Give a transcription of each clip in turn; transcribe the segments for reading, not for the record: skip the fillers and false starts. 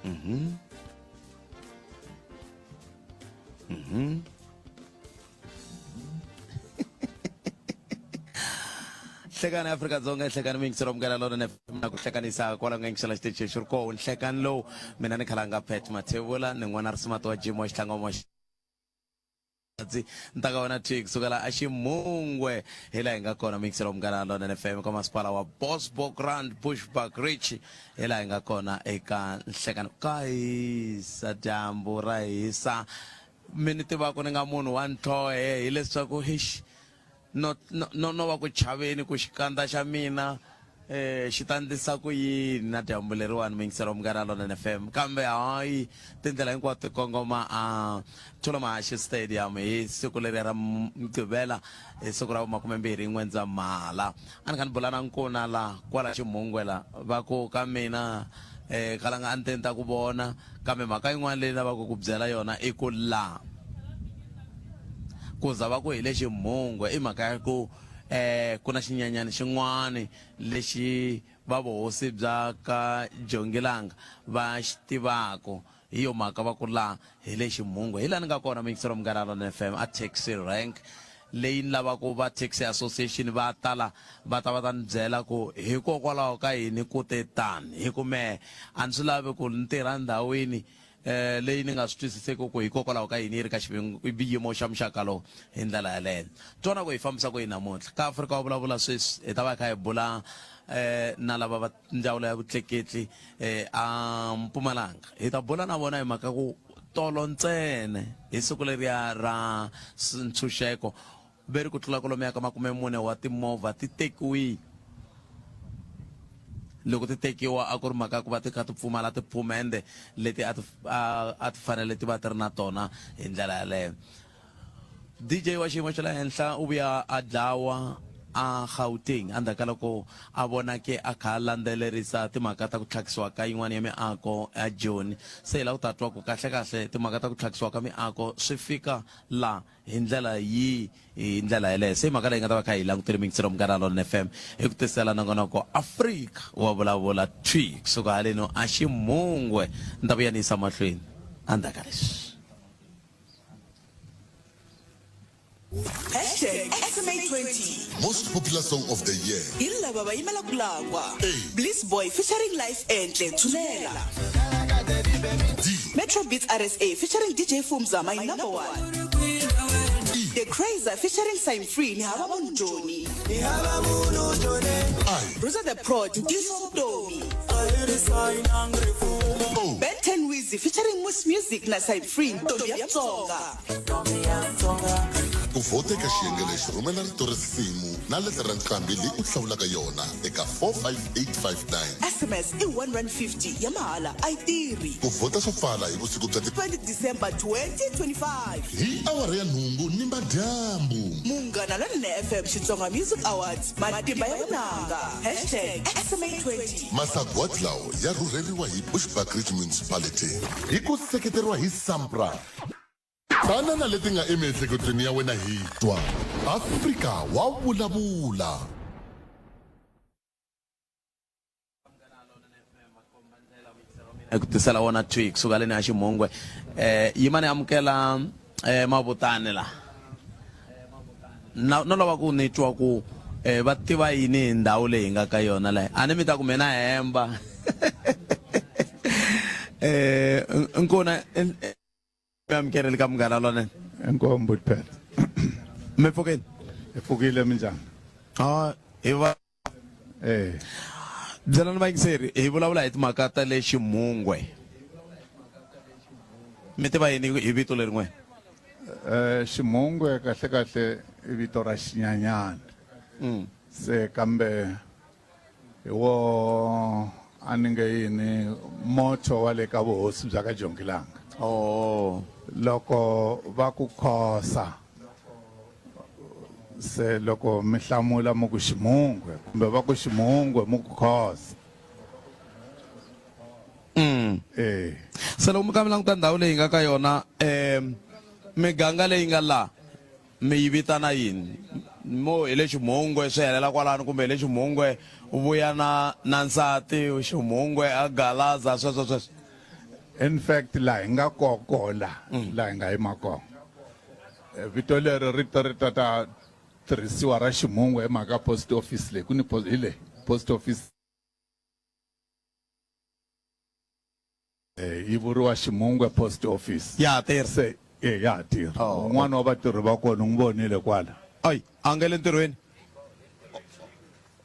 Mhm. Mhm. Nhlekani Afrika-Dzonga nhlekani miyingiselo munghana lonene na ku hlekanisa kwala nga yingisela xitichi xi ri koho nhlekani lowu mina ni khalanga Pat Mathebula ni n'wana risimati wa Jim wa xitlanga wa Ndzi ni ta ka wena thwi kusukela a Ximungwe hi laha hi nga kona miyingiselo wa Munghana Lonene FM ka masipala wa Bosbokrand Bushbuckridge hi laha hi nga kona eka nhlekano ka hisa dyambu ra hisa mi ni tivaka ni nga munhu wa ntlhohe hileswaku hixi no no no no va ku chaveni ku xikandza xa mina eh xi ta ndlisa ku yini na dyambu leriwani muyingiseri wa Munghana Lonene FM kambe hayi tindlela hinkwato ti kongoma a Thula Mahaxi Stadium hi siku leriya ra Mugqivela hi siku ra vumakumembirhi N'wendzamhala a ni kha ni bula na nkuna la kwala Ximhungwe la va ku ka mina eh kalanga a ni te ni ta ku vona kambe mhaka yin'wana leyi lavaka ku byela yona i ku la ku za va ku hi le Ximhungwe i mhaka ya ku eh ku na xinyanyani xin'wani lexi va vuhosi bya ka Jongilanga va xi tivaku hi yo mhaka va ku la hi le Ximhungwe hi la ni nga kona muyingiseri wa Munghana Lonene FM a taxi rank leyi ni lavaku va taxi association va ta la va ta va ta ni byela ku hikokwalaho ka yini ku te tani hi ku mehe a ni swi lavi ku ni tirha ndhawini eh leyi ni nga swi twisiseki ku hikokwalaho ka yini yi ri ka xiyimo xa muxaka lowu hi ndlela yaleyo twana ku hi fambisa ku yini namuntlha ka Afrika wa vulavula sweswi hi ta va hi kha hi bula eh na lava va ndzawulo ya vutleketli eh a Mpumalanga hi ta bula na vona hi mhaka ku tolo ntsena hi siku leriya ra ntshunxeko ve ri ku tlula kwalomuya ka 40 wa timovha ti tekiwile. Loko ti tekiwa a ku ri mhaka ya ku va ti kha ti pfumala tiphumende leti a ti a ti fanele ti va ti ri na tona hi ndlela yaleyo. DJ wa xiyimo xa le henhla u vuya a dlawa a Gauteng endzhaku ka loko a vonake a kha a landzelerisa timhaka ta ku tlhakisiwa ka yin'wana ya miako ya Joni. Se hi lava ku ta twa ku kahle-kahle timhaka ta ku tlhakisiwa ka miako swi fika la hi ndlela yihi hi ndlela yeleyo. Se i mhaka leyi nga ta va kha hi langutele miyingiselo Munghana Lonene FM hi ku tisela nongonoko Afrika wa vulavula thwi kusuka haleno a Ximhungwe. Ni ta vuya ni yisa mahlweni endzhaku ka leswi. Hashtag SMA20. Most popular song of the year. Hi lava va yimela ku lakwa. A. Bliss Boy featuring Life Enhle Tshunela. D. Metro Beats RSA featuring DJ Fumza My Number One. E. The Crazer featuring Sime Free Ni Hava Munhu Joni. I. Bruiser the Prod Ntiyiso Vutomi. O. Ben 10 Wizzy featuring Moose Music na Sime Free Ntombi ya Mutsonga. Ku vhota eka xiyenge lexi rhumela rito risimu na leta ra nqambi leyi u hlawulaka yona eka 45859. SMS i 1150 ya mahala a yi tirhi. Ku vhota swo pfala hi vusiku bya ti 20 December 2025. Hi awara ya nhungu nimadyambu. Munghana Lonene FM Xitsonga Music Awards Matimba ya vunanga hashtag SMA20. Masagwadi lawa ya rhurheriwa hi Bushbuckridge Municipality hi ku seketeriwa hi SAMPRA. Tana na leti nga emiehleketweni ya wena hi twa. Afrika wa vulavula. Ku tisela wona thwi kusuka leni a Ximhungwe. Eh yimani amukela eh mavutani la. Na no lava ku ni twa ku eh va tiva yini hi ndhawu leyi hi nga ka yona la. A ni mi ta ku mina hemba. Eh nkuna mi amukeleli ka Munghana Lonene. Inkomu buti phela. Mi pfukile? Hi pfukile minjhani? Ah, hi va Eh. Byelani vayingiseri hi vulavula hi timhaka ta le Ximhungwe. Mi tiva yini hi vito leri n'we? Eh Ximhungwe kahle kahle i vito ra xinyanyana. Se kambe hi wo a ni nge yini motho wa le ka vuhosi bya ka Jongilanga. Oh. Loko va ku khosa se loko mi hlamula mi ku Ximhungwe kumbe va ku Ximhungwe mi ku khosa. Eh. Se loko mi kha mi languta ndhawu leyi nga ka yona um miganga leyi nga la Mi yi vitana yini? Mo hi le Ximhungwe swi helela kwalano kumbe hi le Ximhungwe u vuya na na nsati Ximhungwe a Galaza sweswo sweswo? In fact laha hi nga koho koho laha laha hi nga yima kona Eh, vito leri ri ta ri ta ta tirhisiwa ra ximhungwe hi mhaka post office leyi ku ni post hi leyi post office eh, yi vuriwa ximhungwe post office Ya ha tirha. se eh, ya ha tirha Oh, un'wana wa vatirhi va kona u n'wi vonile kwala Ay, a nga le ntirhweni.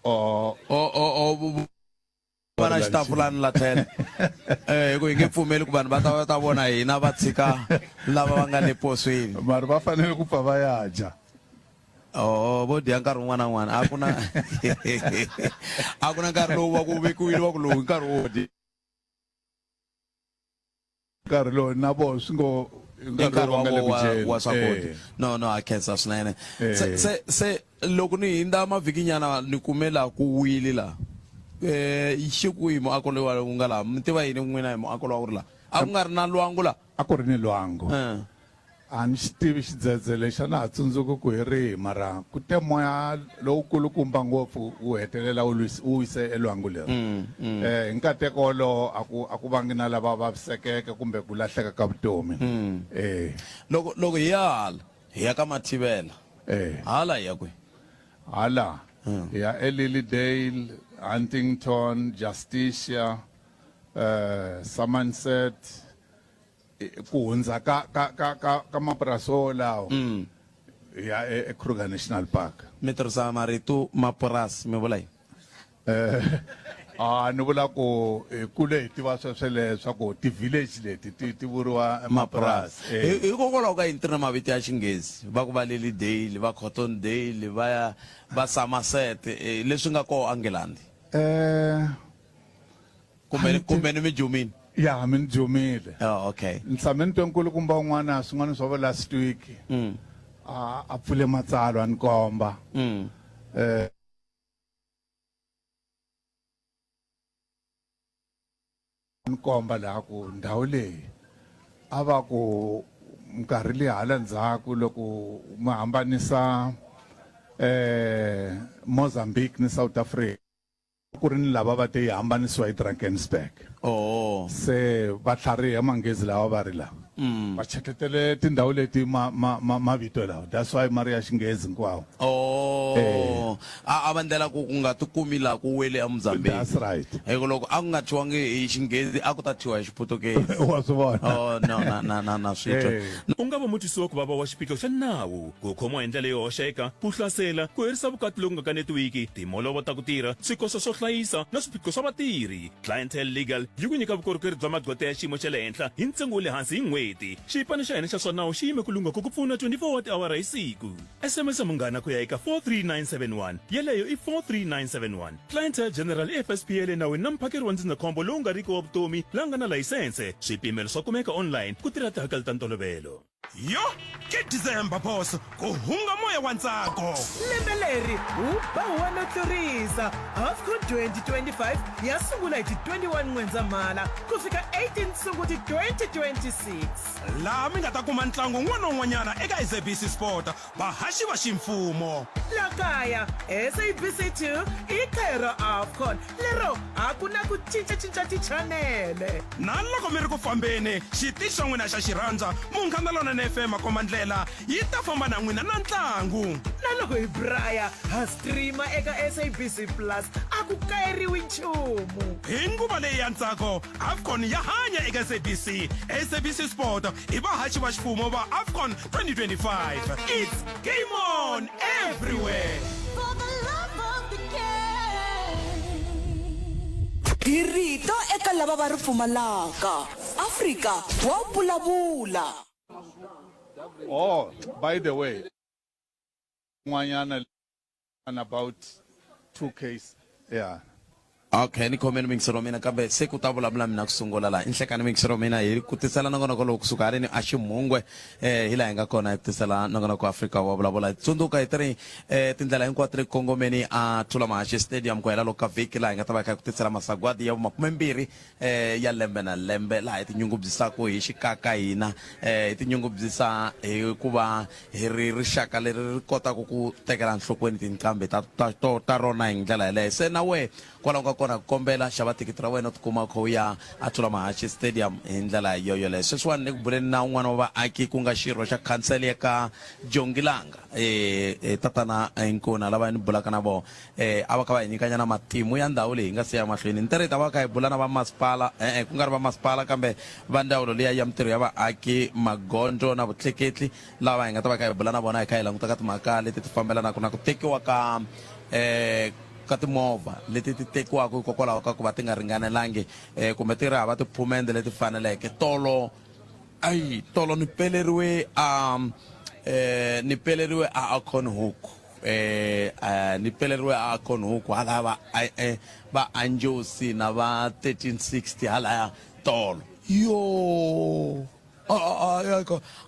oh O o o vu- va na xitafulani la tlhelo. Eh, hi ku hi nge pfumeli ku vanhu va ta va ta vona hina va tshika lava va nga le posweni. mara va fanele ku pfa va ya dya Oh, vo dya nkarhi wun'wana na wun'wana. A ku na a ku na nkarhi lowu va ku vekiwile wa ku lowu i nkarhi wo dya. Nkarhi lowu na vona swi ngo i I nkarhi wa nga le vo ku wa, dyeni. wa swakudya Eh. no no a khensa swinene Eh. se se se loko ni hindza mavhiki nyana ni kume laha ku wile laha eh xi kwihi muako lowu wu nga laha mi tiva yini n'wina hi muako lowu a wu ri laha a ku nga ri na lwangu laha a ku ri ni lwangu Eh. A ni xi tivi xidzedze lexi, a na ha tsundzuki ku hi rihi, mara ku te moya lowukulukumba ngopfu wu hetelela wu lwis- wu wise elwangu leri. Eh, hi nkateko wolowo a ku a ku vangi na lava vavisekeke kumbe ku lahleka ka vutomi. Eh, loko loko hi ya hala hi ya ka mathivela eh, hala hi ya kwihi hala hi ya eLilydale, Huntington, Justicia, eh, Somerset, ku hundza ka ka ka ka ka mapurasi wolawo mm. ya e, eKruger National Park. Mi tirhisa marito mapurasi mi vula yini? Eh a ni vula ku hi kule hi tiva swesweleswo ku ti-village leti ti ti vuriwa mapurasi eh. Hikokwalaho ka yini ti ri na mavito ya xinghezi va ku va Lilydale va Cottondale va ya va Somerset eh, leswi nga koho eNgilandi eh kumbe kumbe ni mi jumile ya mi ni jumile oh, okay ni tshame ni twe nkulukumba un'wana swin'wana swa vo last week mm. a a pfule matsalwa ni komba mm. eh ni komba laha ku ndhawu leyi a va ku minkarhi leyi hala ndzhaku loko mi hambanisa eh Mozambique ni South Africa ku ri ni lava va te yi hambanisiwa hi Drakensberg. Oh. Se va tlharihe manghezi lawa va ri la. Mm. Va cheketele tindhawu leti ma ma ma mavito lawa. That's why ma ri ya xinghezi hinkwawo. Oh. Eh. A a va ndlela ku ku nga tikumi laha ku wele eMozambique. That's right. Hi ku loko a ku nga thyiwangi hi xinghezi a ku ta thyiwa hi Xiputukezi. Wa swi vona. Oh no na na na na swi twa. Eh. U nga va mutwisiwa ku vava wa xiphiqo xa nawu, ku khomiwa hi ndlela yo hoxeka, ku hlasela, ku herisa vukati loku nga kanetiwiki, timholovo ta ku tirha, swikoxo swo hlayisa na swiphiqo swa vatirhi. Clientele Legal yi ku nyika vukorhokeri bya magqweta ya xiyimo xa le henhla hi ntsengo wa le hansi hi n'hweti. Xipano xa hina xa swa nawu xi yime ku lungha ku ku pfuna 24 wa tiawara hi siku. SMS Munghana ku ya eka 43971. Yeleyo i 43971. Clientele General i FSP ya le nawini na muphakeri wa ndzindzakhombo lowu nga riki wa vutomi la nga na layisense. Swipimelo swa kumeka online ku tirha tihakelo ta ntolovelo. Yo, ke December boss, ku hunga moya wa ntsako. Lembe leri wu ba huwa no tlurisa. AFCON 2025 ya sungula hi ti 21 N'wendzamhala ku fika 18 Sunguti 2026. Laha mi nga ta kuma ntlangu wun'wana na wun'wanyana eka SABC Sport, vahaxi va ximfumo. La kaya, SABC 2 i kaya ra AFCON lero a ku na ku cincacinca tichanele. Na loko mi ri ku fambeni, xitichi xa n'wina xa xirhandza, Munghana Lonene FM Makombandlela, yi ta famba na n'wina na ntlangu. Na loko hi braya, ha streama eka SABC Plus, a ku kayeriwi nchumu. Hi nguva leyi ya ntsako, AFCON ya hanya eka SABC. SABC Sport i vahaxi va ximfumo va AFCON 2025. It's game on everywhere. For the love of the game. Hi rito eka lava va ri pfumalaka. Afrika wa vulavula. Oh, by the way, n'wanyana and about two case yeah Okay, ni khomeni mixero wa mina kambe se ku ta vulavula mina ku sungula laha i nhlekani mixero wa mina hi ku tisela nongonoko lowu kusuka haleni a ximhungwe eh hi laha hi nga kona hi ku tisela nongonoko wa Afrika wa vulavula hi tsundzuka hi tiri eh tindlela hinkwato ri kongomeni a Thula Mahaxi Stadium ku hela loko ka vhiki laha hi nga ta va hi kha hi ku tisela masagwadi ya vumakumembirhi eh ya lembe na lembe laha hi tinyungubyisaka hi xikaka hina eh hi tinyungubyisa hi ku va hi ri rixaka leri ri kotaka ku tekela enhlokweni tinqambi ta ta to ta rona hi ndlela yeleyo se na wehe kwalaho ka kona ku kombela xava thikithi ra wena u tikuma u kha u ya a Thulamahashe Stadium hi ndlela yo yoleyo. Sweswiwani ni ku buleni na un'wana wa vaaki ku nga xirho xa khansele ya ka Jongilanga eh, tatana Nkuna lava ni bulaka na vona eh, a va kha va hi nyikanyana matimu ya ndhawu leyi hi nga se ya mahlweni. Ni tere hi ta va kha hi bula na va masipala e-e ku nga ri va masipala kambe va ndzawulo liya ya mitirho ya vaaki, magondzo na vutleketli lava hi nga ta va kha hi bula na vona hi kha hi languta ka timhaka leti ti fambelanaka na ku tekiwa ka eh, ka timovha leti ti tekiwaka hikokwalaho ka ku va ti nga ringanelangi eh, kumbe ti ri hava tiphumende leti faneleke. Tolo ayi tolo ni peleriwe a eh, ni peleriwe a Acornhoek eh, eh, ni peleriwe a Acornhoek halaya va eh, va Anjosi na va 1360 halaya tolo yo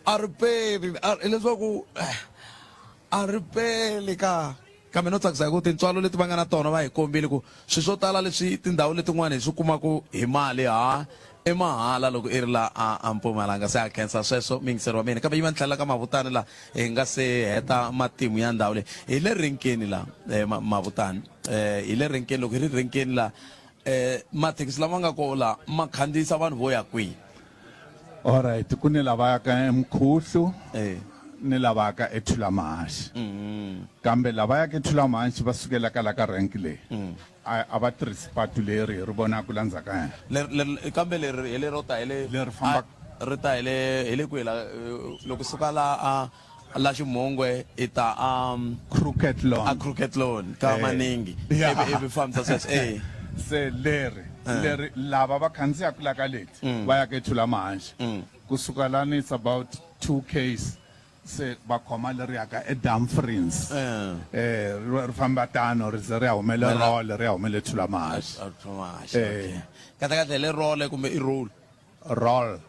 a ri peli hileswaku a ri peli ka kambe no tsakisa hi ku tintswalo leti va nga na tona va hi kombile ku swilo swo tala leswi tindhawu letin'wana hi swi kumaka hi mali ha i mahala loko i ri la a a Mpumalanga se a khensa sweswo muyingiseri wa mina kambe yi va ni tlhelela ka Mavutani la hi nga se heta matimu ya ndhawu leyi hi le renkeni la eh, Mavutani eh, hi le renkeni loko hi ri renkeni la eh, mathekisi lama nga kona la ma khandziyisa vanhu vo ya kwihi Alright, ku ni lava yaka eMkhuhlu eh. ni lava yaka eThulamahashe. Mm. Kambe lava yaka eThulamahashe va sukela ka la ka rank leyi. Mm. A, a va tirhisi patu leri hi ri vonaka la ndzhaku ka hina. Leri, leri, kambe leri hi lero ta hi le leri famba ri ta hi le hi le kwihi la eh, loko suka la a la Ximhungwe i ta a Crooked Lawn a Crooked Lawn ka eh. Maningi yeah. ivi ivi fambisa sweswo eh se leri eh. leri lava va khandziyaka la ka leti mm. va ya ka eThulamahashe mm. kusuka lani it's about 2 ks se va khoma leri yaka eDumfries eh. eh ri famba tano ri ze ri ya humele role ri ya humele Thulamahashe eh kahle kahle le role kumbe i roll roll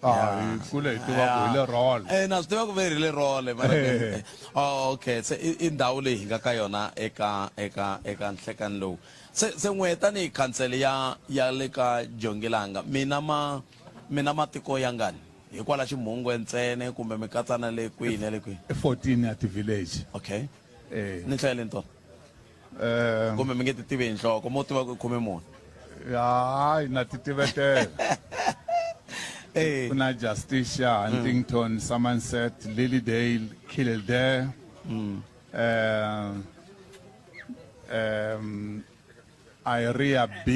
ah hi kule hi tiva ku hi le roll eh na swi tiva ku ve ri le roll mara eh. oh okay se i ndhawu leyi hi nga ka yona eka eka eka nhlekani lowu se se n'we tanihi khansele ya ya le ka Jongilanga mina ma mina matiko ya ngani hikwala Ximhungwe ntsene kumbe mi katsa na le kwihi na le kwihi i 14 ya ti-village okay eh ni hlayeleni tona Eh, kumbe mi nge ti tivi hi nhloko mo tiva ku i khume mune hayi na ti tivetela Eh. ku na Justicia, Huntington, Somerset, Lilydale, Kildare, eh, um, Area B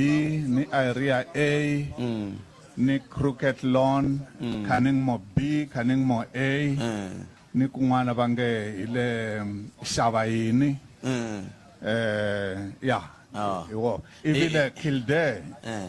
ni Area A ni Crooked Lawn, Cunningmore B, Cunningmore A ni kun'wana va nge hi le xava yini eh ya Ah. hi wona ivi le Kildare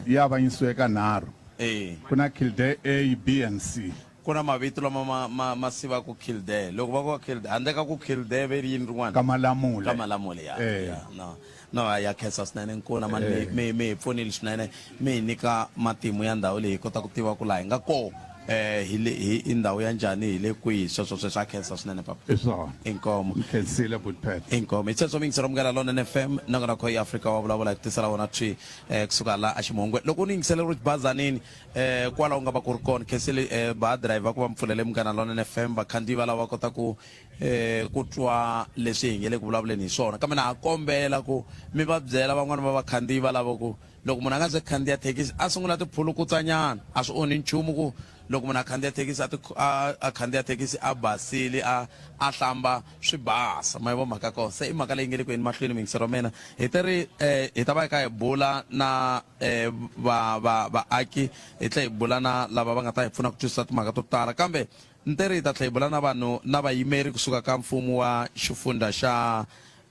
yi avanyisiwe ka nharhu Eh. ku na Kildare A B and C ku na mavito lama ma ma ma sivaka Kildare loko va ku va Kildare handle ka ku Kildare ve ri yini rin'wana ka Malamule ka Malamule ya Eh. ya no no ya khensa swinene nkuna mani mi mi mi hi pfunile swinene mi hi nyika matimu ya ndhawu leyi hi kota ku tiva ku laha hi nga kona eh hi le hi i ndhawu ya njhani hi le kwihi sweswo sweswo a khensa swinene papa i swona inkomo ni khensile Butpet inkomo hi sweswo mi yingisela Munghana Lonene FM nakona kho Afrika wa vulavula hi ku tisela wona thwi eh kusuka la aXimhungwe loko u ni yingisele ri xibazanini eh kwala u nga va ku ri kona khensile eh ba driver ku va mi pfulele Munghana Lonene FM vakhandziyi va lava kota ku eh ku twa leswi hi nge le ku vulavuleni hi swona kambe na ha kombela ku mi va byela van'wana va vakhandziyi va lava ku loko munhu a nga se khandziya thekisi a sungula tiphulukutsanyana a swi onhi nchumu ku loko munhu a khandziya thekisi a ti a a khandziya thekisi a basile a a hlamba swi basa ma yi vo mhaka kona se i mhaka leyi nge le ku yeni mahlweni muyingiseri wa mina hi te ri eh hi ta va hi kha hi bula na eh va va vaaki hi tlhela hi bula na lava va nga ta hi pfuna ku twisisa timhaka to tala kambe Ni te ri hi ta tlhela hi bula na vanhu na vayimeri kusuka ka mfumo wa xifundha xa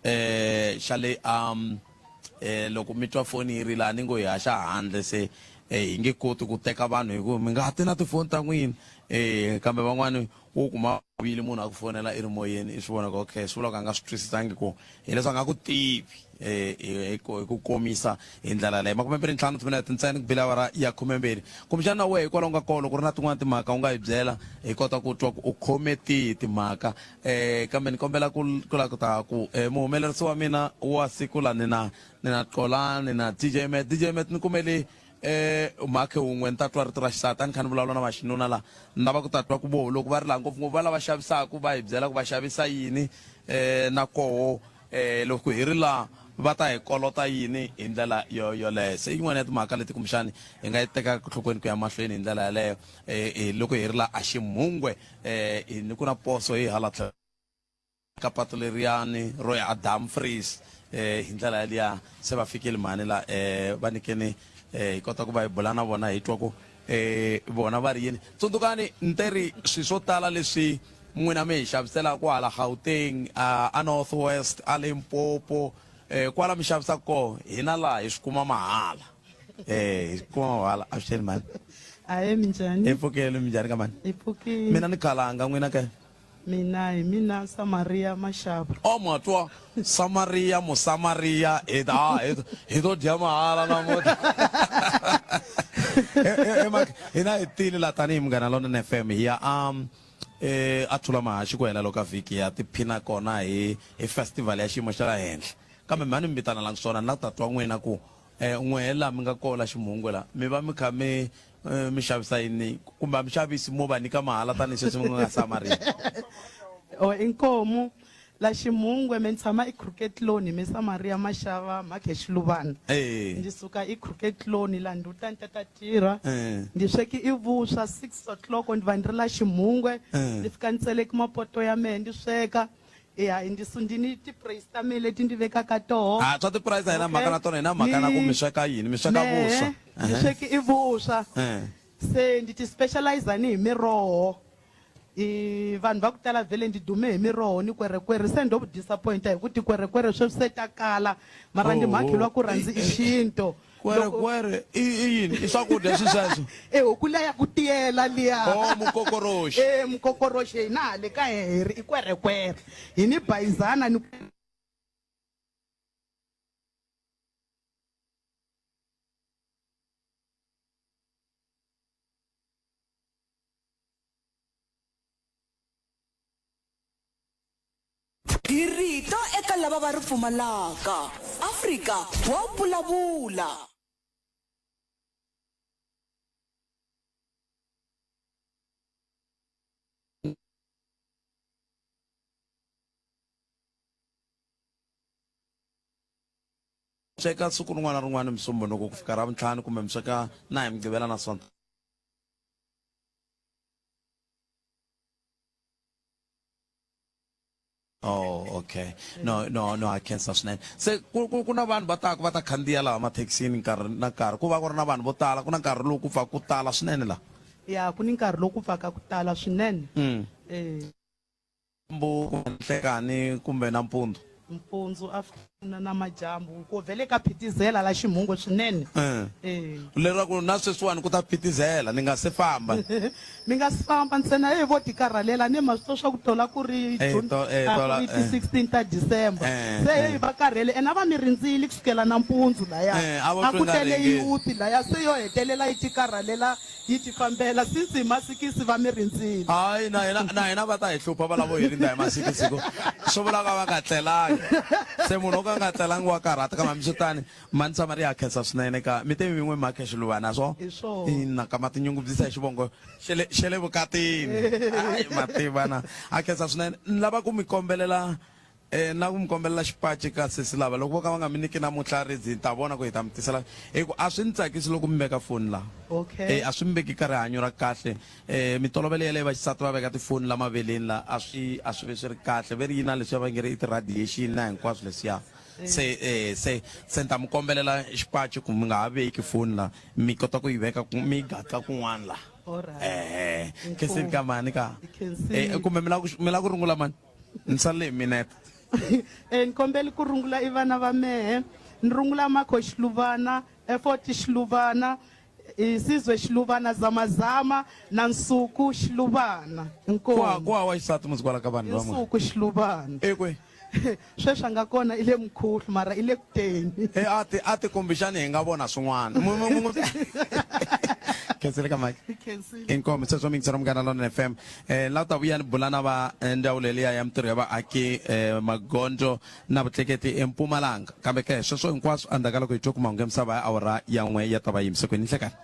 eh xa le um eh loko mi twa foni yi rila ni ngo hi haxa handle se eh hi nge koti ku teka vanhu hi ku mi nga ti na tifoni ta n'wina eh kambe van'wani wo kuma vile munhu a ku fonela i ri moyeni i swi vona ku okay swi vula ku a nga swi twisisangi ku hileswi a nga ku tivi eh, hi ku komisa hi ndlela leyi makumembirhi ntlhanu timinete ntsena ku bile awara ya khumembirhi kumbexana na wehe hikwalaho nga kona loko ri na tin'wana timhaka u nga hi byela hi kota ku twa ku u khome tihi timhaka um kambe ni kombela ku ku la ku ta ku um muhumelerisi wa mina wa siku la ni na ni na Qola ni na DJ Met DJ Met ni kumele eh mhakhe wun'we ni ta twa rito ra xisati a ni kha ni vulavula na vaxinuna la ni lava ku ta twa ku voho loko va ri laha ngopfungopfu va lava xavisaka va hi byela ku va xavisa yini eh na koho eh loko hi ri laha va ta hi kolota yini hi ndlela yo yoleyo. Se yin'wana ya timhaka leti kumbexani hi nga yi tekaka enhlokweni ku ya mahlweni hi ndlela yaleyo eh, loko hi ri la a Ximhungwe eh, ni ku na poso hi hala tlhelo ka patu leriyani ro ya a Dumfries eh, hi ndlela yaliya se va fikile mhani la eh, va nyikeni eh, hi kota ku va hi bula na vona hi twa ku eh, vona va ri yini. Tsundzukani ni te ri swi swo tala leswi n'wina mi hi xaviselaka hala Gauteng, a, a North West, a Limpopo, eh, kwala mi xavisaka kona hina laha hi swi kuma mahala. Eh, hi swi kuma mahala. Avuxeni mhani. Ahe minjhani? Hi pfukile minjhani ka mhani? Hi pfukile. Mina ni khalanga n'wina ke? Mina hi mina Samaria Mashaba. O ma twa Samaria Musamariya hi ta hi hi to dya mahala namuntlha. Hina hi tile la tanihi Munghana Lonene FM hi ya a eh a Thula Mahaxi ku hela loka vhiki ya tiphina kona hi hi festival ya xiyimo xa le henhla. Kambe mhani mi vitanelangi swona ni la ku ta twa n'wina ku eh n'wehe la mi nga koho la Ximhungwe la mi va mi kha mi Eh, mi xavisa yini kumbe a mi xavisi mo va nyika mahala tanihi sweswi mi nga Samaria? O inkomu la Ximungwe me ni tshama eCrooked Lawn me Samaria Mashava mhakhe Xiluvana. Eh. Ndzi suka eCrooked Lawn la nduta ni ta ta tirha. Eh. Ndzi sweki i vuswa 6 o'clock ndzi va ndzi ri la Ximungwe. Eh. Ndzi fika ndzi tseleki mapoto ya mehe ndzi sweka. Ya ndzi su ndzi ni ti-price ta mehe leti ndzi vekaka toho. Ah, swa ti-price a hi na mhaka na tona, hi na mhaka na ku mi sweka yini, mi sweka Mehe, vuswa. Ndzi sweki i vuswa. Eh. Se ndzi ti specialize ni hi miroho. I vanhu va ku tala vhele ndzi dume hi miroho ni kwerekwere se ndo disappoint hi ku tikwerekwere sweswi se ta kala mara ndi Oho. mhakhelwa ku rhandzi i xinto. Kwerekwere i i yini? I swakudya swi sweswo? E huku liya ya ku tiyela liya. Oh, mukokoroxi. E mukokoroxi hina hale ka heri i kwerekwere. Hi ni bayizana ni Hi rito eka lava va ri pfumalaka. Afrika wa vulavula. Sweka siku rin'wana na rin'wana Musumbhunuku ku fika Ravuntlhanu kumbe mi sweka na hi Mugqivela na Sonto? Oh, okay. No, no, no, a khensa swinene. Se ku ku ku na vanhu va taka va ta khandziya laha mathekisini nkarhi na nkarhi. Ku va ku ri na vanhu vo tala, ku na nkarhi lowu ku pfaka ku tala swinene laha. Ya, ku ni nkarhi lowu ku pfaka ku tala swinene. Eh. Dyambu kumbe nhlekani kumbe nampundzu? Mpundzu afternoon na madyambu ko vhele ka phitizela la Ximhungwe swinene. Eh. Eh. Leraku na sweswiwani ku ta phitizela ni nga se famba. Mi nga si famba ntsena hey vo tikarhalela ne ma swi twa swa ku tola ku ri Eh, June to- eh, a ku tola, ri ti eh. 16 ta December. Eh, Se eh. hey va karhele ene a va mi rindzile kusukela nampundzu laya. Eh, a vo A twa ku nga tele ringeni. youth laya se yo hetelela yi tikarhalela yi tifambela since hi masikisi va mi rindzile. Hayi na hina na hina va ta hi hlupha va lavo hi rindza hi masikisi ku swi vula ka va nga tlelangi se munhu o ka nga tlelangi wa karhata kambe hambiswiritani mhani Samaria ha khensa swinene ka mi te mi n'wi makhe Xiluvana swo Hi swona. ina ka ma tinyungubyisa hi xivongo xe le xe le vukatini hayi ma tiva na ha khensa swinene ni lava ku mi kombelela Eh, na ku mi kombelela xipaci ka sesi lava loko vo ka va nga mi nyiki namuntlha ridzi hi ta vona ku hi ta mi tisela hi ku a swi ni tsakisi loko mi veka foni laha Okay. Eh, a swi mi veki ka rihanyo ra kahle eh mitolovelo yaleyo vaxisati va veka tifoni la maveleni la a swi a swi ve swi ri kahle ve ri yi na leswiya va nge ri i ti-radiation na hinkwaswo leswiya se eh se se ni ta mi kombelela xipaci ku mi nga ha veki foni la mi kota ku yi veka ku mi yi gatla kun'wana la Alright. eh Inkomu. khensini ka mani ka Khensile. eh kumbe mi lava ku mi lava ku rungula mani Ni salele hi minete. Eh, ni kombeli ku rungula i vana va mehe. Ni rungula Makho Xiluvana, Effort Xiluvana, i Sizwe Xiluvana, Zamazama na Nsuku Xiluvana. Ku Inkomu. ku hava xisati musi kwala ka vanhu I van'wana. Nsuku Xiluvana. I kwihi? Sweswi a nga kona i le Mkhuhlu mara i le ku teni. E a ti a ti kumbexani hi nga vona swin'wana. Mu mu mu Khensile ka mike. Khensile. Inkomu sweswo mi yingisela Munghana Lonene FM. Eh la ta vuya ni bula na va eh, ndzawulo liya ya mintirho ya vaaki eh, magondzo na vutleketli eMpumalanga. Kambe ke sweswo hinkwaswo endzhaku ka loko hi twe ku mahungu ya misava ya awara ya n'we ya ta va yimise kwini nhlekani.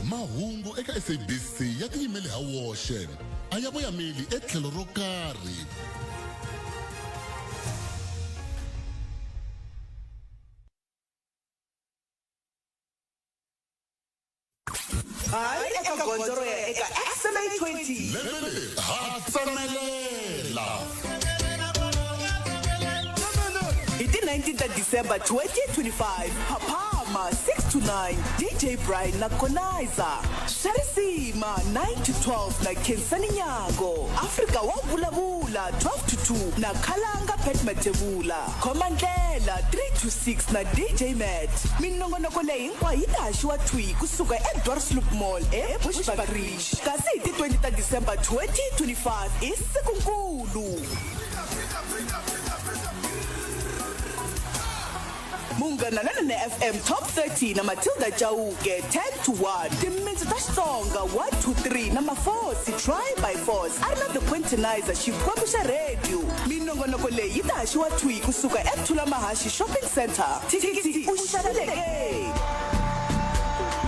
Mahungu eka SABC ya tiyimele ha woxe, a ya voyameli etlhelo ro karhi. Ha ri eka gondzo ro ya eka XMA 20. Lembe leri ha tsemelela. Hi ti 19 ta December 2025, Phaphama 6 to 9, DJ Brian na Conizer. Swa risima 9 to 12 na Khensani Nyako. Afrika wa vulavula 12 to 2 na Khalanga Pat Mathebula. Khoma ndlela 3 to 6 na DJ Matt. Minongonoko leyi hinkwayo yi ta haxiwa thwi kusuka eDwarsloop Mall eBushbuckridge. Kasi hi ti 20 ta December 2025 i sikunkulu. Munghana Lonene FM Top 30 na Matilda Chauke 10 to 1. Timitsu ta Xitsonga 1 to 3 na Mafosi Try by Force a ri na The Quintinizer xikwembu xa radio. Minongonoko leyi yi ta haxiwa thwi kusuka eThulamahaxi Shopping Centre. Thikithi u xavile ke?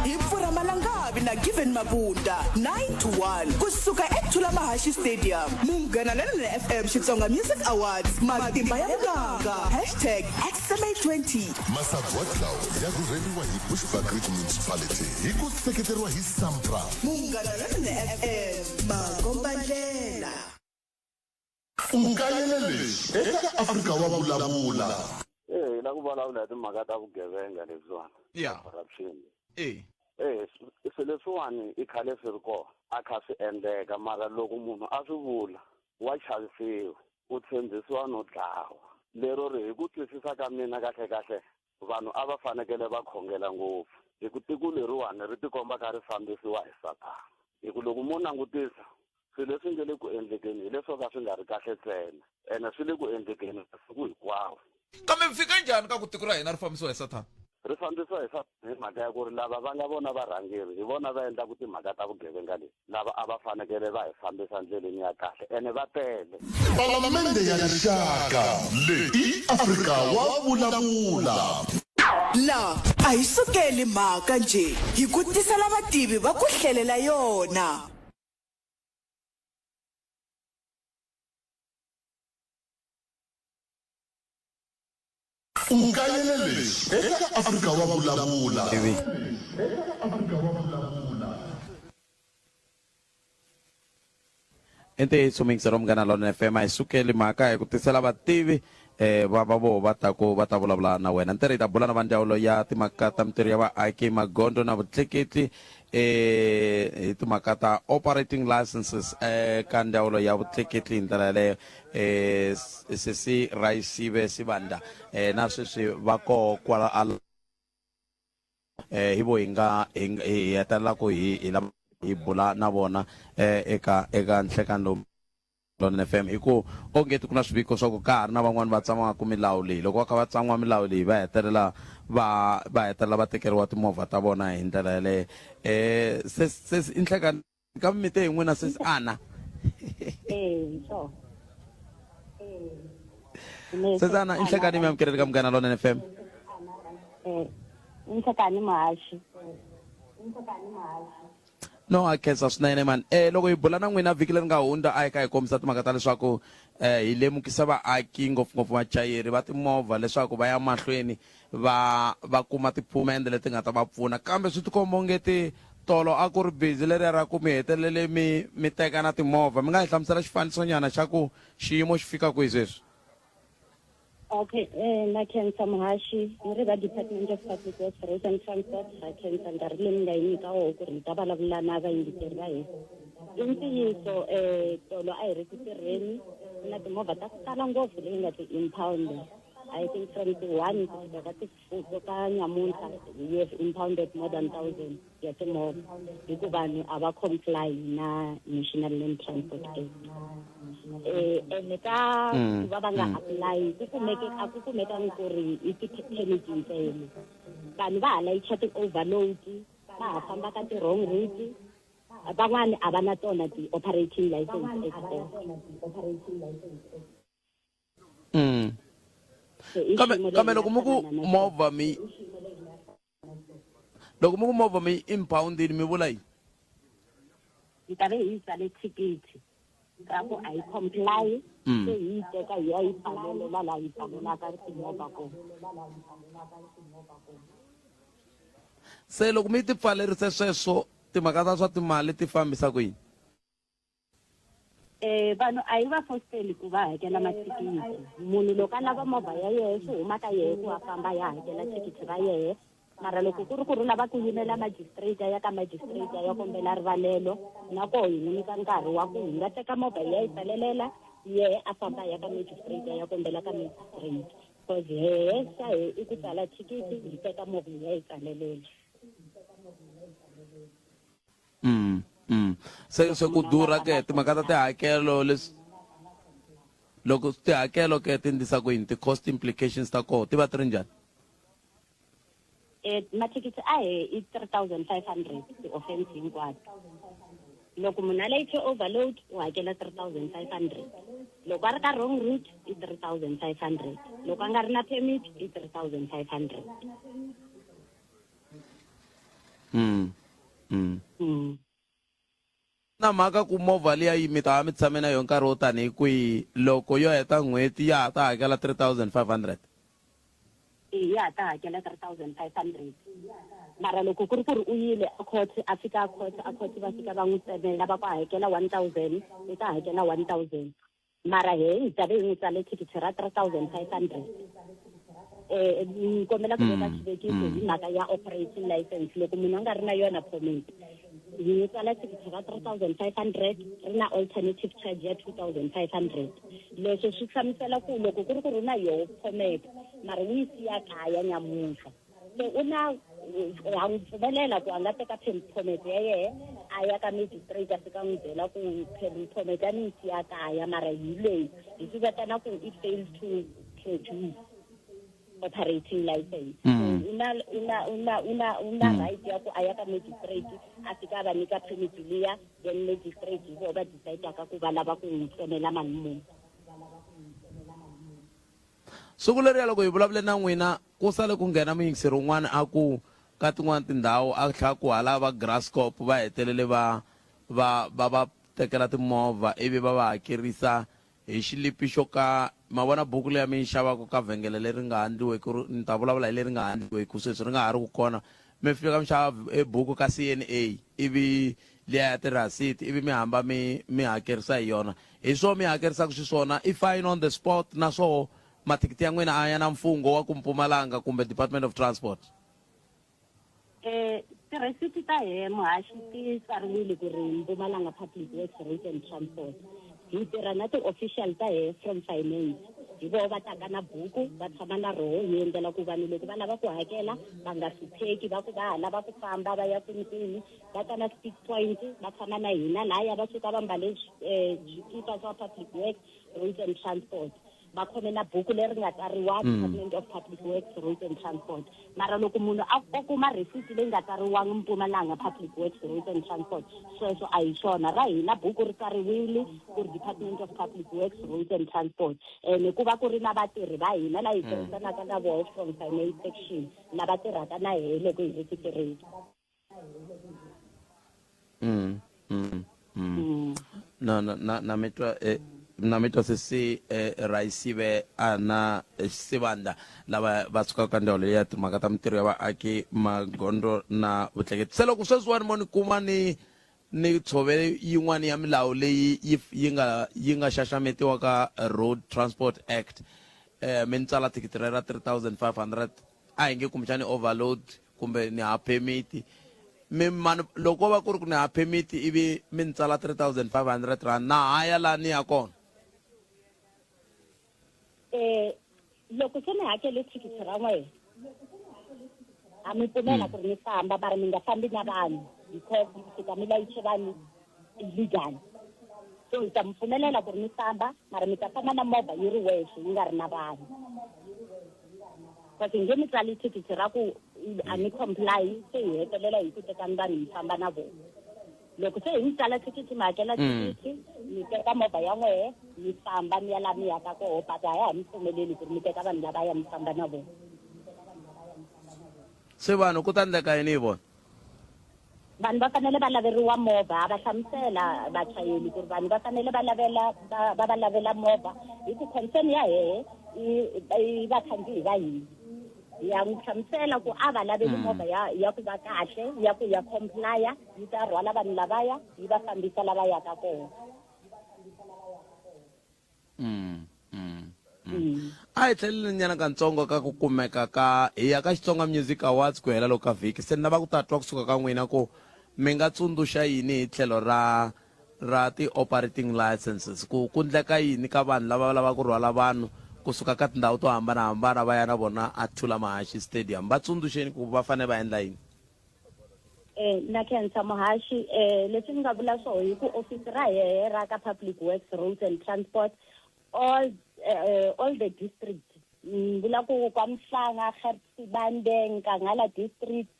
Hi Pfurha Malangavi na Given Mabunda 9 to 1 kusuka eThulamahaxi Stadium. Munghana Lonene FM Xitsonga Music Awards Matimba ya Vunanga hashtag XMA20. Masagwadi lawa ya rhurheriwa hi Bushbuckridge Municipality hi ku seketeriwa hi SAMPRA. Munghana Lonene FM Makombandlela. U kayele leswi eka Afrika wa Vulavula. Eya, hi lava ku vulavula hi timhaka ta vugevenga lebyiwani. Ya. Corruption. E. E, swilo leswiwani i khale swi ri kona, a kha swi endleka mara loko munhu a swi vula wa chavisiwa, u tshembisiwa no dlawa. Lero ri hi ku twisisa ka mina kahle-kahle vanhu a va fanekele va khongela ngopfu hi ku tiko leriwani ri tikomba kha ri fambisiwa hi Sathana. Hi ku loko mo langutisa swilo leswi nge le ku endlekeni hi leswo ka swi nga ri kahle ntsena ene swi le ku endlekeni masiku hinkwawo. Kambe mi fika njhani ka ku tiko ra hina ri fambisiwa hi Sathana? Ri fambisiwa hi Sathana hi mhaka ya ku ri lava va nga vona varhangeri hi vona va endlaka timhaka ta vugevenga leti. Lava a va fanekele va hi fambisa ndleleni ya kahle ene va tele. Palamende ya Rixaka, leyi i Afrika wa vulavula. La a hi sukeli mhaka njhe, hi ku tisela vativi va ku hlelela yona. U kayele leswi eka Afrika wa Vulavula. I ntiyiso muyingiseri wa Munghana Lonene FM a hi sukeli mhaka hi ku tisela vativi eh va va vo va ta ku va ta vulavula na wena ntirho hi ta bula na va ndzawulo ya timhaka ta mintirho ya vaaki magondzo na vutleketli eh hi timhaka ta operating licenses eka ndzawulo ya vutleketli hi ndlela yaleyo eh sesi Raisive Sibanda eh na sweswi va koho kwala a eh hi vo hi nga hi hi hetelela ku hi hi lava hi bula na vona eh eka eka nhlekani lowu London FM hi ku onge ku na swiviko swa ku ka ha ri na van'wani va tsan'waka milawu leyi loko va kha va tsan'wa milawu leyi va hetelela va va hetelela va tekeriwa timovha ta vona hi ndlela yaleyo eh se se i nhlekani kambe mi te hi n'wina sesi ana Eh, so. Sesi ana i nhlekani mi amukeleli ka Munghana Lonene FM Eh, i nhlekani muhaxi. No a khensa swinene mani eh loko hi bula na n'wina vhiki leri nga hundza a hi kha hi kombisa timhaka ta leswaku eh hi lemukisa vaaki ngopfungopfu vachayeri va timovha leswaku va ya mahlweni va va kuma tiphumende leti nga ta va pfuna kambe swi tikomba onge ti tolo a ku ri busy leriya ra ku mi hetelele mi mi teka na timovha mi nga hi hlamusela xifanisonyana xa ku xiyimo xi fika kwihi sweswi Okay, eh, na khensa muhaxi ni ri va Department of Public Works Roads and Transport ha khensa nkarhi leyi mi nga yi nyika woho ku ri hi ta vulavula na vayingiseri va hina i ntiyiso um tolo a hi ri ku tirheni ku na timovha ta ku tala ngopfu leyi nga ti-impound I think from ti-one ku fika ka ti-four ka nyamuntlha we have impounded more than thousand ya timovha hi ku vanhu a va comply na National Land Transport Act eh ene ka ku va va nga apply ku kumeke a ku kumekangi ku ri i ti-permit ntsena vanhu va ha layicha ti-overload va ha famba ka ti-wrong route van'wani a va na tona ti-operating license at all. So i Kambe xiyimo lexi kambe hi loko nga mi ku hlangana na xona. movha mi loko mi ku movha mi yi impound-ini mi vula yini? Hi ta ve hi yi tsale thikithi ra ku a yi comply se hi yi teka hi ya yi pfalelela laha hi pfalelaka timovha kona. Se loko mi ti pfalerise sweswo. Timhaka ta swa timali ti fambisa ku yini? Eh vanhu a yi va fositeli ku va hakela mathikithi. Munhu loko a lava movha ya yehe swi huma ka yehe ku a famba a ya hakela thikithi ra yehe. Mara loko ku ri ku ri u lava ku yimela magistrate a ya ka magistrate a ya kombela rivalelo na koho hi n'wi nyika nkarhi wa ku hi nga teka movha hi ya yi tsalelela yehe a famba a ya ka magistrate a ya kombela ka magistrate. Cause hehe xa hehe i ku tsala thikithi hi teka movha hi ya yi tsalelela. Mm, mm. Se se ku durha ke timhaka ta tihakelo leswi loko tihakelo ke ti ndlisa ku yini ti-cost implications ta koho ti va ti ri njhani? Eh, mathikithi a he i 3500 ti-offense hinkwato. Loko munhu a layiche overload u hakela 3500. Loko a ri ka wrong route i 3500. Loko a nga ri na permit i 3500. Mm. Mm. Mm. Na mhaka ku movha liya yi mi ta va mi tshame na yona nkarhi wo tanihi kwihi loko yo heta n'hweti ya ha ta hakela 3500 e ya ha ta hakela 3500 mara loko ku ri ku ri u yile a court a fika a court a court va fika va n'wi tsemela va ku hakela 1000 u ta hakela 1000 Mara he hi ta ve hi n'wi tsale thikithi ra 3500. Eh, ni kombela ku veka xivekiso hi mhaka ya operating license. Loko munhu a nga ri na yona permit, hi n'wi tsala thikithi ra 3500 ri na alternative charge ya 2500. Leswo swi hlamusela ku loko ku ri ku ri u na yoho permit mara u yi siya kaya nyamuntlha, Se u na ha n'wi pfumelela ku a nga teka permit ya yehe a ya ka magistrate a fika n'wi byela ku permit a ni yi siya kaya mara hi leyi hi swi vitana ku i fail to produce operating license. So u na u na u na u na u na right ya ku a ya ka magistrate a fika a va nyika permit liya then magistrate hi vona va decide-aka ku va lava ku n'wi tsemela mali muni. Siku leriya loko hi vulavule na n'wina, ku sale ku nghena muyingiseri un'wana a ku ka tin'wana tindhawu a tlhela ku hala va Graskop va hetelele va va va va tekela timovha ivi va va hakerisa hi xilipi xo ka ma vona buku leya mi yi xavaka ka vhengele leri nga handliweki ni ta vulavula hi leri nga handliweki sweswi ri nga ha ri ku kona mi fika mi xava e buku ka C_N_A ivi liya ya tirhasiti ivi mi hamba mi mi hakerisa hi yona hi swo mi hakerisaka xiswona i fine on the spot naswoho mathikithi ya n'wina a ya na mfungho wa ku Mpumalanga kumbe Department of Transport. Eh, tirhesiti ta hehe muhaxi ti tsariwile ku ri Mpumalanga Public Works Roads and Transport. Hi tirha na ti-official ta hehe from finance hi voho va taka na buku va tshama na roho hi endlela ku vanhu loko va lava ku hakela va nga hlupheki va ku va ha lava ku famba va ya kwini kwini va ta na speed point va tshama na hina lahaya va suka va mbale eh, swikipa swa public works roads and transport va khome na buku leri nga tsariwa Department of Public Works Roads and Transport mara loko munhu a o kuma receipt leyi nga tsariwangi Mpumalanga Public Works Roads and Transport sweswo a hi swona ra hina buku ri tsariwile ku ri Department of Public Works Roads and Transport ene ku va ku ri na vatirhi va hina la hi tirhisanaka na voho from finance section lava tirhaka na hehe loko hi ri ku tirheni Mm, mm, mm. Na na na na mi twa eh, na mi twa sesi eh, Raisive a na eh, Sivanda lava va sukaka ka ndzawulo ya timhaka ta mintirho ya vaaki magondzo na vutleketli se loko sweswiwani mo ni kuma ni ni tshove yin'wana ya milawu leyi yi yi nga yi nga xaxametiwa ka Road Transport Act eh mi ni tsala thikithi ra 3500 a hi nge kumbexani overload kumbe ni ha permit mi mani loko ko va ku ri ku ni ha permit ivi mi ni tsala 3500 rand na ha ya laha ni ya kona eh loko se mi hakele thikithi ra n'wehe a mi pfumela ku ri mi famba mara mi nga fambi na vanhu because mi fika mi layiche vanhu illegal so hi ta mi pfumelela ku ri mi famba mara mi ta famba na movha yi ri wexe yi nga ri na vanhu Cause hi nge mi tsali thikithi ra ku a mi comply se hi hetelela hi ku tekani vanhu mi famba na vona. Loko se hi mi tsala thikithi mi hakela thikithi mi teka movha ya n'wehe mi famba mi ya laha mi yaka koho but a ya ha mi pfumeleli ku ri mi teka vanhu lavaya mi famba na vona. Se vanhu ku ta ndleka yini hi vona? Vanhu va fanele va laveriwa movha ha va hlamusela vachayeri ku ri vanhu va fanele va lavela va va va lavela movha hi ku concern ya hehe i i vakhandziyi va hina. Ya n'wi hlamusela ku a va laveli movha ya ya ku va kahle ya ku ya complya yi ta rhwala vanhu lavaya yi va fambisa lava yaka kona. Mm, mm, mm. A hi tlheleleni nyana kantsongo ka ku kumeka ka hi ya ka Xitsonga Music Awards ku hela loko ka vhiki. Se ni lava ku ta twa kusuka ka n'wina ku mi nga tsundzuxa yini hi tlhelo ra ra ti-operating licenses ku ku ndleka yini ka vanhu lava va lavaka ku rhwala vanhu kusuka ka tindhawu to hambanahambana va ya na vona a Thula Mahashi Stadium va tsundzuxeni ku va fanele va endla yini. Eh, na khensa muhaxi eh leswi ni nga vula swoho hi ku ofisi ra hehe ra ka public works roads and transport all all the district ni vula ku kwa Mhlanga Gert Sibande Nkangala district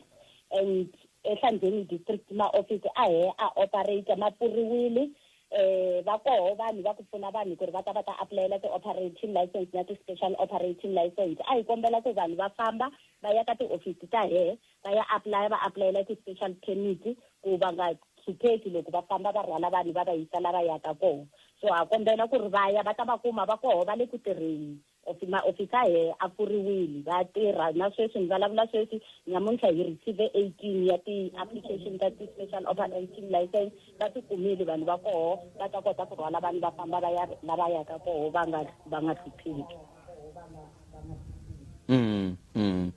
and Ehlanzeni district ma office a he a operate ma pfuriwile eh va koho vanhu va ku pfuna vanhu ku ri va ta va ta apulayela ti-operating license na ti-special operating license a hi kombela ku vanhu va famba va ya ka tiofisi ta hehe va ya apulaya va apulayela ti-special permit ku va nga hlupheki loko va famba va rhwala vanhu va va yisa la va yaka kona so ha kombela ku ri va ya va ta va kuma va koho va le ku tirheni maofisi a hehe a pfuriwile va tirha na sweswi ni vulavula sweswi nyamuntlha hi receive 18 ya ti-application ta ti-special operating license va ti kumile vanhu va koho va ta kota ku rhwala vanhu va famba va ya la va yaka koho va nga va nga hlupheki. Mm, mm.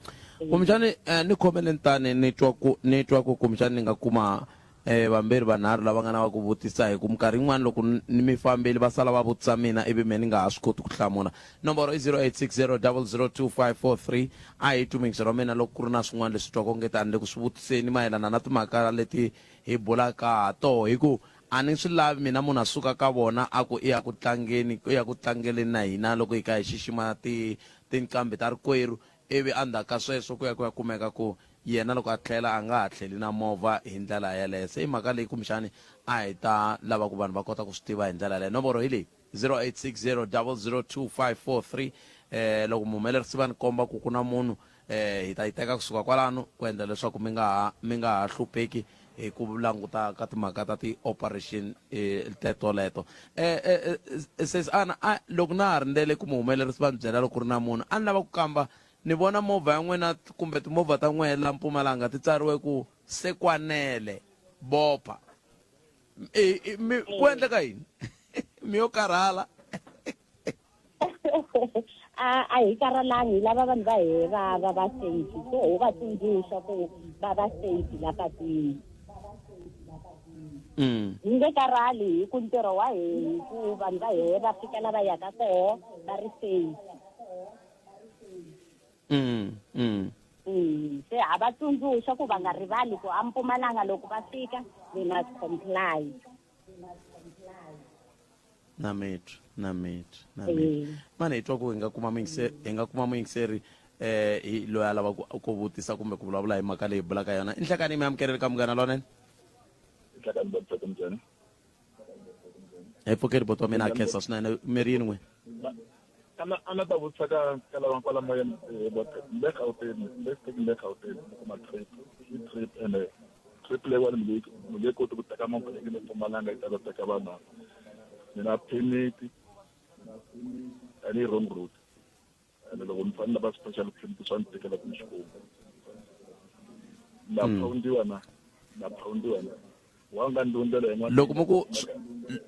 Kumbexani eh, ni khomeleni tani ni twa ku ni twa ku kumbexani ni nga kuma eh, vambirhi vanharhu lava nga na va ku vutisa hi ku minkarhi yin'wana loko ni mi fambile va sala va vutisa mina ivi me ni nga ha swi koti ku hlamula. Nomboro i 0860002543 a hi twi muyingiseri wa mina loko ku ri na swin'wana leswi twaka onge tani le ku swi vutiseni mayelana na timhaka leti hi bulaka ha toho hi ku a ni swi lavi mina munhu a suka ka vona a ku i ya ku tlangeni i ya ku tlangeleni na hina loko hi kha hi xixima ti tinqambi ta rikwerhu ivi endzhaku ka sweswo ku ya ku ya kumeka ku yena loko a tlhela a nga ha tlheli na movha hi ndlela yeleyo. Se i mhaka leyi kumbexani a hi ta lava ku vanhu va kota ku swi tiva hi ndlela yaleyo. Nomboro hi leyi, 0860002543. Eh, loko muhumelerisi va ni komba ku ku na munhu eh, hi ta yi teka kusuka kwalano ku endla leswaku mi nga ha mi nga ha hlupheki hi ku languta ka timhaka ta ti-operation eh, tetoleto. Eh, eh, eh, sesi Ana, a loko na ha rindzele ku muhumelerisi va ni byela loko ku ri na munhu, a ni lava ku kamba ni vona movha ya n'wina kumbe timovha ta n'wina la Mpumalanga ti tsariwe ku Sekwanele Bopha. E, e, mi, ku endleka yini? Mi yo karhala? A a hi karhalangi hi lava vanhu va he va va va safe so ho va tsundzuxa ku va va safe la patwini. Hi nge karhali hi ku ntirho wa hehe hi ku vanhu va hehe va fika la va yaka koho va ri safe. Se ha va tsundzuxa ku va nga rivali ku a Mpumalanga loko va fika they must comply. Na mitwa, na mitwa, na mitwa. Mani hi twa ku hi nga kuma muyingiseri, hi nga kuma muyingiseri eh hi loyi a lava ku ku vutisa kumbe ku vulavula hi mhaka leyi hi bulaka yona. I nhlekani mi amukeleli ka Munghana Lonene. Nhlekani va pfuka njhani? Hi pfukeli boti wa mina a khensa swinene mi ri yini n'wina? Ana ana ta vutisa ka ka lava kwala moyeni eh, but le Gauteng le state le Gauteng mi kuma trip i trip ene trip leyiwani mi nge mi nge koti ku teka movha leyi nga le Mpumalanga yi ta ta teka vanhu ni na permit tanihi wrong route ene loko ni fanele lava special permit swa ni tikela ku ni swi kuma na phawundiwa na na phawundiwa na wa nga ndzi ndlela yin'wana loko mi ku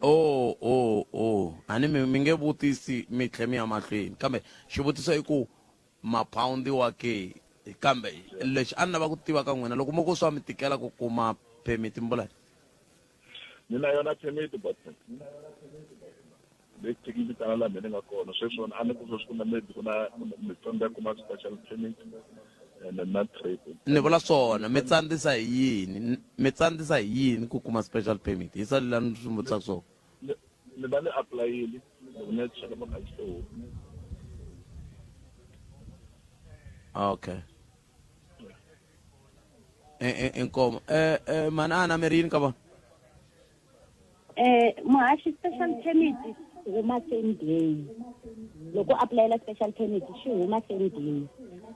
o o o a ni mi mi nge vutisi mi tlhe mi ya mahlweni kambe xivutiso i ku maphawundiwa ke kambe lexi a ni lava ku tiva ka n'wina loko mi ku swa mi tikela ku kuma permit mi vula yini? Ni na yona permit but leyi teki vitana laha mina ni nga kona sweswiwani a ni ku sweswi ku na maybe ku na mi tsandzeka kuma special permit and na trip. Ni vula swona mi tsandzisa hi yini mi tsandzisa hi yini ku kuma special permit hi sale la ni swi vutisaka swona. Ni ni va ni apulayile loko ni ya cheka va kha xi humi. Okay. Inkomo eh eh mani ana mi ri yini ka vona? Eh muhaxi special permit huma same day loko u apulayela special permit xi huma same day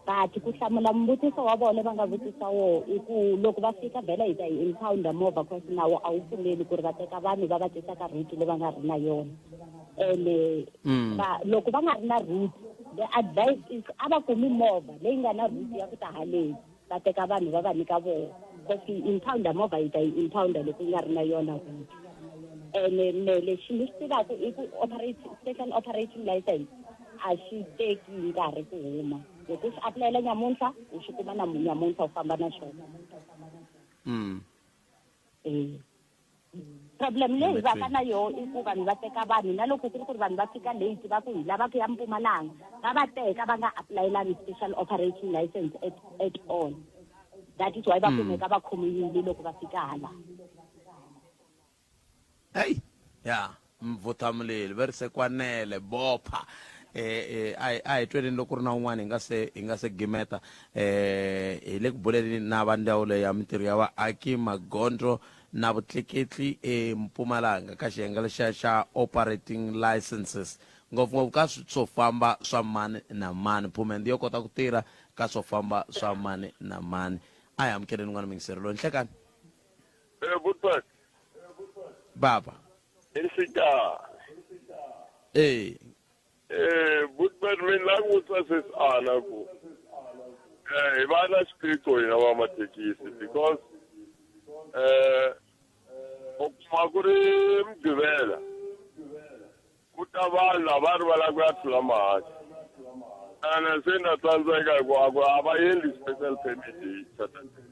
but ku hlamula mbutiso wa vona va nga vutisa wo i ku loko va fika vhela hi ta hi impounda movha cause nawu a wu pfumeli ku ri va teka vanhu va va tisa ka route leyi va nga ri na yona ene va loko va nga ri na route. The advice is a va kumi movha leyi nga na route ya ku ta haleni va teka vanhu va va nyika vona cause yi impound-a movha yi ta yi impound-a loko yi nga ri na yona route. Ene me lexi ni xi tivaka i ku operate special operating license a xi teki nkarhi ku huma. Loko u xi apulayela nyamuntlha u xi kuma na nyamuntlha u famba na xona. E problem leyi hi vaka na yoho i ku vanhu va teka vanhu na loko ku ri ku ri vanhu va fika late va ku hi lava ku ya Mpumalanga va va teka va nga apulayelani special operating license at, at all. That is why va kumeka va khomiwile loko va fika hala. Hey ya mvuthamuleli va ri se kwanele bopha eh eh a hi tweni loko ku ri na un'wana hi nga se hi nga se gimeta eh hi le ku buleni na va ndzawulo ya mintirho ya vaaki magondzo na vutleketli eMpumalanga ka xiyenge lexiya xa operating licenses ngopfungopfu ka swo famba swa mani na mani phumende yo kota ku tirha ka swo famba swa mani na mani a hi amukeleni n'wana mingiseri loyi nhlekani Eh, Goodbye. Baba. Inhlika. Eh. Eh, Goodbye mina la ngutsa sesi ana ku. Eh, hi va na xiphiqo hina va mathekisi because eh u kuma ku ri mugqivela ku ta vanhu lava ri va lava ku ya tlula mahachi ene se na tsandzeka hi ku a ku a va endli special permit hi Saturday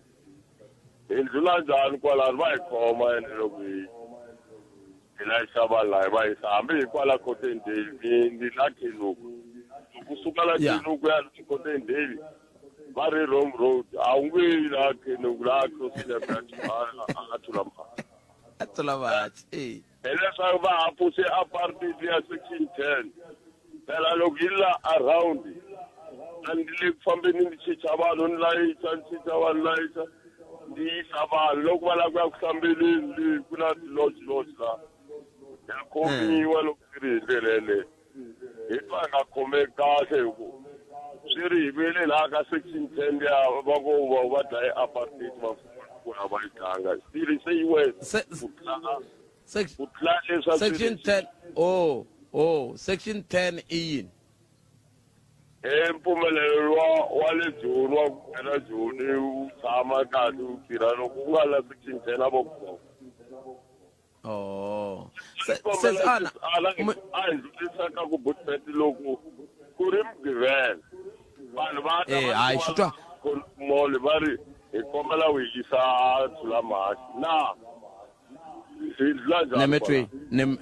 hi ndlula njhani kwalano va hi khoma ene loko hi hi layicha vanhu laha hi va yisa hambi hi kwala Cotton Dale ni ni la Kenuku loko suka la Kenuku ya la Cotton Dale va ri wrong road a wu nge yi la Kenuku la cross left a thula mahachi a thula mahachi eh Hileswaku va ha pfuxe apartheid ya section 10. Phela loko yi la around a ni le ku fambeni ni chicha vanhu ni layicha ni chicha vanhu layicha ni yisa vanhu loko va lava ku ya ku hlambeleni le ku na ti-lodge lodge la ya khomiwa loko swi ri hi ndlela yeleyo hi twa hi nga khomeki kahle hi ku swi ri hi vuyele laha ka section 10 liya va ngo va va dlaye apartheid va ku a va yi tlanga still se yi wena ku tlula ku tlula leswi a swi Section 10 oh oh section 10 i yini? E mpfumelelo wa wa le Joni wa ku nghena Joni u tshama kahle u tirha loko u nga la section 10 a vo ku khoma. Oh. Se, se, ana, a hi ndlulisa ka ku butbet loko ku ri mugqivela vanhu va ta Eh, hayi, xi twa. mall va ri hi kombela u yisa tshula mhasi na hi ndlula njhani Nemetweni, nem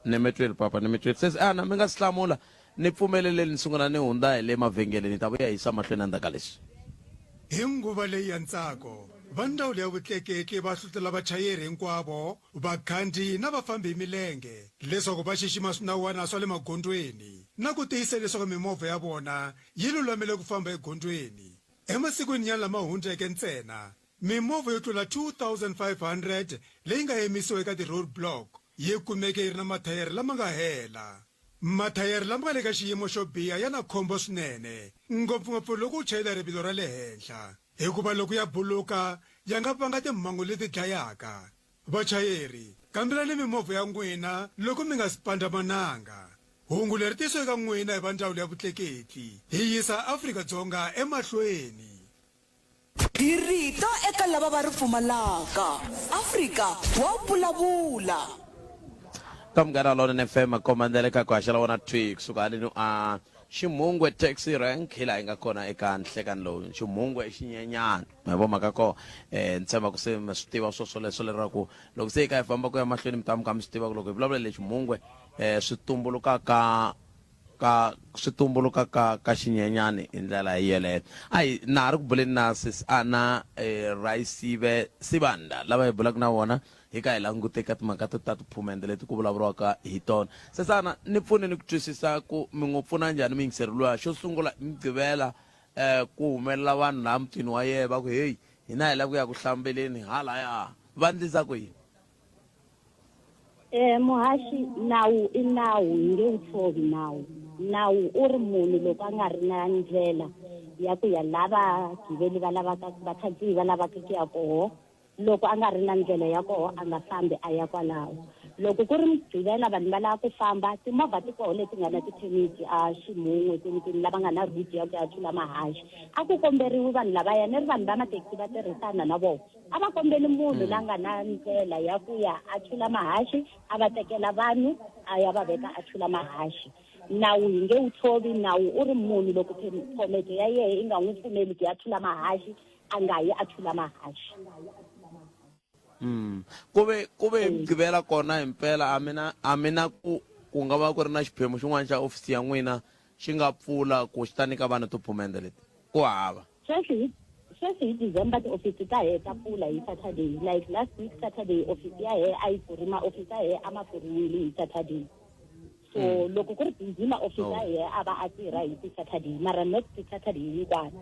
nemetweni papa, nemetweni. Sesi ana mi nga si hlamula ni pfumeleleni ni sungula ni hundza hi le mavhengeleni ni ta vuya hi yisa mahlweni endzhaku ka leswi. Hi nguva leyi ya ntsako, va Ndzawulo ya Vutleketli va hlohlotela vachayeri hinkwavo, vakhandziyi na vafambi hi milenge leswaku va xixima swinawana swa le magondzweni na ku tiyisisa leswaku mimovha ya vona yi lulamele ku famba egondzweni. Emasikwininyana lama hundzeke ntsena, mimovha yo tlula 2,500 leyi nga yimisiwa eka ti-roadblock yi kumeke yi ri na mathayere lama nga hela. Mathayere lama nga le ka xiyimo xo biha ya na khombo swinene, ngopfu-ngopfu loko u chayela rivilo ra le henhla, hikuva loko ya buluka ya nga vanga timhangu leti dlayaka. Vachayeri, kambelani mimovha ya n'wina loko mi nga si pandza mananga. Hungu leri tisiwe eka n'wina hi va Ndzawulo ya Vutleketli. Hi yisa Afrika-Dzonga emahlweni. Hi rito eka lava va ri pfumalaka. Afrika wa vulavula. Ka Munghana Lonene FM komandele ka ku haxela wona thwi kusuka haleni a Ximhungwe taxi rank hi laha hi nga kona eka nhlekani lowu Ximhungwe i xinyenyana ma vo mhaka koho eh ni tshemba ku se mi swi tiva swo swoleswo leraku loko se hi kha hi famba ku ya mahlweni mi ta mi kha mi swi tiva ku loko hi vulavula le Ximhungwe eh swi tumbuluka ka ka swi tumbuluka ka ka xinyenyani hi ndlela yeleyo a hi na ha ri ku buleni na sis ana eh, Raisive Sibanda lava hi bulaka na vona hi ka hi langute ka timhaka to ta tiphumende leti ku vulavuriwaka hi tona sesana ni pfune ni ku twisisa ku mi n'wi pfuna njhani muyingiseri luya xo sungula hi mugqivela eh ku humelela vanhu laha mutini wa yena va ku heyi hina hi lava ku ya ku hlambeleni halaya va ndlisa ku yini Eh muhaxi nawu i nawu hi nge wu tshovi nawu nawu u ri munhu loko a nga ri na ndlela ya ku ya la vagiveli va lavaka vakhandziyi va lavaka ku ya koho loko a nga ri na ndlela ya koho a nga fambi a ya kwalaho. Loko ku ri Mugqivela vanhu va lava ku famba, timovha ti koho leti nga na ti-permit a Ximun'we kwini kwini lava nga na route ya ku ya thula mahaxi. A ku komberiwi vanhu lavaya ni ri vanhu va mathekisi va tirhisana na vona. A va kombeli munhu la nga na ndlela ya ku ya a thula mahaxi a va tekela vanhu a ya va veka a thula mahaxi. Nawu hi nge wu tshovi, nawu u ri munhu loko phomete ya yehe yi nga n'wi pfumeli ku ya thula mahaxi a nga yi a thula mahaxi. Mm. Ku ve ku ve hi Mugqivela kona himpela a mi na a mi na ku ku nga va ku ri na xiphemu xin'wana xa ofisi ya n'wina xi nga pfula ku xi ta nyika vanhu tiphumende leti. Ku hava. Sweswi hi sweswi hi December tiofisi ta hehe ta pfula hi Saturday like last week Saturday ofisi ya hehe a yi pfuri maofisi ya hehe a ma pfuriwile hi Saturday. So loko ku ri busy maofisi Oh. ya hehe a va a tirha hi ti-Saturday mara not ti-Saturday hinkwato.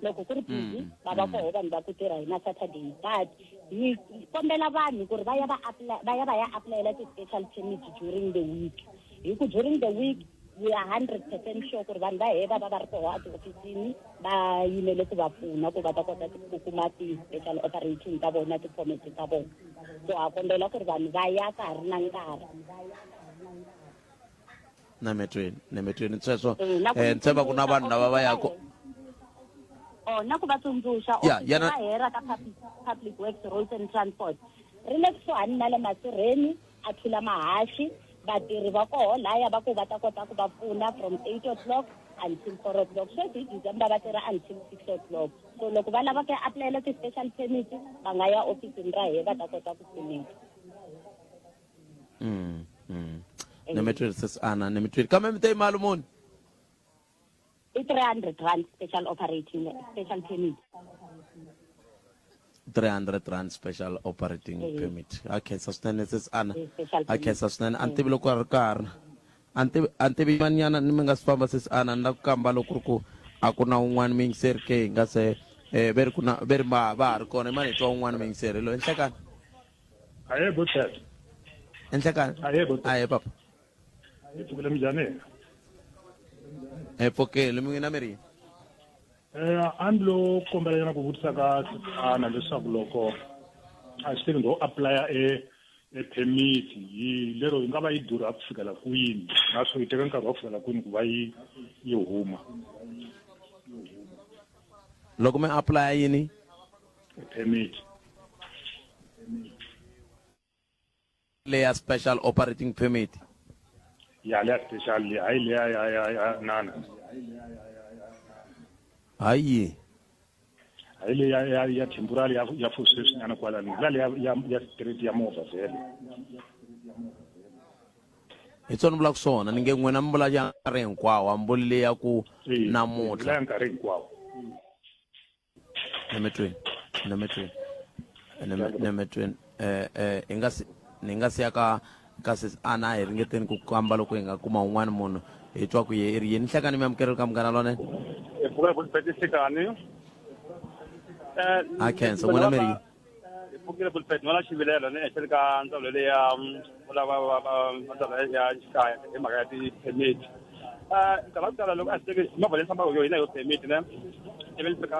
Loko ku ri busy va va koho vanhu va ku tirha hi ma-Saturday but hi kombela vanhu ku ri va ya va apply va ya va ya apulayela ti-special permit during the week hi ku during the week we are 100% sure ku ri vanhu va hehe va va va ri koho etihofisini va yimele ku va pfuna ku va ta kota ku kuma ti-special operating ta vona ti-permit ta vona. So ha kombela ku ri vanhu va ya ka ha ri na nkarhi. Nametweni, nametweni sweswo Eh, na ku eh ni tshemba ku na tsundzuxa vanhu lava va ofisi ra yaka hina. Oh, na ku va tsundzuxa Ya, ofisi yana ra hera ka public, public works roads and transport ri le kusuhani na le Masirheni a thula mahaxi vatirhi va koho laya va ku va ta kota ku va pfuna from 8 o'clock until 4 o'clock. Sweswi hi December va tirha until 6 o'clock. So loko va lava ku ya apulayela ti-special permit va nga ya ofisini ra hehe va ta kota ku pfuneka. Nemetweni sis Ana, nemetweni. Kambe mi te mali muni? I 300 rand special operating special permit. 300 rand special operating permit. A khensa swinene sis Ana. Special A permit. khensa swinene. A ni tivi loko a ri karhi. A ni tivi a ni tivi yin'wanyana ni mi nga si famba sis Ana ni la ku kamba loko ku ri ku a ku na un'wana muyingiseri ke hi nga se eh ve ri ku na ve ri va va ha ri kona i mani hi twa un'wana muyingiseri loyi nhlekani. Ahee Butler. Nhlekani. Ahee Butler. Ahee papa. Hi pfukile minjhani? Hi pfukile mi n'wina mi ri yini? Eh, a ni lo kombela nyana ku vutisa ka Ana leswaku loko a swi tivi ndo apply-a e e permit yi lero yi nga va yi durha ku fikela kwini naswo yi teka nkarhi wa ku fikela kwini ku va yi yi huma Loko mi apply-a yini? E permit. Leya special operating permit. Ya leya special leyi hayi leya ya ya ya nana. Hayi. Hayi leya ya ya temporary ya ya for sweswinyana kwalano. La leya ya ya straight ya movha vhele. Hi swona ni vulaka swona ni nge n'wina mi vula ya nkarhi hinkwawo a mi vuli leya ku namuntlha. Ya nkarhi hinkwawo. Nemetweni nemetweni nemetweni eh eh hi nga si ni nga si ya ka ka sis Ana hi ringeteni ku kamba loko hi nga kuma un'wana munhu hi twa ku ye i ri yini nhlekani mi amukeriwe ka Munghana Lonene. Hi pfuka hi ku nhlikani. Eh A khensa n'wina mi ri yini? Hi pfukile Bulpet ni na xivilelo ni ehenhleni ka ndzawulo leyi ya vulava va va ndzawulo ya xikaya hi mhaka ya ti-permit. Nkarhi wa ku tala loko a swi teki movha leyi fambaka hi yona yo permit ne ivi ni fika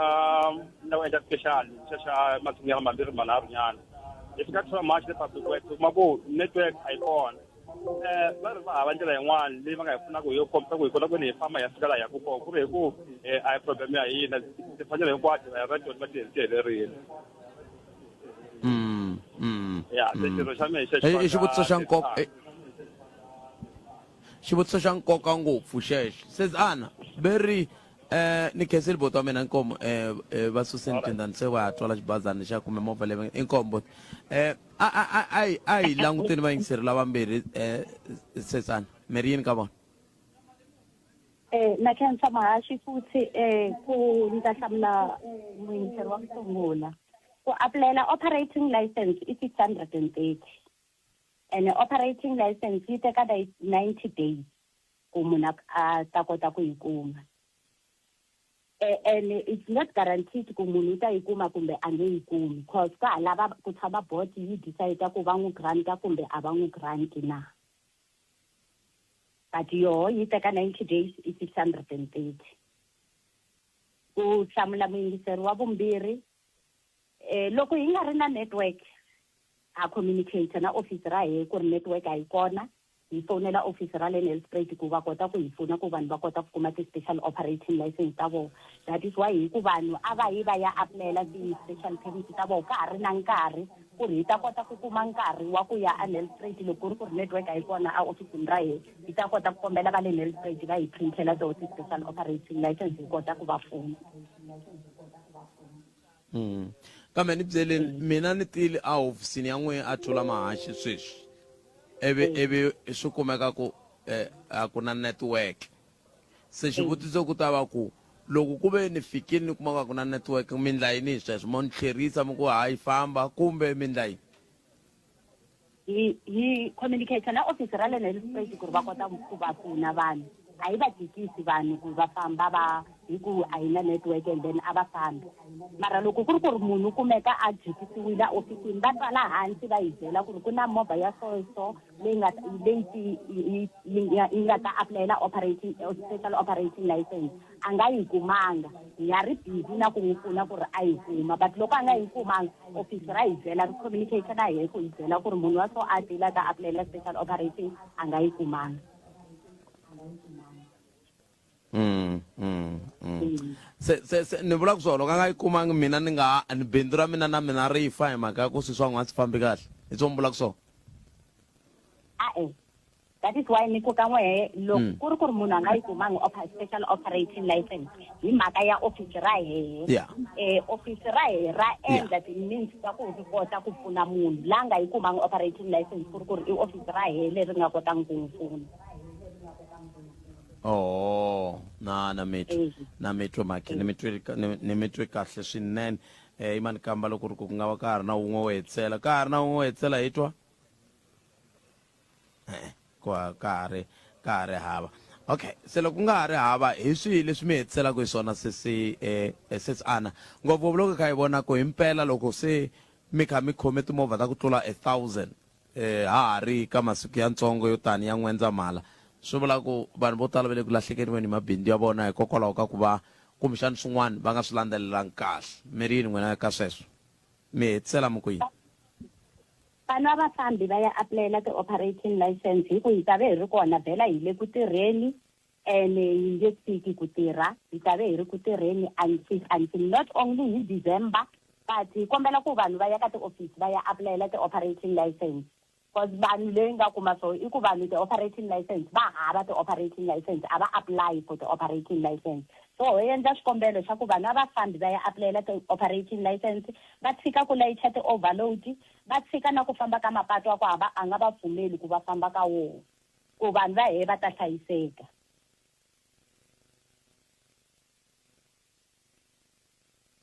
ni lava ku endla special xa xa masiku ya mambirhi manharhu nyana hi fika thola March le public works u kuma ku network a yi kona. Eh, va ri va hava ndlela yin'wana leyi va nga hi pfunaka hi yo kombisa ku hi kota ku ni hi famba hi ya fika laha hi yaka kona ku ri hi ku eh, a hi problem ya hina timfanelo hinkwato hi ra tona va ti ti helerile ya se xirho xa mina hi xexo I xivutiso xa nkoka xivutiso xa nkoka ngopfu xexo sis Ana ve ri eh ni khensile boti wa mina inkomu eh eh, va suseni tindani se wa ha twala xibazana xa kumbe movha leyi inkomu boti eh a a a a hi a hi languteni vayingiseri lavambirhi eh sis Ana mi ri yini ka vona Eh na khensa muhaxi futhi eh ku ni ta hlamula muyingiseri wa ku sungula ku apulayela operating license i 630 ene operating license yi teka 90 days ku munhu a ta kota ku yi kuma and it's not guaranteed ku munhu u ta yi kuma kumbe a nge yi kumi cause ka ha lava ku tshama board yi decide ku va n'wi granta kumbe a va n'wi granti na but yoho yi teka 90 days i 630 ku hlamula muyingiseri wa vumbirhi eh loko hi nga ri na network. Ha communicate na office ra hehe ku ri network a yi kona, hi fonela office ra le Nelspruit ku va kota ku hi pfuna ku vanhu va kota ku kuma ti-special operating license ta vona. That is why hi ku vanhu a va yi va ya apulayela ti-special permit ta vona ka ha ri na nkarhi ku ri hi ta kota ku kuma nkarhi wa ku ya a Nelspruit loko ku ri ku ri network a yi kona a ofisini ra hina, hi ta kota ku kombela va le Nelspruit va hi printela toho ti-special operating license hi kota ku va pfuna. Mm. Kambe ni byeleni mina ni tile a hofisini ya n'wina a thula mahaxi sweswi ivi ivi swi kumeka ku eh, a ku na network se xivutiso ku ta va ku loko ku ve ni fikile ni kuma ku a ku na network mi ndla yini hi sweswo mo ni tlherisa mi ku hayi famba kumbe mi ndla yini Hi hi communicate na office ra le Nelspruit ku ri va kota ku va pfuna vanhu. A hi va jikisi vanhu ku va famba va hi ku a hi na network and then a va fambi. Mara loko ku ri ku ri munhu u kumeka a jikisiwile a ofisini va tsala hansi va hi byela ku ri ku na movha ya so so leyi nga leyi ti yi yi nga ta apulayela operating special operating license. A nga yi kumanga. Hi ha ri busy na ku n'wi pfuna ku ri a yi kuma but loko a nga yi kumanga, office ra hi byela, ri communicate na hehe ku hi byela ku ri munhu wa so a tile a ta apulayela special operating a nga yi kumanga. Mm, mm, mm. Se se se ni vula ku swona loko a nga yi kumangi mina ni nga ni bindzu ra mina na mina ri fa hi mhaka ya ku swi swa n'wana swi fambi kahle. Hi swo mi vula ku swona. A-e. That is why ni ku ka n'wehe loko Mm. ku ri ku ri munhu a nga yi kumangi special operating license hi mhaka ya office ra hehe Yeah. Office ra hehe ra endla ti-means ta ku ri kota ku pfuna munhu la nga yi kumangi operating license ku ri ku ri i office ra hehe leri nga kotanga ku n'wi pfuna. Oh, na na mi twi Eh. na mi twi mhakhi ni mi twi ni mi twi kahle swinene yimani kamba loko ku ri ku ku nga va ka ha ri na wun'we wo hetisela ka ha ri na wun'we wo hetisela hi twa E-e, ku ka ha ri ka ha ri hava. Okay, se loko ku nga ha ri hava hi swihi leswi mi hetiselaka hi swona sesi eh, sesi Ana? Ngopfungopfu loko hi kha hi vona ku himpela loko se mi kha mi khome timovha ta ku tlula a thousand eh, ha ha ri ka masiku yantsongo yo tani ya N'wendzamhala, swi vula ku vanhu vo tala va le ku lahlekeriweni hi mabindzu ya vona hikokwalaho ka ku va kumbexana swin'wana va nga swi landzelelangi kahle. Mi ri yini n'wina ka sweswo? Mi hetisela mi ku yini? Vanhu a va fambi va ya apulayela ti-operating license hi ku hi ta ve hi ri kona vhela hi le ku tirheni ene hi nge tshiki ku tirha, hi ta ve hi ri ku tirheni until until not only hi December but hi kombela ku vanhu va ya ka tiofisi va ya apulayela ti-operating license cause vanhu leyi nga kuma swo i ku vanhu ti-operating license va hava ti-operating license a va apply for ti-operating license so ho endla xikombelo xa ku vanhu a va fambi va ya apulayela ti-operating license va tshika ku layicha ti-overload Va tshika na ku famba ka mapatu a ku hava a nga va pfumeli ku va famba ka wona, ku vanhu va hehe va ta hlayiseka.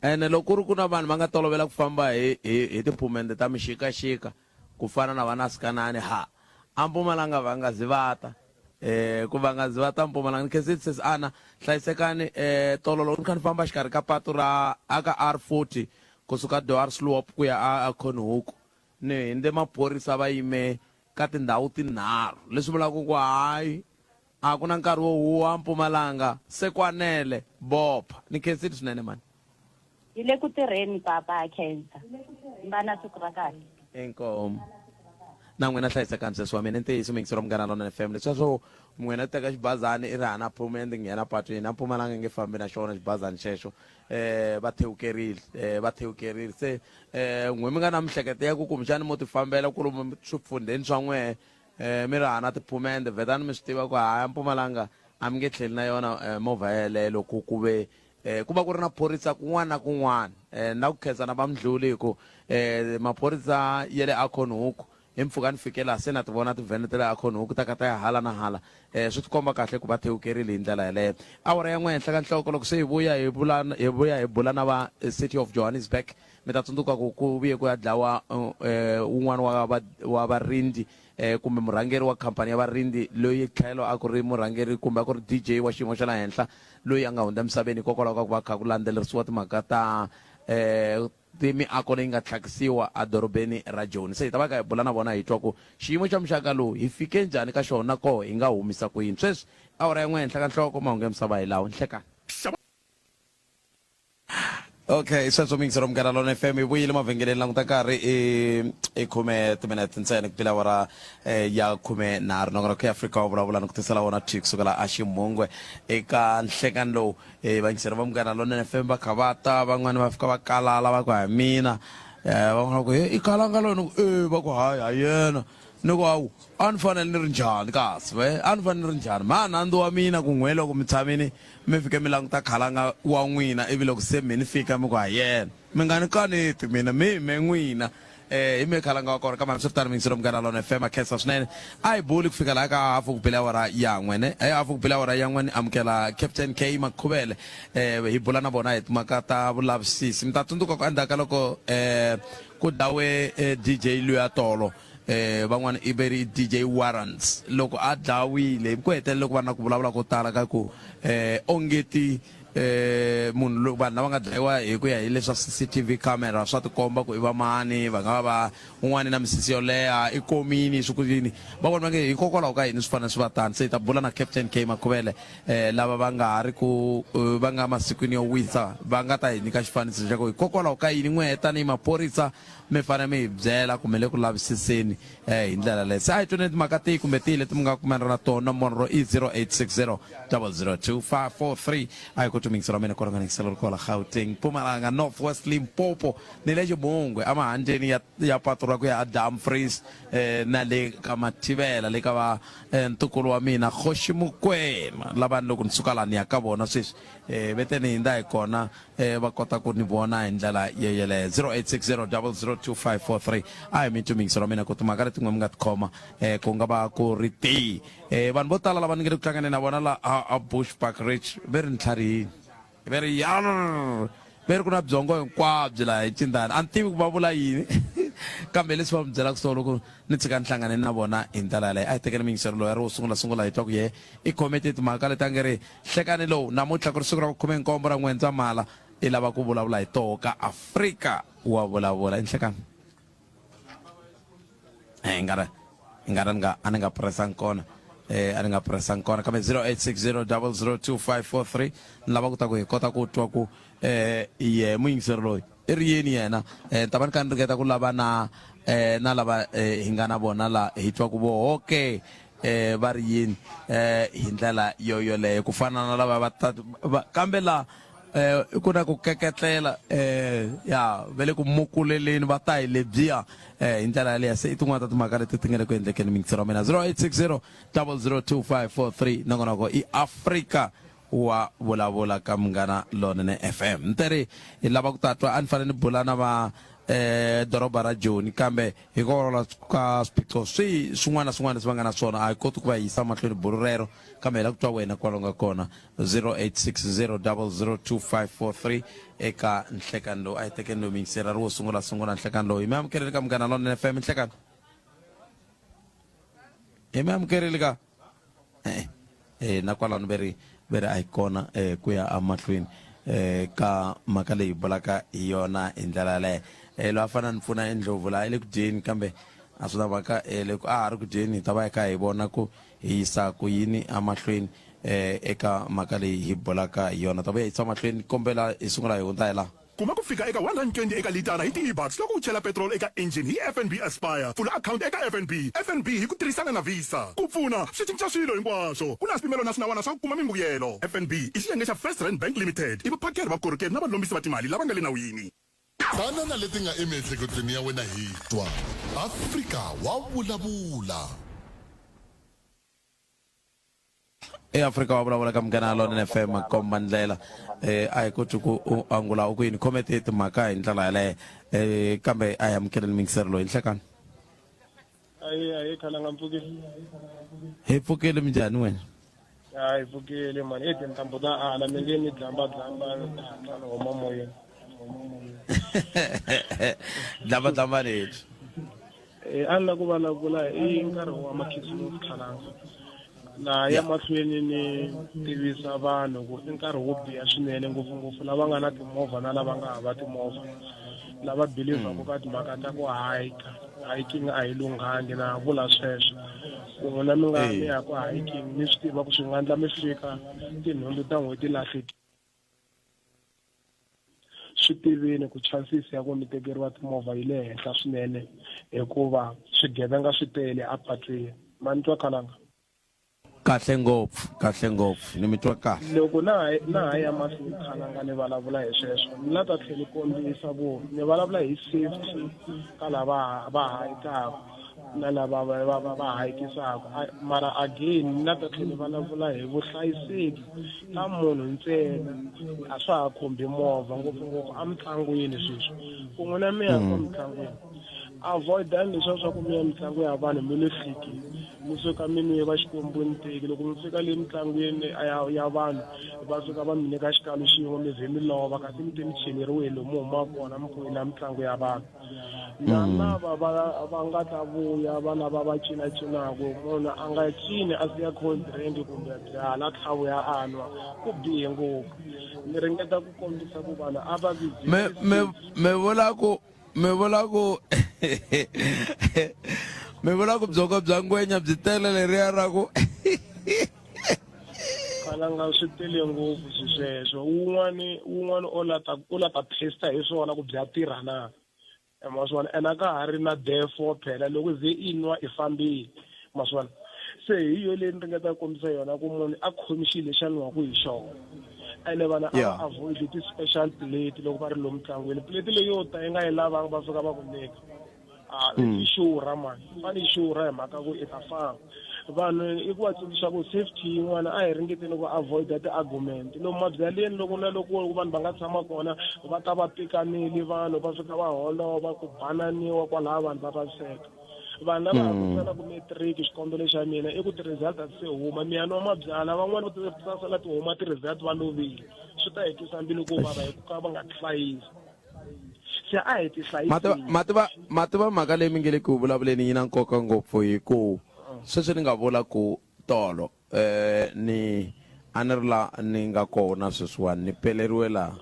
Ene loko ku ri ku na vanhu va nga tolovela ku famba hi hi hi tiphumende ta mixikaxika ku fana na va Nasikanani ha a Mpumalanga va nga zi va ta eh ku va nga zi va ta Mpumalanga ni khensile sesi Ana hlayisekani eh tolo loko ni kha ni famba xikarhi ka patu ra aka R40 Kusuka Dwarsloop ku ya a Acornhoek ni hindze maphorisa va yime ka tindhawu tinharhu, leswi vulaka ku hayi a ku na nkarhi wo huwa Mpumalanga se kwanele, bopha. Ni khensile swinene mhani. Hi le ku tirheni papa ha khensa. Va na siku ra kahle. Inkomu. Na n'wina hlayisekani sesi wa mina i ntiyiso muyingiseri wa Munghana Lonene FM leswiya swo n'wina teka xibazani i ri hana phumende nghena patwini a Mpumalanga nge fambi na xona xibazani xexo eh va thewukerile eh va thewukerile se eh n'we mi nga na mihleketo ya ku kumbexani mo tifambela kolomu swifundheni swa n'wehe eh mi ri hana tiphumende vhetani mi swi tiva ku haya Mpumalanga a mi nge tlheli na yona eh, movha yeleyo loko ku ve eh ku va ku ri na phorisa kun'wana na kun'wana eh na ku khensa na va Mdluli hi ku eh maphorisa ya le Acornhoek Hi mpfhuka ni fike laha se na ti vona tivhene ta le Acornhoek ta ka ta ya hala na hala. Swi tikomba kahle ku va thewukerile hi ndlela yaleyo. Awara ya n'we henhla ka nhloko loko se hi vuya hi vula hi vuya hi bula na va City of Johannesburg. Mi ta tsundzuka ku ku vuye ku ya dlawa wun'wana wa va wa varindzi kumbe murhangeri wa khampani ya varindzi loyi tlhelo a ku ri murhangeri kumbe a ku ri DJ wa xiyimo xa le henhla loyi a nga hundza emisaveni hikokwalaho ka ku va kha ku landzelerisiwa timhaka ta Ti miako leyi nga tlhakisiwa edorobeni ra Joni. Se hi ta va hi kha hi bula na vona hi twa ku xiyimo xa muxaka lowu hi fike njhani ka xona na koho hi nga humisa ku yini. Sweswi awara ya n'we henhla ka nhloko, mahungu ya misava hi lawa. Nhlekani. Okay, sweswo miyingiselo Munghana Lona FM hi vuyile mavhengeleni languta nkarhi i i khume timinete ntsena ku bile awara eh, ya 13 nongonoko ya Afrika wa vulavula ni ku tisela wona thwi kusukela a Ximhungwe eka nhlekani lowu eh, vayingiseri va Munghana Lonene FM va kha va ta van'wani va fika va kalala va ku ha mina eh, van'wana va ku he i kalanga loyi ni ku e va ku hayi ha yena ni ku hawu a ni fanele ni ri njhani kasi ve a ni fanele ni ri njhani mha nandzu wa mina ku n'we loko mi tshamini mi fike mi languta khalanga wa n'wina ivi loko se mi ni fika mi ku ha yena mi nga ni kaneti mina mi me n'wina eh hi me khalanga wa kona kambe hambiswiritano miyingiselo munghana lona fm a khensa swinene a hi buli ku fika laha ka hafu ku bile awara ya n'we ne eh hafu ku bile awara ya n'we ni amukela captain k makhuvele eh hi bula na vona hi timhaka ta vulavisisi mi ta tsundzuka ku endzhaku ka loko eh ku dlawe eh, dj luya tolo eh van'wana i veri DJ Warrants loko a dlawile ku hetelele ku va na ku vulavula ko tala ka ku eh ongeti eh munhu loyi vanhu lava nga dlayiwa hi ku ya hi leswa CCTV camera swa tikomba ku i va mani va nga va va un'wana na misisi yo leha i komini swi ku yini van'wana va nge hikokwalaho ka yini swi fanele swi va tani se hi ta bula na Captain K Makhuvele eh lava va nga ha ri ku eh, va nga masikwini yo wisa va nga ta hi nyika xifaniso xa ku hikokwalaho ka yini n'wehe tanihi maphorisa mi fanele mi hi byela kumbe le ku lavisiseni eh, hi ndlela leyi se a hi tweni timhaka tihi kumbe tihi leti mi nga kumana na tona nomoro i 0860 002 543 a hi ku tumingiselo wa mina koronganiselo ri kwala gauteng mpumalanga north west limpopo ni le xibungwe emahandleni ya, ya patu ra ku ya adumfries eh, na le ka mathivela le ka va eh, ntukulu wa mina kgoši mokwena lavani loko ni suka lani ya ka vona sweswi eh, ve te ni hindza hi kona eh, va kota ku ni vona hi ndlela ye yeleyo 0860 002543 a hi mi tumingiselo wa mina ku timhaka leti n'we mi nga tikhoma eh, ku nga va ku ri tihi eh, vanhu vo tala lava ni nge le ku tlangeni na vona la a, a bush park ridge ve ri ni tlharihini ve ri yar ve ri ku na byongo hinkwabyo laha hi cindani a ni tivi ku va vula yini kambe leswi va mi byelaka swona loko ni tshika ni hlangane na vona hi ndlela yaleyo a hi tekeni miyingiselo loyi a ri wo sungula sungula hi twa ku ye i khome ti timhaka leti a nge ri Nhlekani lowu, namuntlha ku ri siku ra vukhume-nkombo ra N'wendzamhala, i lava ku vulavula hi toho ka Afrika wa vulavula. I nhlekani. Eh, nga ri nga ri nga a ni nga pressangi kona. Eh, a ni nga pressangi kona kambe 0860002543 ni lava ku ta ku hi kota ku twa ku eh ye muyingiseri loyi i ri yini yena eh ni ta va ni kha ni ringeta ku lava na eh na lava eh, hi nga na vona la hi twa ku voho ke eh va ri yini eh hi ndlela yo yoleyo ku fana na lava va ta va, kambe la eh ku na ku keketlela eh ya ve le ku mukuleleni va ta hi lebyiya eh hi ndlela yaleyo se i tin'wana ta timhaka leti ti nga le ku endlekeni mingisero wa mina 0860 002543 nongonoko i Afrika wa vulavula ka Munghana Lonene FM. Ni teri hi lava ku ta twa a ni fanele ni bula na va eh doroba ra Joni kambe hikwalaho ka swiphiqo swi swin'wana na swin'wana leswi va nga na swona a hi koti ku va yisa mahlweni bulu rero kambe hi lava ku twa wena kwala u nga kona 0860002543 eka nhlekani lowu a hi tekeni lowu miyingiseri a ri wo sungula sungula nhlekani lowu hi mi amukerile ka Munghana Lonene FM nhlekani hi mi amukerile ka e-e eh, na kwalano ve ri ve ri a hi kona eh, ku ya emahlweni eh, ka mhaka leyi bulaka hi yona hi ndlela yaleyo eh, loyi a fanele a ni pfuna i ndlhovu laha i le ku dyeni kambe a swi na mhaka eh, loko a ha ri ku dyeni hi ta va hi kha hi vona ku hi yisa ku yini emahlweni eh, eka mhaka leyi hi bulaka hi yona ta vuya hi yisa mahlweni kombela hi sungula hi hundza hi laha Kuma ku fika eka R120 eka litara hi ti-eBucks loko u chela petiroli eka injhini hi FNB Aspire. Pfula akhawunti eka FNB. FNB hi ku tirhisana na Visa. Ku pfuna swi cinca swilo hinkwaswo. Ku na swipimelo na swinawana swa ku kuma mimbuyelo. FNB i xiyenge xa First Rand Bank Limited. I vaphakeri va vukorhokeri na valombisi va timali lava nga le nawini. Tana na leti nga emiehleketweni ya wena hi twa. Afrika wa vulavula. eAfrika wa vulavula ka Munghana Lonene FM komba ndlela eh a hi koti ku u angula u ku yini khomete timhaka hi ndlela yaleyo eh kambe a hi amukeleni mingisero loyi nhlekani ayi ayi khalanga mpfukile hi pfukile minjhani wena hayi pfukile mani i tintambu ta ala mi nge ni dlamba dlamba hatla ni huma moyeni dlamba dlamba leti Eh, a ni la ku vulavula i nkarhi wa makhisimusi khalanga na ya mahlweni ni tivisa vanhu ku i nkarhi wo biha swinene ngopfungopfu lava nga na timovha na lava nga hava timovha lava believaku ka timhaka ta ku hike hiking a yi lunghangi na vula sweswo ku n'wina mi nga mi ya ku hiking mi swi tiva ku swi nga endla mi fika tinhundzu ta n'hweti lahleki. Swi tiveni ku chances ya ku mi tekeriwa timovha yi le henhla swinene hikuva swigevenga swi tele a patwini. Ma ni twa khalanga? Kahle ngopfu, kahle ngopfu. Ni mi twa kahle. Loko na ha na ha ya mahlweni khalanga ni vulavula hi sweswo, ni la ta tlhela ni kombisa ku ni vulavula hi safety ka lava va hayikaku na lava va va va va hayikisaka. Mara again ni la ta tlhela ni vulavula hi vuhlayiseki ka munhu ntsena, a swa ha khumbi movha ngopfungopfu emitlangwini sweswi. Ku n'wina mi ya ka mitlangwini avoidani leswiya swa ku mi ya mitlangu ya vanhu mi lo hliki mi suka mi nwe va xikwembu ni teki loko mi fika le mitlangwini ya ya vanhu va suka va mi nyika xikalu xin'we mi vhe mi lova kasi mi te mi cheleriwe lomu humaka kona mi ku la mitlangu ya vanhu na lava va va nga ta vuya va lava va cinacinaka munhu a nga cini a siya cold drink kumbe byala tlhavuya a nwa ku bihe ngopfu ni ringeta ku kombisa ku vanhu a va vi Me me me vula ku mi vula ku mi vula ku byongo bya ngwenya byi tele leriya ra ku kalanga swi tele ngopfu swi sweswo wun'wani wun'wani o la ta u la ta testa hi swona ku bya tirha na ma swona ene a ka ha ri na therefore phela loko ze i nwa i fambile ma swona se hi yo leyi ni ringeta ku kombisa yona ku munhu a khomi xilo lexi a nwaku hi xona ene vana a va avoid ti-special plate loko va ri lomu ntlangwini plate leyo ta yi nga yi lavanga va fika va ku nyika a i xurha mani fane i xurha hi mhaka ku i ta famba vanhu i ku va tsundzuxa ku safety yin'wana a hi ringeteni ku avoida ti-argument lomu mabyaleni loko na loko vanhu va nga tshama kona va ta va pikanile vanhu va fika va holova ku bananiwa kwalaha vanhu va vaviseka vanhu lava ha ku tsalaka matric xikombelo xa mina i ku ti-result a ti se huma mi ya nwa mabyala van'wani va tisasela ti huma ti-result va lovile swi ta hi twisa mbilu ku vava hi ku ka va nga tihlayisi se a hi tihlayisi mativa mativa mhaka leyi mi nge le ku vulavuleni yi na nkoka ngopfu hi ku sweswi ni nga vula ku tolo eh ni a ni ri la ni nga kona sweswiwani ni peleriwe laha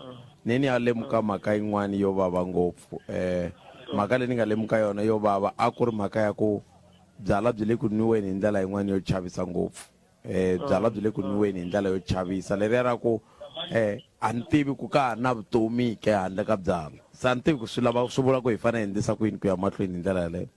ni ni ya lemuka mhaka yin'wana yo vava ngopfu eh mhaka leyi ni nga lemuka yona yo vava a ku ri mhaka ya ku byala byi le ku nwiweni hi ndlela yin'wana yo chavisa ngopfu eh byala byi le ku nwiweni hi ndlela yo chavisa leriya ra ku eh a ni tivi ku ka ha ri na vutomi ke handle ka byala se a ni tivi ku swi lava swi vula ku hi fanele hi endlisa ku yini ku ya mahlweni hi ndlela yaleyo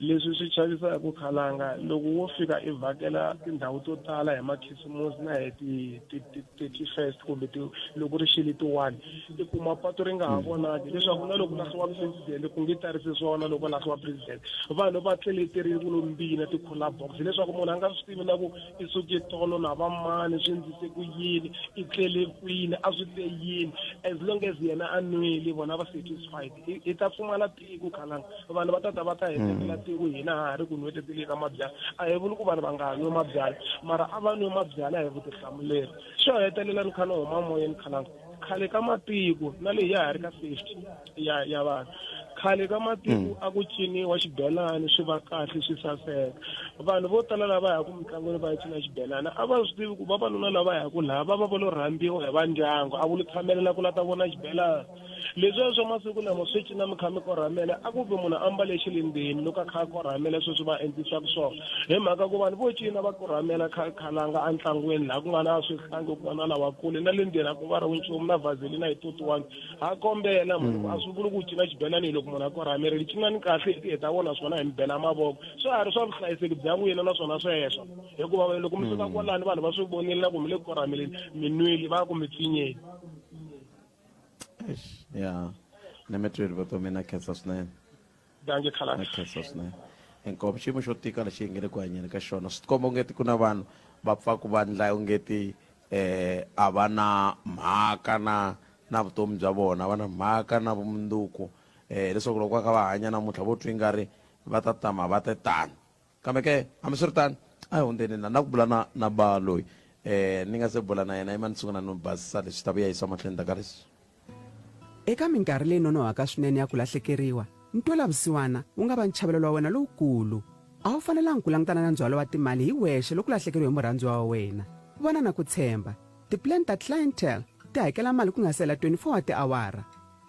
Leswi swi chavisaka ku khalanga, loko wo fika i vhakela tindhawu to tala hi makhisimusi na hi ti ti ti 31st kumbe ti loko ri xile ti 1 i kuma patu ri nga ha vonaki leswaku na loko lahliwa president ku nge tarisi swona loko lahliwa president vanhu va tleleterile ku lo mbina ti-cooler box hileswaku munhu a nga swi tivi na ku i suke tolo na va mani swi ndlise ku yini i tlele kwini a swi te yini as long as yena a nwile vona va satisfied hi ta pfumala tiko khalanga vanhu va ta ta va ta hetelela tiko hina ha ha ri ku nweteteleni ka mabyala a hi vuli ku vanhu va nga nwi mabyala mara a va nwi mabyala hi vutihlamuleri xo hetelela ni kha ni huma moyeni khalanga khale ka matiko na leyi ya ha ri ka safety ya ya vanhu khale ka matiko a ku ciniwa xibelani swi va kahle swi saseka vanhu vo tala lava yaka mintlangwini va ya cina xibelani a va swi tivi ku vavanuna lava yaka laha va va va lo rhambiwa hi va ndyangu a wu tshamelela ku la ta vona xibelani Leswiya swa masiku lama swi cina mi kha mi korhamela a ku vi munhu a mbale xi le ndzeni loko a kha a korhamela sweswi va endlisaka swona hi mhaka ku vanhu vo cina va korhamela khalanga entlangwini laha ku nga na swihlangi ku nga na lavakulu na le ndzeni a ku nga ri nchumu na vaseline a yi totiwangi ha kombela munhu a swi vuli ku cina xibelani loko munhu a korhamerile cinani kahle hi ta vona swona hi mi bela mavoko swa ha ri swa vuhlayiseki bya n'wina naswona sweswo hikuva loko mi suka kwalani vanhu va swi vonile na ku mi le ku korhameleni mi nwile va ku mi pfinyeni Eish, ya ni mi twile vutomi na khensa swinene dankie khalanga na khensa swinene inkomu xiyimo xo tika lexi hi nge le ku hanyeni ka xona swi tikomba ungeti ku na vanhu va pfaku va ndla ungeti eh a va na mhaka na na vutomi bya vona va na mhaka na vumundzuku eh leswaku loko va kha va hanya namuntlha vo twi nga ri va ta tama va te tano Kambe ke, hambiswiritano, a hi hundzeni na na ku bula na na ba loyi. Eh, ni nga se bula na yena, yima ni sungula ni n'wi basisa leswi ta vuya yisiwa mahlweni ndzhaku ka leswi. Eka minkarhi leyi nonohaka swinene ya ku lahlekeriwa, ntwela-vusiwana wu nga va nchavelelo wa wena lowukulu. A wu fanelanga ku langutana na ndzhwalo wa timali hi wexe loko u lahlekeriwe hi murhandziwa wa wena. Vona na ku tshemba, tipulani ta Clientele ti hakela mali ku nga si hela 24 wa tiawara.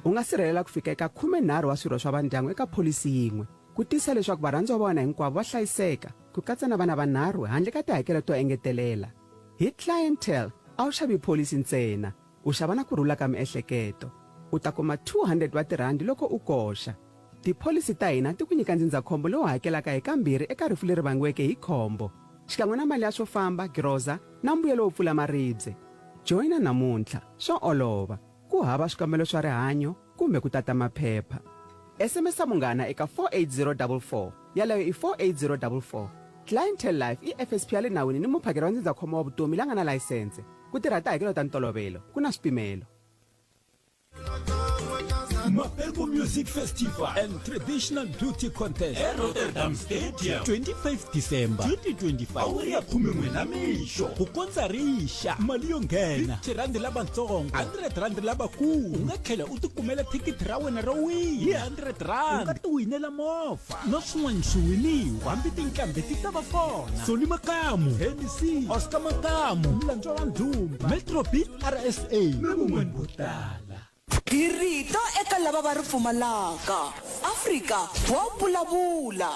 U nga sirhelela ku fika eka 13 wa swirho swa vandyangu eka pholisi yin'we, ku tiyisisa leswaku varhandziwa va wena hinkwavo va hlayiseka, ku katsa na vana vanharhu handle ka tihakelo to engetelela. Hi Clientele, a wu xavi pholisi ntsena, u xava na ku rhula ka miehleketo. U ta kuma 200 wa tirhandi loko u koxa. Tipholisi ta hina ti ku nyika ndzindzakhombo lowu hakelaka hi kambirhi eka rifu leri vangiweke hi khombo, xikan'we na mali ya swo famba, giroza na mbuyelo wo pfula maribye. Joyina namuntlha, swa olova, ku hava swikambelo swa rihanyo kumbe ku tata maphepha. SMS-a Munghana eka 48044, yaleyo i 48044. Clientele Life i FSP ya le nawini ni muphakeri wa ndzindzakhombo wa vutomi la nga na layisense. Ku tirha tihakelo ta ntolovelo, ku na swipimelo. Mapeko Music Festival and Traditional Beauty Contest eRotterdam Stadium 25 December 2025 awara ya khumen'we na mixo ku kondza ri xa mali yo nghena 50 rand lavatsongo 100 rand lavakulu u nga tlhela u tikumela thikithi ra wena ro wina hi 100 rand u nga tiwinela movha na swin'wana swiwiniwa hambi tinqambi ti ta va kona Soli Makamu Hennessy Oscar Makamu Mlandzwa wa Ndhumba Metro Beat RSA na van'wana vo tala. Hi rito eka lava va ri pfumalaka. Afrika wa vulavula.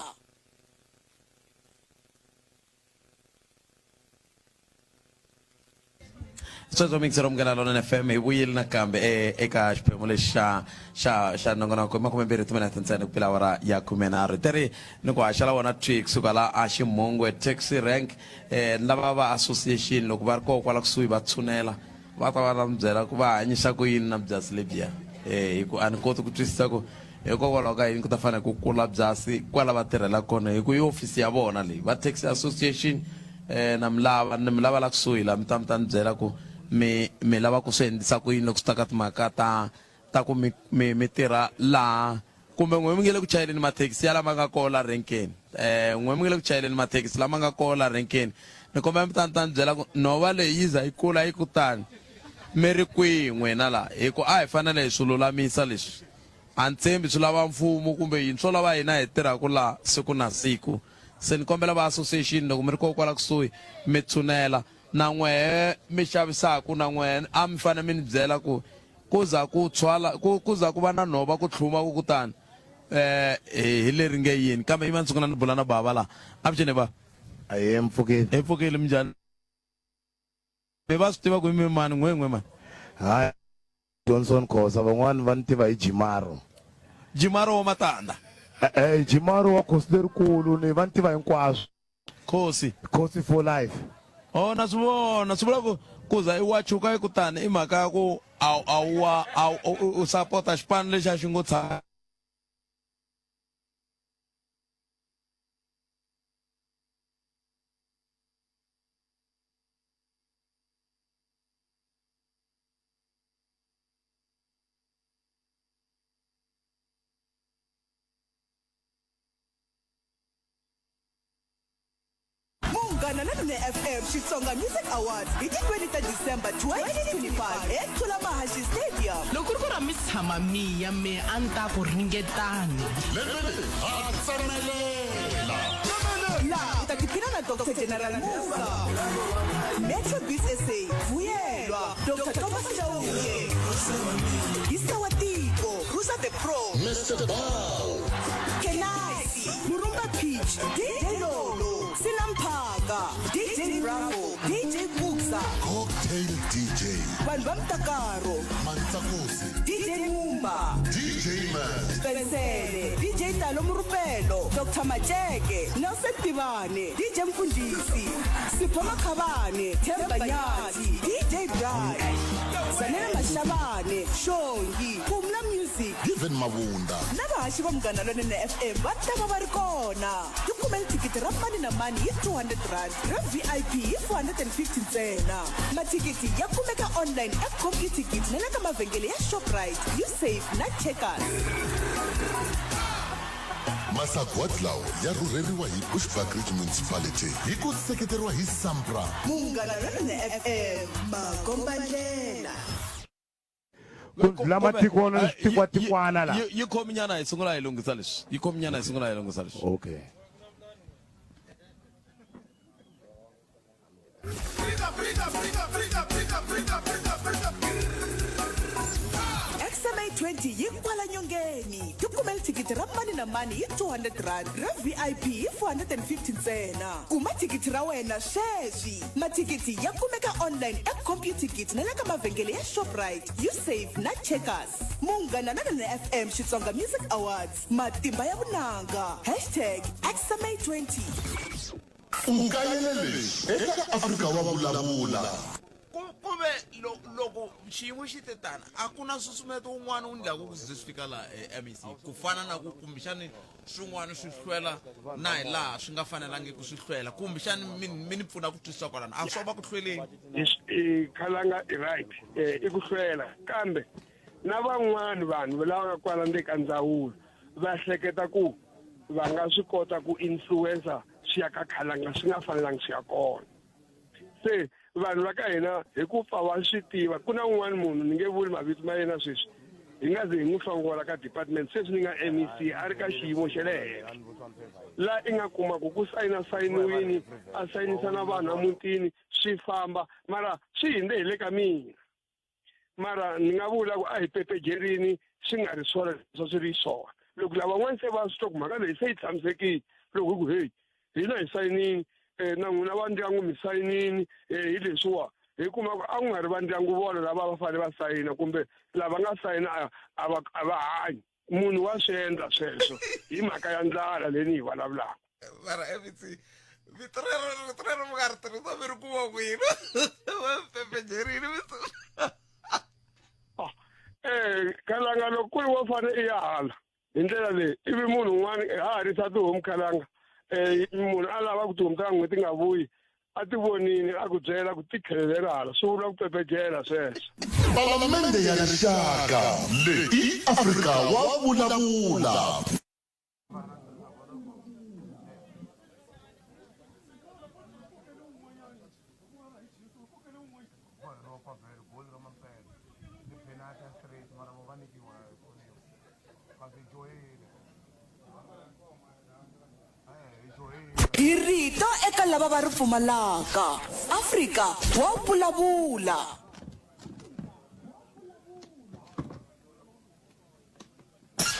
Sweswo mixer Munghana Lonene FM hi vuyile nakambe e, eka xiphemu lexi xa xa xa nongonoko i makumembirhi timinete ntsena ku pela awara ya khumenharhu teri ni ku haxela wona thwi kusuka la a ximhungwe taxi rank eh lava va association loko va ri koho kwala kusuhi va tshunela va ta va ta mi byela ku va hanyisa ku yini na byasi lebyiya eh hi ku a ni koti ku twisisa ku hikokwalaho ka yini ku ta fanele ku kula byasi kwala va tirhela kona hi ku i ofisi ya vona leyi va taxi association eh na mi lava ni mi lava la kusuhi la mi ta mi ta ni byela ku mi mi lava ku swi endlisa ku yini loko swi ta ka timhaka ta ta ku mi mi mi tirha laha kumbe n'we mi nge le ku chayeleni mathekisi ya lama nga koho la renkeni um n'we mi nge le ku chayeleni mathekisi lama nga koho la renkeni ni kombela mi ta ni ta ni byela ku nhova leyi yi za yi kula yi kutani mi ri kwihi n'wina la hi ku a hi fanele hi swi lulamisa leswi a ni tshembi swi lava mfumo kumbe yini swo lava hina hi tirhaka la siku na siku se ni kombela va association loko mi ri koho kwala kusuhi mi tshunela na n'wehe mi xavisaku na n'wehe a mi fanele mi ni byela ku ku za ku tshwala ku ku za ku va na nhova ku tlhuma ku kutani eh hi leri nge yini kambe yima ni sungula ni bula na bava la avuxeni ba aye mpfukile hi pfukile minjhani mi va swi tiva ku i mi mani n'we n'we mani hayi Johnson Khosa van'wani va ni tiva hi Jimaro Jimaro wa matanda eh Jimaro wa khosi lerikulu ni va ni tiva hinkwaswo Khosi Khosi for life oh na swi vona swi vula ku ku za i wachuka i kutani i mhaka ya ku a a wa a u sapota xipano lexi a xi ngo tshama Munghana Lonene FM Xitsonga Music Awards hi ti 20 ta December 2025 eThula Mahashi Stadium. Loko ku ri ku ra mi tshama mi ya me a ni ta ku ringetani. Lembe leri ha tsemelela. Laha u ta tiphina na Dr General Musa, Metro Beats SA, Vuyelwa, Dr Thomas Chauke, Hisa wa Tiko, Rusa the Pro, Mr Bow, Kenaisi, Murumba Peach, DJ Lolo, Silamphaka, DJ Bravo, DJ Buxa, Cocktail DJ, Vanhu va Mtakaro, Mantsakusi, DJ Mumba, DJ Man, Pensele, DJ Talo Murupelo, Dr Macheke, Nelson Tivane, DJ Mfundisi, Sipho Makhabane, Themba Nyathi, DJ Bright, Zanele Mashabane, Shongi, Pumla Music, Given Mabunda, na vahaxi va Munghana Lonene FM va ta va va ri kona. Tikumeli thikithi ra mani na mani hi R200, ra VIP hi R450 ntsena. Mathikithi ya kumeka online eComputicket na le ka mavhengele ya Shoprite, Usave na Checkers. Masagwadi lawa ya rhurheriwa hi Bushbuckridge Municipality hi ku seketeriwa hi SAMPRA. Munghana Lonene FM, makombandlela. Ku ndlula matiko na switikwatikwana la. Yi khominyana hi sungula hi lunghisa leswi. Yi khominyana hi sungula hi lunghisa leswi. Okay. XMA 20 yi kwala nyongeni. Tikumeli thikithi ra mani na mani hi R200, ra VIP hi R450 ntsena. Kuma thikithi ra wena sweswi. Mathikithi ya kumeka online eComputicket na le ka mavhengele ya Shoprite, Usave na Checkers. Munghana Lonene FM Xitsonga Music Awards, Matimba ya Vunanga, hashtag XMA20. U kayele leswi eka Afrika wa Vulavula. Ku ku ve loko xiyimo xi te tana a ku na nsusumeto wun'wana wu ndlaku ku ze swi fika laha eh, MEC ku fana na ku kumbexani swin'wana swi hlwela na hi laha swi nga fanelangiki swi hlwela kumbexani mi mi ni pfuna ku twisisa kwalano a swo va ku hlweleni I khalanga i right i ku hlwela kambe na van'wani vanhu lava nga kwala ndzeni ka ndzawulo va hleketa ku va nga swi kota ku influencer swi ya ka khalanga swi nga fanelangi swi ya kona se vanhu va ka hina hi ku pfa va swi tiva ku na un'wana munhu ni nge vuli mavito ma yena sweswi hi nga ze hi n'wi hlongola ka department sweswi ni nga MEC a ri ka xiyimo xa le henhla la i nga kuma ku ku sayina sayiniwini a sayinisa na vanhu emutini swi famba mara swi hindze hi le ka mina mara ni nga vula ku a hi pepejerini swi nga ri swona leswi swi ri swona loko lavan'wana se va swi twa ku mhaka leyi se yi tshamisekile loko hi ku heyi hina hi sayinini um na n'wina va ndyangu mi sayinini um hi leswiwa hi kuma ku a ku nga ri va ndyangu vona lava va fanele va sayina kumbe lava nga sayina a va a va hanyi munhu wa swi endla sweswo hi mhaka ya ndlala leyi ni yi vulavulaka mara mec vito rero rito rero mi nga ri tirhisa mi ri kuma kwini va pepejerini vito eh khalanga loko ku ri wo fane i ya hala hi ndlela leyi ivi munhu un'wana ha ha risa tihomu khalanga um munhu a lava ku tihomu ta n'we ti nga vuyi a ti vonile a ku byela ku ti tlhelelela hala swi vula ku pepejela sweswo Palamende ya Rixaka leyi i Afrika wa vulavula. Hi rito eka lava va ri pfumalaka. Afrika wa vulavula.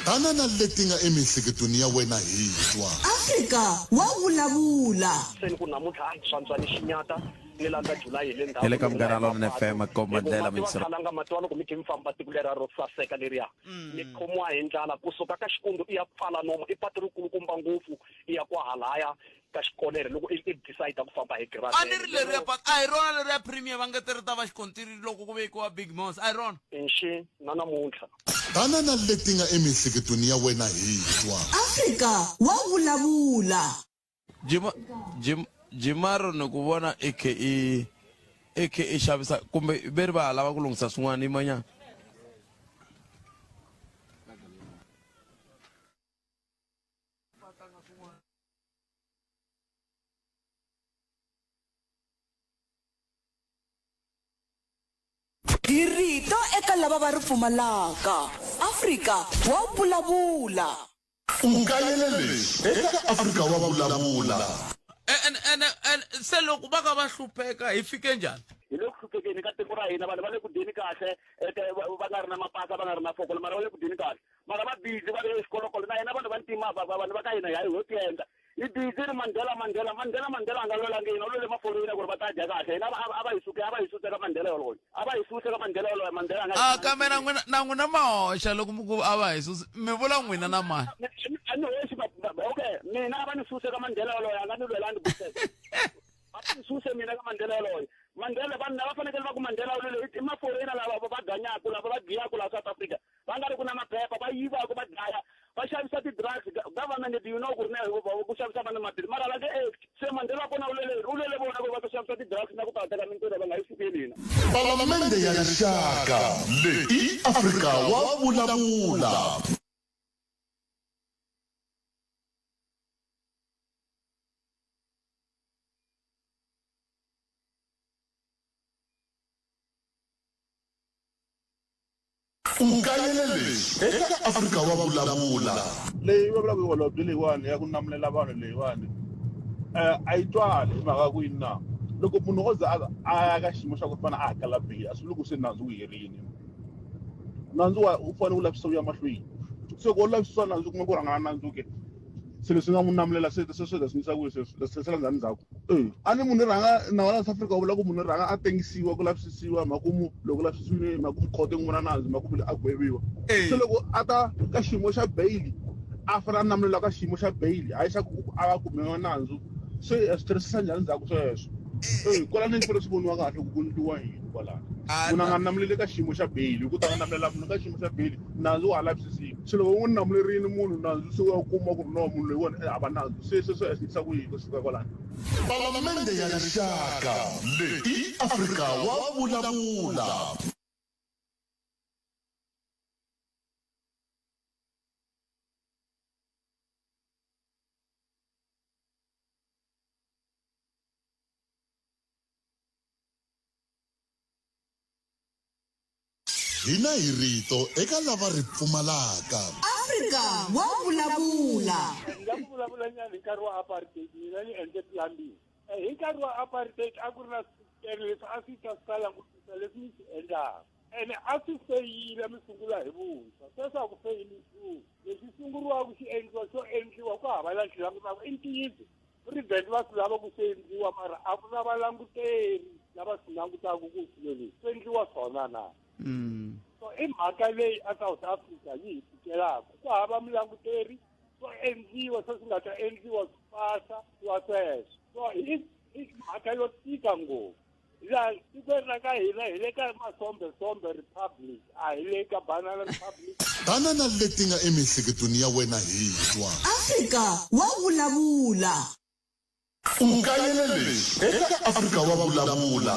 Tana na leti nga emiehleketweni ya wena hi twa. Afrika wa vulavula. Se ni ku namuntlha a swantswa ni xinyata ni landza July hi le Hi le ka Munghana Lonene FM komba ndlela mi khalanga mati wa loko mi khe mi famba tiko lera ro saseka leriya mi khomiwa hi ndlala kusuka ka xikundu i ya pfala nomo i patu rikulukumba ngopfu i ya kwahalaya ka xikonere loko i decide ku famba hi a ni ri leriya patu a hi rona leriya premier va nge ti ri ta va xikontiri loko ku vekiwa big mos a hi rona nxi na namuntlha Tana na leti nga emiehleketweni ya wena hi twa. Afrika wa vulavula. Jim Jim Jimaro ni ku vona i khe i i khe i xavisa kumbe ve ri va ha lava ku lunghisa swin'wana yimanyana. Hi rito eka lava va ri pfumalaka. Afrika wa vulavula. U kayele leswi eka Afrika wa Vulavula. Ene ene ene se loko va ka va hlupheka hi fike njhani? Hi le ku hluphekeni ka tiko ra hina vanhu va le ku dyeni kahle va nga ri na mapasa va nga ri na fokolo mara va le ku dyeni kahle mara va busy va ri exikolokolo na hina vanhu va ntima vanhu va ka hina hi ho tiendla hi busy ri Mandela Mandela Mandela Mandela a nga lwelangi hina u lwele maforeyina ku ri va ta dya kahle hina a va hi suke a va hi suse ka Mandela yoloye a va hi suse ka Mandela yoloye Mandela a nga a kambe na n'wina na n'wina ma hoxa loko mi ku a va hi susi mi vula n'wina na mani a ni hoxi okay mina a va ni suse ka Mandela yoloye a nga ni lwelangi va ni suse mina ka Mandela yoloye Mandela vanhu lava fanekele va ku Mandela u lwele i maforeyina lava va ganyaku lava va giyaku laha South Africa va nga ri ku na maphepha va yivaka va dlaya va xavisa ti-drugs government do you know ku ri na ku xavisa vanhu maphilisi mara va nge act se Mandela wa kona u lwele u lwele vona ku va ta xavisa ti-drugs na ku ta teka mintirho va nga yi sukeli hina Palamende ya Rixaka leyi i Afrika wa Vulavula. U kayele leswi eka Afrika wa Vulavula. Leyi va vulaka holobye leyiwani ya ku namulela vanhu leyiwani um a yi twali hi mhaka ku yini na loko munhu o ze a ya ka xiyimo xa ku fana a hakela beyili a swi vuli ku se nandzu wu herile nandzu wa wu fanele wu lavisisa wu ya mahlweni. Se ku lavisisiwa nandzu kumbe ku rhangana nandzu ke se leswi nga n'wi namulela se se swi swi yisa kwihi sweswi leswi tlherisela njhani ndzhaku e a ni munhu rhanga nawu la South Africa wu vula ku munhu rhanga a tengisiwa ku lavisisiwa makumu loko lavisisiwile makumu khoto yi n'wi vona nandzu makumu a gweviwa se loko a ta ka xiyimo xa bail a fanele a namulela ka xiyimo xa bail hayi xa ku a va kumiwa nandzu se swi tlherisisa njhani ndzhaku sweswo e kwalano swi fanele swi voniwa kahle ku ku endliwa yini kwalano munhu a nga namuleli ka xiyimo xa bail hi ku ta nga namulela munhu ka xiyimo xa bail nandzu wa ha lavisisiwa se loko u n'wi namulerile munhu nandzu se u ya kuma ku ri no munhu loyiwani i hava nandzu se sweswo i swi ku yini kusuka kwalano Palamende ya Rixaka leyi i Afrika wa vulavula. Hina hi rito eka lava ri pfumalaka. Afrika wa vulavula. Ni la ku vulavula nyana hi nkarhi wa apartheid mina ni endle plumbing eh, hi nkarhi wa apartheid a ku ri na swikere leswi a swi ta swi ta langutisa leswi mi swi endlaka ene a swi feyila mi sungula hi vuntshwa sweswi a ku feyili nchumu lexi sunguriwaka xi endliwa xo endliwa ku hava la xi langutaka i ntiyiso President va swi lava ku swi endliwa mara a ku na valanguteri lava swi langutaka ku swilo leswi swi endliwa swona na mm. so i mhaka leyi a South Africa yi hi tikelaka ku hava mulanguteri swo endliwa se swi nga ta endliwa swi pasa swa sweswo so i mhaka yo tika ngopfu laha tikweni ra ka hina hi le ka masombesombe republic a hi le ka banana republic Tana na leti nga emiehleketweni ya wena hi twa. Afrika wa vulavula. U kayele leswi eka Afrika wa Vulavula.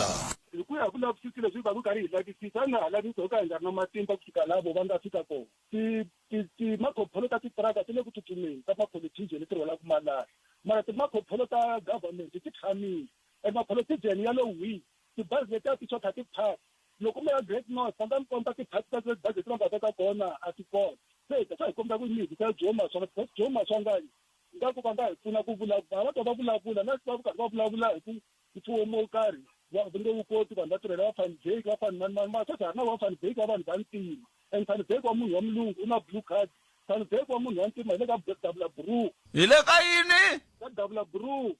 Hi ku ya hi vulavisisi lebyi hi va ku karhi hi lavisisa, a nga ha lavisi ho ka hi nga ri na matimba ku fika laha vo va nga fika kona. Ti, ti, ti-marco polo ta titiraka ti le ku tsutsumeni, ta mapolitician leti rhwalaka malahla, mara ti-marco polo ta government ti tshamile. And mapolitician ya lo whii, tibazi letiya ti xotha ti-parts. Loko mi ya Great North, va nga mi komba ti-parts ta tibazi leti va nga veka kona, a ti kona. Se hi ta swa hi kombela ku mi hi vitela Joe Maswanganyi, because Joe Maswanganyi ingaku va nga hi pfuna ku vulavula, va twa va vulavula, na va karhi va vulavula hi ku mfumo wo karhi va nge wu koti, vanhu va tirhela va Van Wyk, va Van mani mani, mara sweswi ha ri na va Van Wyk va vanhu va ntima. And Van Wyk wa munhu wa mulungu u na blue card, Van Wyk wa munhu wa ntima hi le ka Davula Bru. Hi le ka yini? Ka Davula Bru.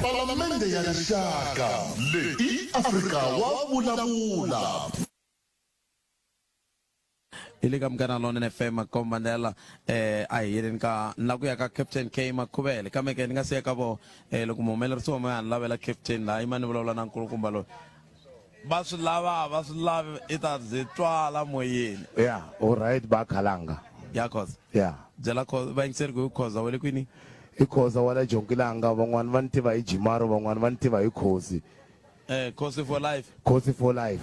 Palamende ya Rixaka leyi i Afrika wa vulavula. Hi le ka Munghana Lonene FM Makombandlela eh a hi yeleni ka ni la ku ya ka Captain K Makhuvele kambe ke ni nga si ya ka vo eh loko muhumelerisi wa moya ni lavela Captain laha yima ni vulavula na nkulukumba loyi va swi lava va swi lavi i ta byi twala moyeni ya all right ba khalanga ya khoza ya byela khoza vayingiseri ku hi khoza wa le kwini i khoza wa la jonkilanga van'wana va ni tiva hi jimaro van'wana va ni tiva hi khosi eh khosi for life khosi for life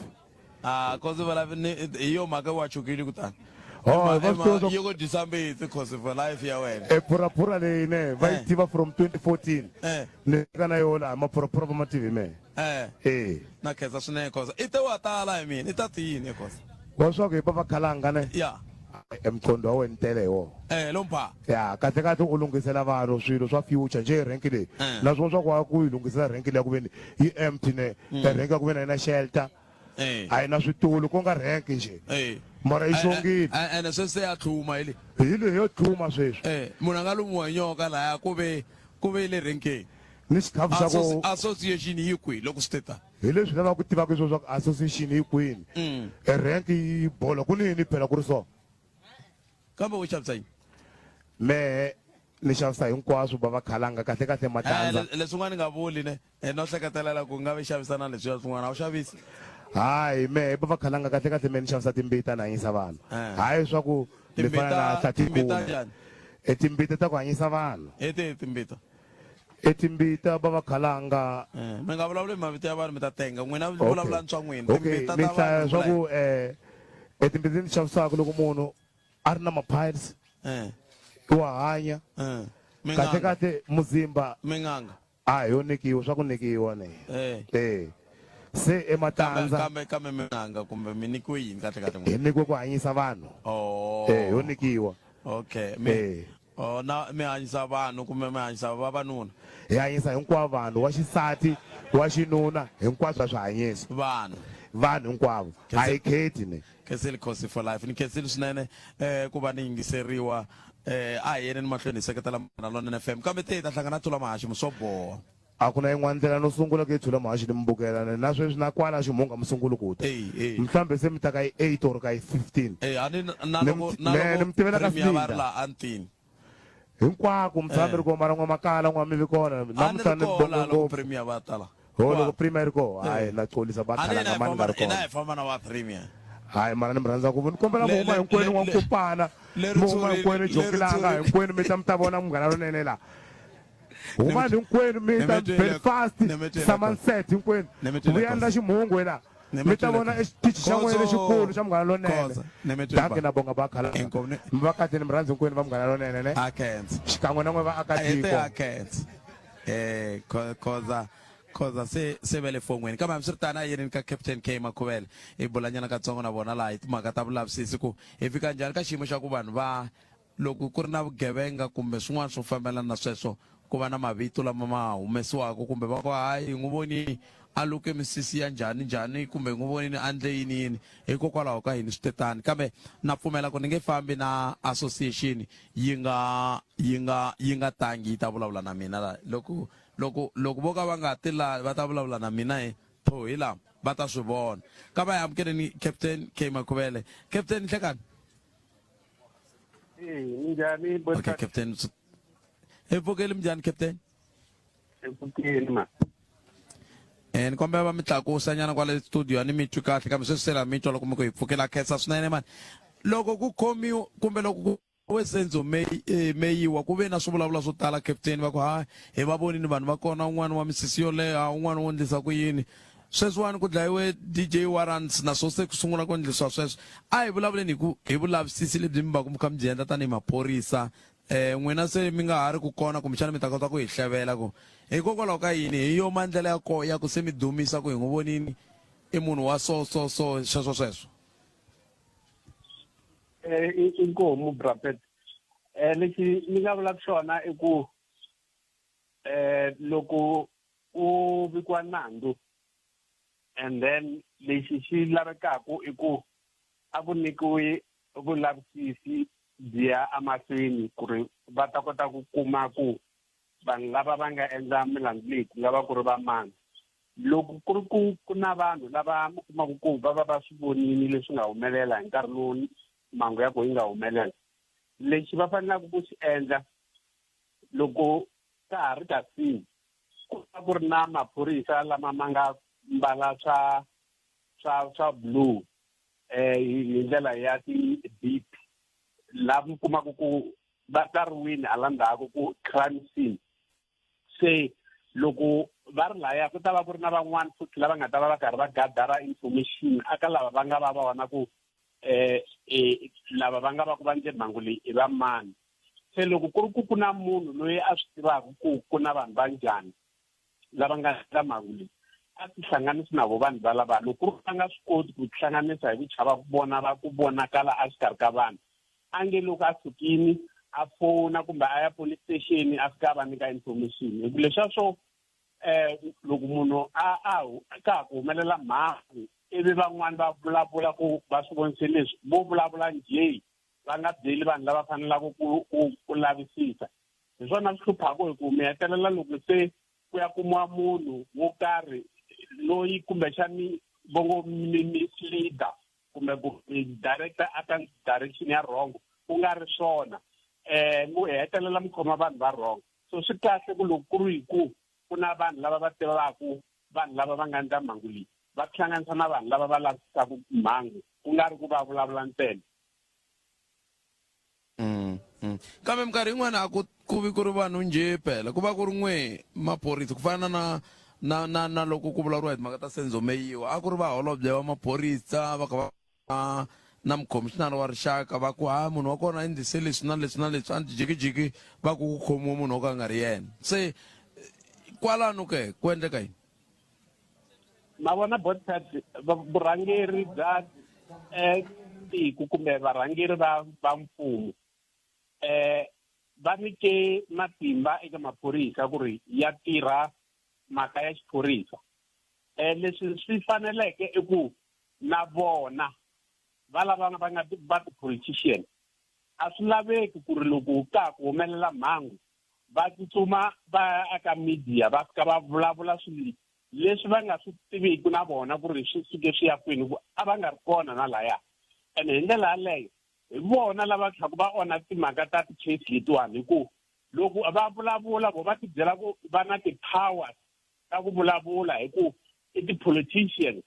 ah khosi for life ni hi yo mhaka wa chukile kutani Oh, va swi tiva yi ku dyisa mbitsi khosi for life ya wena e phuraphura leyi ne va yi Eh. tiva from 2014 Eh. ni ka na yona laha maphuraphura va ma tivi me eh e na khensa swinene khosa i te wa tala hi mina i ta ti yini khosa wa swa ku hi papa khalanga ne ya e mqondo wa wena tele hi wona eh lompha ya kahle kahle u lunghisela vanhu swilo swa future njhe renki leyi Eh. naswona swa ku wa ku yi lunghisela renki leyi ya ku veni yi empty ne e renki ya ku veni a yi na shelter eh a yi na switulu ku nga renki njhe eh mara yi xongile ene sweswi se ya tlhuma hi le hi leyi yo tlhuma sweswi eh munhu a nga lumiwa hi nyoka laya ku ve ku ve le renkeni ni xikhafu xa ku association yi kwihi loko swi te ta hi leswi lavaka ku tivaka sweswo swa ku association yi kwini mm. e rank yi bola ku ni yini phela ku ri so kambe u xavisa yini mehe ni xavisa hinkwaswo va va khalanga kahle kahle matandza eh, leswin'wana ni nga vuli ne eh, no hleketelela ku nga vi xavisa na leswiya swin'wana a wu xavisi hayi mehe va va khalanga kahle kahle mehe ni xavisa timbita ni hanyisa vanhu eh. hayi swa ku ni fana na timbita njhani e timbita ta ku hanyisa vanhu hi tihi timbita E timbita va va khalanga. Eh, mi nga vulavuli mavito ya vanhu mi ta tenga n'wina vulavulani swa n'wina okay timbita ni ta hlaya vanhu swa vula ku eh e timbita ni xavisaka loko munhu a ri na ma-piles Eh. wa hanya Eh. kahle Min'anga. kahle muzimba min'anga a yo nikiwa swa ku nikiwa ne Eh. eh se kambe ematandza kambe kambe min'anga kumbe mi nyikiwe yini kahle kahle hi n'wina nikiwe ku hanyisa vanhu oh eh yo nikiwa okay mi eh Oh, na mi hanyisa vanhu kumbe mi hanyisa vavanuna? Hi hanyisa hinkwavo vanhu, wa xisati, wa xinuna, hinkwaswo ha swi hanyisa. Vanhu. vanhu hinkwavo a hi kheti ne Khensile Khosi for life ni khensile swinene eh ku va ni yingiseriwa eh a hi yeneni mahlweni hi seketela Munghana Lonene FM kambe te hi ta hlangana Thula Mahaxi mi swo boha a ku na yin'wana ndlela no sungula ku yi Thula Mahaxi ni mi bukela ne na sweswi na kwala Ximunga mi sunguli ku ta mhlawumbe se mi ta ka yi 8 or ka yi 15 eh a ni na Ni loko mi- na ne, loko ni mi tivela ka Premier va ri Silinda. laha antini hinkwako mi tshama mi Eh. ri kona mara n'wa makala n'wa mi vi kona a ni namuntlha ri ni kona bonge loko ngopfu Premier va ta la ho loko premier yi ri koho hayi Eh. na xolisa a ni vakhalanga hina hi mani nga famba ri hina kona hi famba na wa Premier hayi mara ni mi rhandza ngopfu ni kombela mi Le- huma le- hinkwenu le- n'wa le- nkupana leri mi huma tshuri- hinkwenu leri jokilanga tshuri- hinkwenu mi ta mi ta vona munghana lonene la humani hinkwenu mi ta Ni mi twile- belfast ni mi twile somerset hinkwenu Ni mi twile vuyani na Khoza. ximungu la Ni mi mi ta twile vona Khoza. exitichi xa n'wina Khoza. lexikulu xa munghana lonene Khoza. Ni mi twile danke ba. na bonga bakhalanga Inkomu ni- mi vakati ni mi rhandzi hinkwenu va munghana lonene ne a khensa xikan'we na n'we a hete vaakatiko a khensa eh Khoza Khoza se se ve le fon'weni kambe hambiswiritano a yeneni ka Captain K Makhuvele hi bulanyana katsongo na vona laha hi timhaka ta vulavisisi ku hi fika njhani ka xiyimo xa ku vanhu va loko ku ri na vugevenga kumbe swin'wana swo fambelana na sweswo ku va na mavito lama ma humesiwaka kumbe va ku hayi hi n'wi vonini a luke misisi ya njhani njhani kumbe hi n'wi vonini a ndle yini yini hikokwalaho ka yini swi te tani kambe na pfumela ku ni nge fambi na association yi nga yi nga yi nga tangi yi ta vulavula na mina la loko loko loko vo ka va nga ti la va ta vulavula na mina hi tho hi la va ta swi vona ka va hi amukeleni captain K Makhuvele captain nhlekani Eh, minjhani okay captain hi pfukeli minjhani captain Epfukeni ma. Eh ni kombela va mi tlakusa nyana kwale studio a ni mi twi kahle kambe sweswi se la mi twa loko mi ku hi pfukela khensa swinene mani loko ku khomiwa kumbe loko ku we Senzo Meyiwa ku ve na swivulavula swo tala captain va ku ha hi va vonini vanhu va kona un'wana wa misisi yo leha un'wana wo ndlisa ku yini sweswiwani ku dlayiwe DJ Warrants naswo se ku sungula ku ndlisiwa sweswo a hi vulavuleni hi ku hi vulavisisi lebyi mi va ku mi kha mi byi endla tanihi maphorisa eh n'wina se mi nga ha ri ku kona kumbexana mi ta kota ku hi hlevela ku hikokwalaho ka yini hi yo mandlela ya ko ya ku se mi dumisa ku hi n'wi vonini i munhu wa so so so sweswo sweswo Eh inkomu Brapet. Eh lexi ni nga vulaka xona i ku eh loko u vikiwa nandzu and then lexi xi lavekaka i ku a ku nyikiwi vulavisisi byi ya emahlweni ku ri va ta kota ku kuma ku vanhu lava va nga endla milandzu leyi ku nga va ku ri va mani loko ku ri ku ku na vanhu lava mi kumaka ku va va va swi vonile leswi nga humelela hi nkarhi lowu mhangu ya kona yi nga humelela lexi va faneleke ku xi endla loko ka ha ri ka scene ku va ku ri na maphorisa lama ma nga mbala swa swa swa blue eh hi ndlela ya ti-beat la mi kumaka ku va tsariwini hala ndzhaku ku crime scene se loko va ri laya ku ta va ku ri na van'wana futhi lava nga ta va va karhi va gadara information aka lava va nga va va vona ku eh, eh lava va nga va ku va ndle mhangu leyi i va mani se loko ku ri ku ku na munhu loyi a swi tivaka ku ku na vanhu va njhani lava nga endla mhangu leyi a tihlanganisi na vo vanhu valava loko ku ri va nga swi koti ku tihlanganisa hi ku chava ku vona va ku vonakala exikarhi ka vanhu a nge loko a sukini a fona kumbe a ya police station a fika a va nyika information hi ku leswiya swo eh loko munhu a a ka ha ku humelela mhangu ivi van'wani va vulavula ku va swi vonise leswi vo vulavula njhe va nga byeli vanhu lava fanelaka ku ku ku lavisisa hi swona swi hluphaka hi ku mi hetelela loko se ku ya kumiwa munhu wo karhi loyi kumbexani vo ngo mi misleader kumbe ku mi director aka direction ya wrong ku nga ri swona eh mu hetelela mi khoma vanhu va wrong so swi kahle ku loko ku ri hi ku ku na vanhu lava va tivaka vanhu lava va nga endla mhangu leyi va tihlanganisa na vanhu lava va lavisisaka mhangu ku nga ri ku va vulavula ntsena Mm, mm. kambe minkarhi yin'wana a ku ku vi ku ri vanhu njhe phela ku va ku ri n'we maphorisa ku fana na na na na loko ku vulavuriwa hi timhaka ta Senzo Meyiwa a ku ri vaholobye va maphorisa va kha va na mukhomishinara wa rixaka va ku ha munhu wa kona a endlise leswi na leswi na leswi a ndzi jikijiki va ku ku khomiwe munhu wo ka a nga ri yena se kwalano ke ku endleka yini Ma vona Botcat vurhangeri bya eh, tiko kumbe varhangeri va va mfumo eh va nyike matimba eka maphorisa ku ri ya tirha mhaka ya xiphorisa eh leswi swi faneleke i ku na vona va lava va nga va ti-politician a swi laveki ku ri loko ka ha ku humelela mhangu va tsutsuma va ya eka media va fika va vulavula swilo leswi va nga swi tiviki na vona ku ri swi suke swi ya kwini ku a va nga ri kona na laya ene hi ndlela yaleyo hi vona lava tlhaku va onha timhaka ta ti-case letiwani hi ku loko va vulavula vo va tibyela ku va na ti-powers ta ku vulavula hi ku i ti-politicians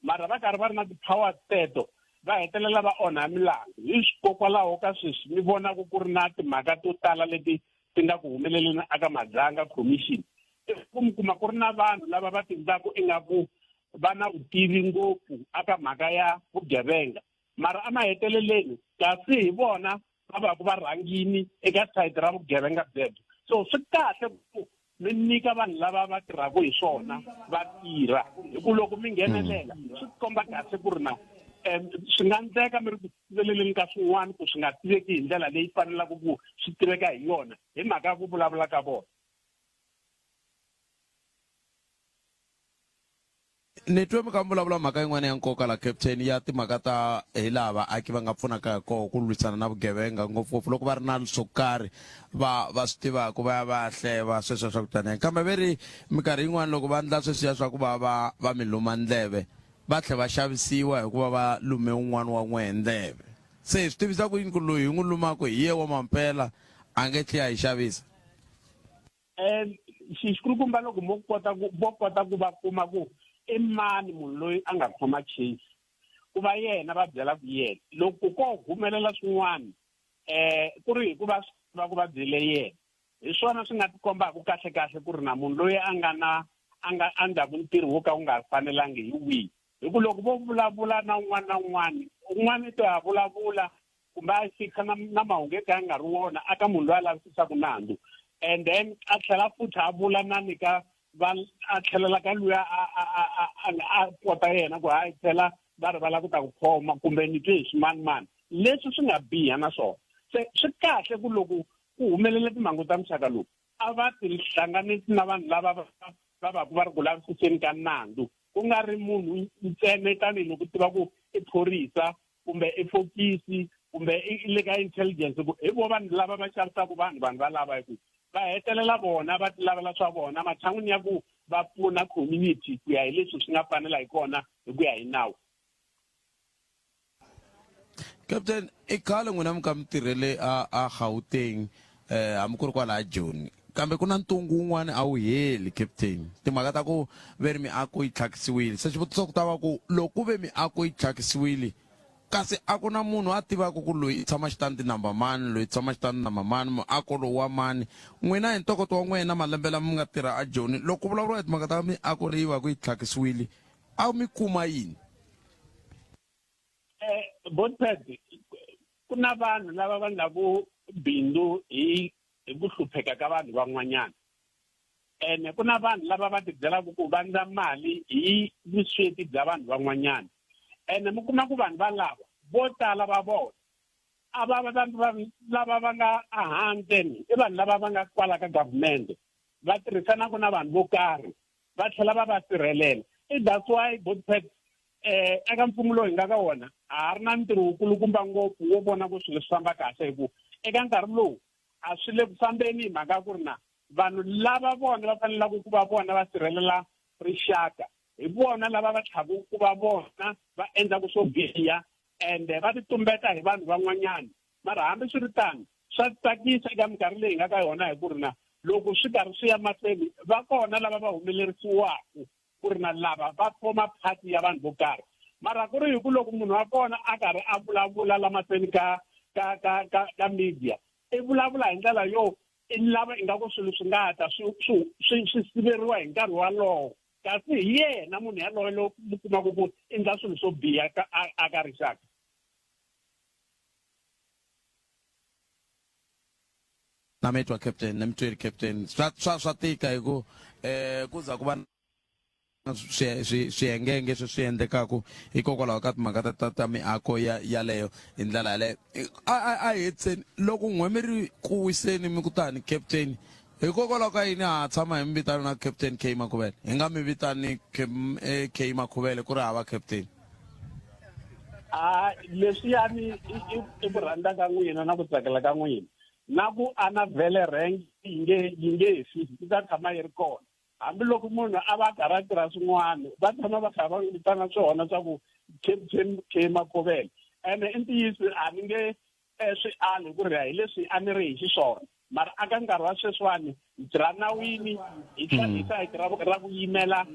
mara va karhi va ri na ti-powers teto va hetelela va onha milandzu hi swikokwalaho ka sweswi mi vonaka ku ri na timhaka to tala leti ti nga ku humeleleni aka madzanga commission ku mi kuma ku ri na vanhu lava va tivaka ingaku va na vutivi ngopfu aka mhaka ya vugevenga mara emaheteleleni kasi hi vona va va ku va rhangini eka sayiti ra vugevenga byebyo so swi kahle ku mi nyika vanhu lava va tirhaka hi swona va tirha hi ku loko mi nghenelela swi komba kahle ku ri na um swi nga ndleka mi ri ku siveleleni ka swin'wana ku swi nga tiveki hi ndlela leyi fanelaka ku swi tiveka hi yona hi mhaka ya ku vulavula ka vona. Ni twe mi kha mi vulavula mhaka yin'wana ya nkoka la captain ya timhaka ta hi laha vaaki va nga pfunaka hi koho ku lwisana na vugevenga ngopfungopfu loko va ri na swo karhi va va swi tivaka va ya va ya hleva sweswo swa ku taniya kambe ve ri minkarhi yin'wana loko va ndla sweswiya swa ku va va va mi luma ndleve va tlhe va xavisiwa hikuva va lume un'wana wa n'wehe ndleve se hi swi tivisa ku yini ku loyi hi n'wi lumaka hi ye wa mampela a nge tlhi a hi xavisa. Um xikulukumba loko mo kota ku vo kota ku va kuma ku i mani munhu loyi a nga khoma case ku va yena va byela ku yena loko ko humelela swin'wana um ku ri hikuva va ku va byele yena hi swona swi nga tikombaka kahle kahle ku ri na munhu loyi a nga na a nga a ndlaku ntirho wo ka wu nga fanelangi hi wihi hi ku loko vo vulavula na un'wana na un'wana un'wana i to ya vulavula kumbe a fikisa na, na mahungu yo ka ya nga ri wona aka munhu loyi a lavisisaka nandzu and then a tlhela futhi a vula na ni ka va a tlhelela ka luya a a a a a a pota yena ku hayi tlhela va ri va lava ku ta ku khoma kumbe ni twe hi swimanimani leswi swi nga biha na swona se swi kahle ku loko ku humelela timhangu ta muxaka lowu a va ti hlanganisi na vanhu lava va va va ku va ri ku lavisiseni ka nandzu ku nga ri munhu ntsena tanihiloko tiva ku i phorisa kumbe i fokisi kumbe i le ka intelligence ku hi vo vanhu lava va xavisaka vanhu vanhu va lava hi ku va hetelela vona va ti lavela swa vona matshan'wini ya ku va pfuna community ku ya hi leswi swi nga fanela hi kona hi ku ya hi nawu. Captain i khale n'wina mi kha mi tirhele a a Gauteng eh hambi ku ri kwalaya Joni kambe ku na ntungu wun'wana a wu heli captain timhaka ta ku ve ri miako yi tlhakisiwile se xivutiso ku ta va ku loko ku ve miako yi tlhakisiwile kasi a ku na munhu a tivaka ku loyi i tshama xitandi number mani loyi tshama xitandi number mani muako lowu wa mani n'wina hi ntokoto wa n'wina malembe lama mi nga tirha a Joni loko ku vulavuriwa hi timhaka ta miako leyi va ku yi tlhakisiwile a mi kuma yini Eh, Botpad ku na vanhu lava va ndlaku bindzu hi hi ku hlupheka ka vanhu van'wanyana ene ku na vanhu lava va tibyelaka ku va ndla mali hi vusweti bya vanhu van'wanyana ene mi kuma ku vanhu valava vo tala va vona a va va vanhu lava va nga ehandle i vanhu lava va nga kwala ka government va tirhisanaka na vanhu vo karhi va tlhela va va sirhelela i that's why Botpad eh eka mfumo lowu hi nga ka wona a ha ri na ntirho wukulukumba ngopfu wo vona ku swilo swi famba kahle hi ku eka nkarhi lowu a swi le ku fambeni hi mhaka ku ri na vanhu lava vona va fanelaka ku va vona va sirhelela rixaka hi vona lava va tlhaku ku va vona va endlaku swo biha ende va titumbeta hi vanhu van'wanyana mara hambi swi ri tano swa tsakisa eka minkarhi leyi hi nga ka yona hi ku ri na loko swi karhi swi ya mahlweni va kona lava va humelerisiwaka ku ri na lava va foma party ya vanhu vo karhi mara ku ri hi ku loko munhu wa kona a karhi a vulavula la mahlweni ka ka ka ka ka media i vulavula hi ndlela yo i lava ingaku swilo swi nga ta swi swi swi swi siveriwa hi nkarhi walowo kasi hi yena munhu yaloye lowu mi kumaka ku endla swilo swo biha ka a ka rixaka. Na mi twa captain na mi tweli captain swa swa swa tika hi ku eh ku za ku va swiyengenge leswi swi endlekaku hikokwalaho ka timhaka ta ta ta miako ya yaleyo hi ndlela yaleyo a a a hetiseni loko n'we mi ri ku wiseni mi ku tani captain hikokwalaho ka yini ha tshama hi mi vitana na captain K Makhuvele hi nga mi vitani K Makhuvele ku ri hava captain. A leswiyani i ku rhandza ka n'wina na ku tsakela ka n'wina na ku ana vhele rank yi nge yi nge fi yi ta tshama yi ri kona hambiloko munhu a va a karhi a tirha swin'wana va tshama va kha va n'wi vitana swona swa ku captain K Makovele ene i ntiyiso a ni nge swi ali ku ri hi leswi a ni ri hi xiswona mara aka nkarhi wa sweswiwani hi tirha nawini hi hlayisa hi tirha ra ku yimela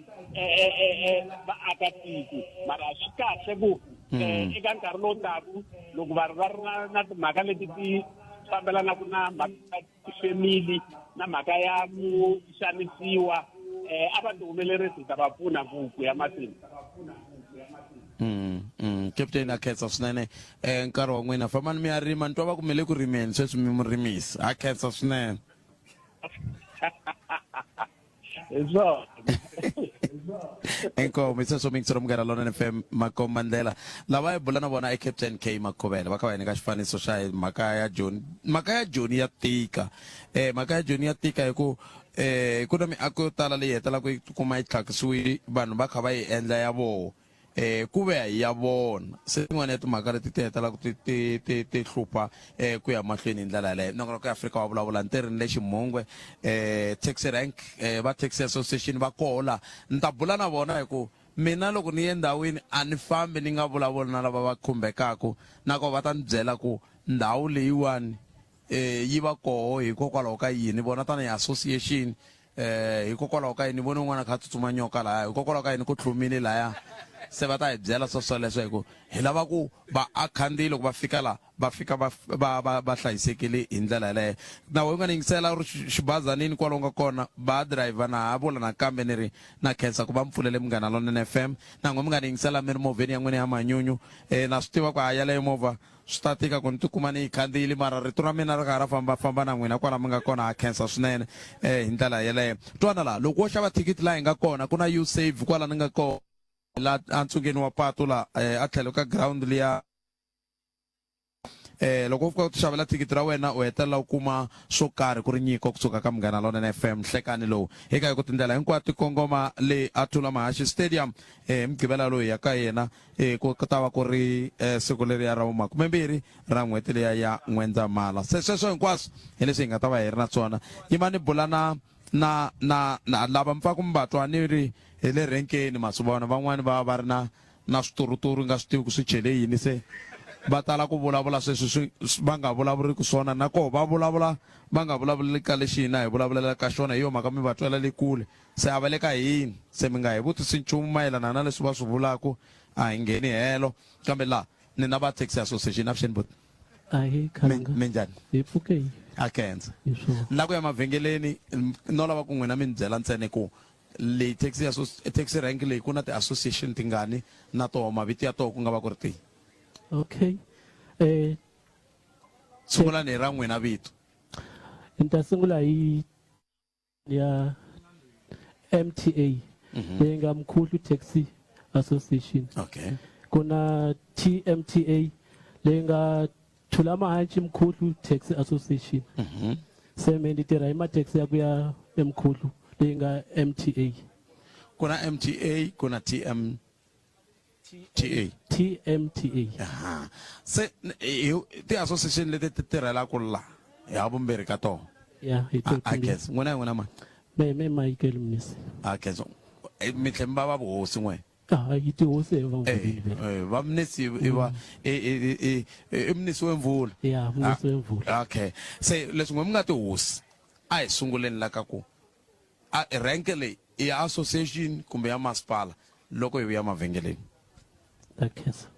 vaakatiko mara swi kahle ku eka nkarhi lowu taku loko vanhu va ri na timhaka leti ti fambelanaka na mhaka tifemili na mhaka ya ku xanisiwa a va tihumelerisi hi ta va pfuna ku ku ya mahlweni. Captain a khensa swinene nkarhi wa n'wina fambani mi ya rima ni twa va ku mi le ku rimeni sweswi mi murimisi ha khensa swinene. Hi swona. Inkomu hi sweswo mixero munghana lonene FM makomba ndlela lava hi bula na vona i Captain K Makhovele va kha va hi nyika xifaniso xa hi mhaka ya Joni mhaka ya Joni ya tika mhaka ya Joni ya tika hi ku ku na miako yo tala leyi hetelaka yi tikuma yi tlhakisiwile vanhu va kha va yi endla ya voho eh ku ve ya vona se yin'wana ya timhaka leti ti hetelaka ti ti ti ti hlupha eh ku ya mahlweni hi ndlela yaleyo nongonoko ya Afrika wa vulavula ni tirhi ni le Ximhungwe eh taxi rank eh va taxi association va koho la ni ta bula na vona hi ku mina loko ni ye ndhawini a ni fambi ni nga vulavuli na lava va khumbekaku na ko va ta ni byela ku ndhawu leyiwani eh yi va koho hikokwalaho ka yini vona tanihi association eh hikokwalaho ka yini vone un'wana a kha a tsutsuma nyoka laya hikokwalaho ka yini ku tlhumile laya se va ta hi byela swo swoleswo hi ku hi lava ku vaakhandziyi loko va fika la va fika va va va va hlayisekile hi ndlela yaleyo na wena u nga ni yingisela u ri xibazanini kwalo nga kona ba driver na ha vula nakambe ni ri na khensa ku va mi pfulele munghana lonene FM na n'we mi nga ni yingisela mi ri movheni ya n'wina ya manyunyu eh na swi tiva ku ha yaleyo movha Swi ta tika ku ni tikuma ni yi khandziyile mara rito ra mina ri ka ra famba famba na n'wina kwala mi nga kona ha khensa swinene eh, hi ndlela yeleyo. Twana la, loko wo xava thikithi laha hi nga kona ku na U-Save kwala ni nga kona la entsungeni wa patu la eh, a tlhelo ka ground liya eh loko u fika u ti xavela thikithi ra wena u hetelela u kuma swo karhi ku ri nyiko kusuka ka Munghana Lonene FM nhlekani lowu eka hi ku tindlela hinkwato ti kongoma le a Thula Mahashi Stadium eh hi Mugqivela lowu hi ya ka yena E, ku ta va ku ri e, siku leriya ra vumakumembirhi ra n'hweti liya ya N'wendzamhala. Se sweswo hinkwaswo hi leswi hi nga ta va hi ri na swona. Yima ni bula na na na na lava mi pfaku mi va twa ni ri hi le renkeni ma swi vona van'wani va va ri na na swituruturu nga swi tivi ku swi chele yini se va tala ku vulavula sweswi swi va nga vulavuriki swona na koho va vulavula va nga vulavuleli ka lexi hina hi vulavulela ka xona hi yo mhaka mi va twela le kule Se a va le ka hina. Se mi nga hi vutisi nchumu mayelana na leswi va swi vulaku, a hi ngheni helo. Kambe la, ni na va Taxi Association. Avuxeni buti. Ahee, Khalanga. Minjhani? Hi pfuke hi. A khensa. Hi swona. Ni la ku ya mavhengeleni, no lava ku n'wina mi ni byela ntsena ku leyi taxi taxi rank leyi ku na ti-association tingani na toho mavito ya toho ku nga va ku ri tihi? Okay. Sungulani hi ra n'wina vito. Ni ta sungula hi ya MTA leyi nga Mkhuhlu Taxi Association. Okay. Ku na TMTA leyi nga Thulamahanci Mkhuhlu Taxi Association. Se me ni tirha hi mathekisi ya ku ya eMkhuhlu leyi nga MTA. Ku na MTA ku na TM TA. TMTA. Aha. Se ti-association leti ti tirhelaka la hi ha vumbirhi ka tona. Ya, hi to I guess. N'wina hi n'wina mani? Me me Michael Mnisi. I guess. Mi tlhe mi va va vuhosi n'we. Ah, hi tihosi hi va Eh, eh, va Mnisi i va i i i i Mnisi wemvula. Ya, Mnisi wemvula. Okay. Se leswi n'we mi nga tihosi a hi sunguleni la ka ku A rank leyi i ya association kumbe ya masipala loko hi vuya mavhengeleni? Ta khensa.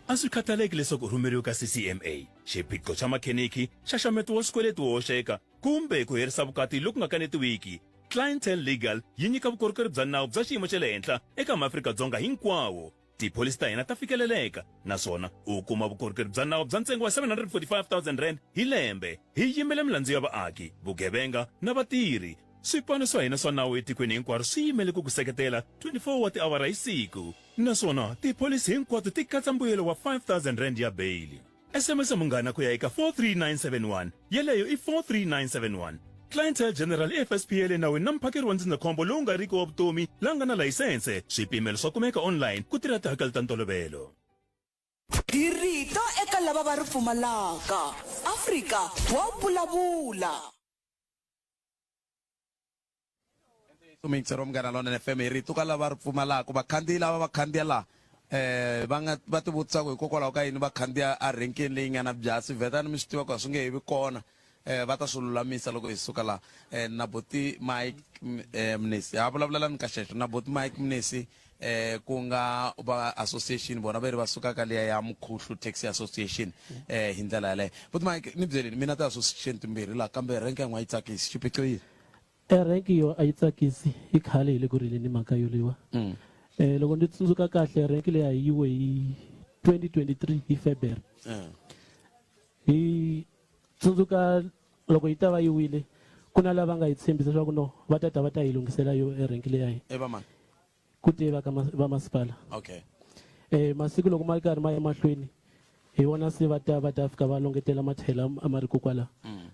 A swi khathaleki leswaku u rhumeriwe ka CCMA, xiphiqo xa makheniki, nxaxameto wa swikweleti wo hoxeka, kumbe ku herisa vukati loku nga kanetiwiki, Clientele Legal yi nyika vukorhokeri bya nawu bya xiyimo xa le henhla eka maAfrika-Dzonga hinkwawo. Tipholisi ta hina ta fikeleleka naswona u kuma vukorhokeri bya nawu bya ntsengo wa R745 000 hi lembe. Hi yimela milandzu ya vaaki, vugevenga na vatirhi. Swipano swa hina swa nawu etikweni hinkwaro swi yimele ku ku seketela 24 wa tiawara hi siku naswona tipholisi hinkwato ti katsa mbuyelo wa R5 000 ya beyili. SMS munghana ku ya eka 43971, yeleyo i 43971. Clientele General i FSP ya le nawini na muphakeri wa ndzindzakhombo lowu nga riki wa vutomi la nga na layisense. Swipimelo swa kumeka online ku tirha tihakelo ta ntolovelo. Hi rito eka lava va ri pfumalaka. Afrika wa vulavula. Mixer wa Munghana Lonene FM hi rito ka lava ri pfumalaka vakhandziyi lava va khandziya laha eh va nga va ti vutisa ku hikokwalaho ka yini va khandziya a renkeni leyi nga na byasi vhetani mi swi tiva ku a swi nge he vi kona eh va ta swi lulamisa loko hi suka laha eh na buti Mike eh, Mnisi ha vulavulelani ka xexo na buti Mike Mnisi eh ku nga va association vona va ri va suka ka liya ya Mukhuhlu Taxi Association eh hi ndlela yaleyo buti Mike ni byeleni mina ti-association timbirhi laha kambe renke yan'we a yi tsakisi xiphiqo yini E rank yo a yi tsakisi i khale hi le ku rileni hi mhaka yoleyiwa. Loko ndzi tsundzuka kahle rank leyi a yi we hi 2023 hi February. Hi tsundzuka loko yi ta va yi wile ku na lava nga hi tshembisa leswaku no va ta ta va ta hi lunghisela yo e rank leya I va mani? Ku te va ka va masipala. Okay. Masiku loko ma ri karhi ma ya emahlweni hi vona se va ta va ta fika va longetela mathayela a ma ri kokwala.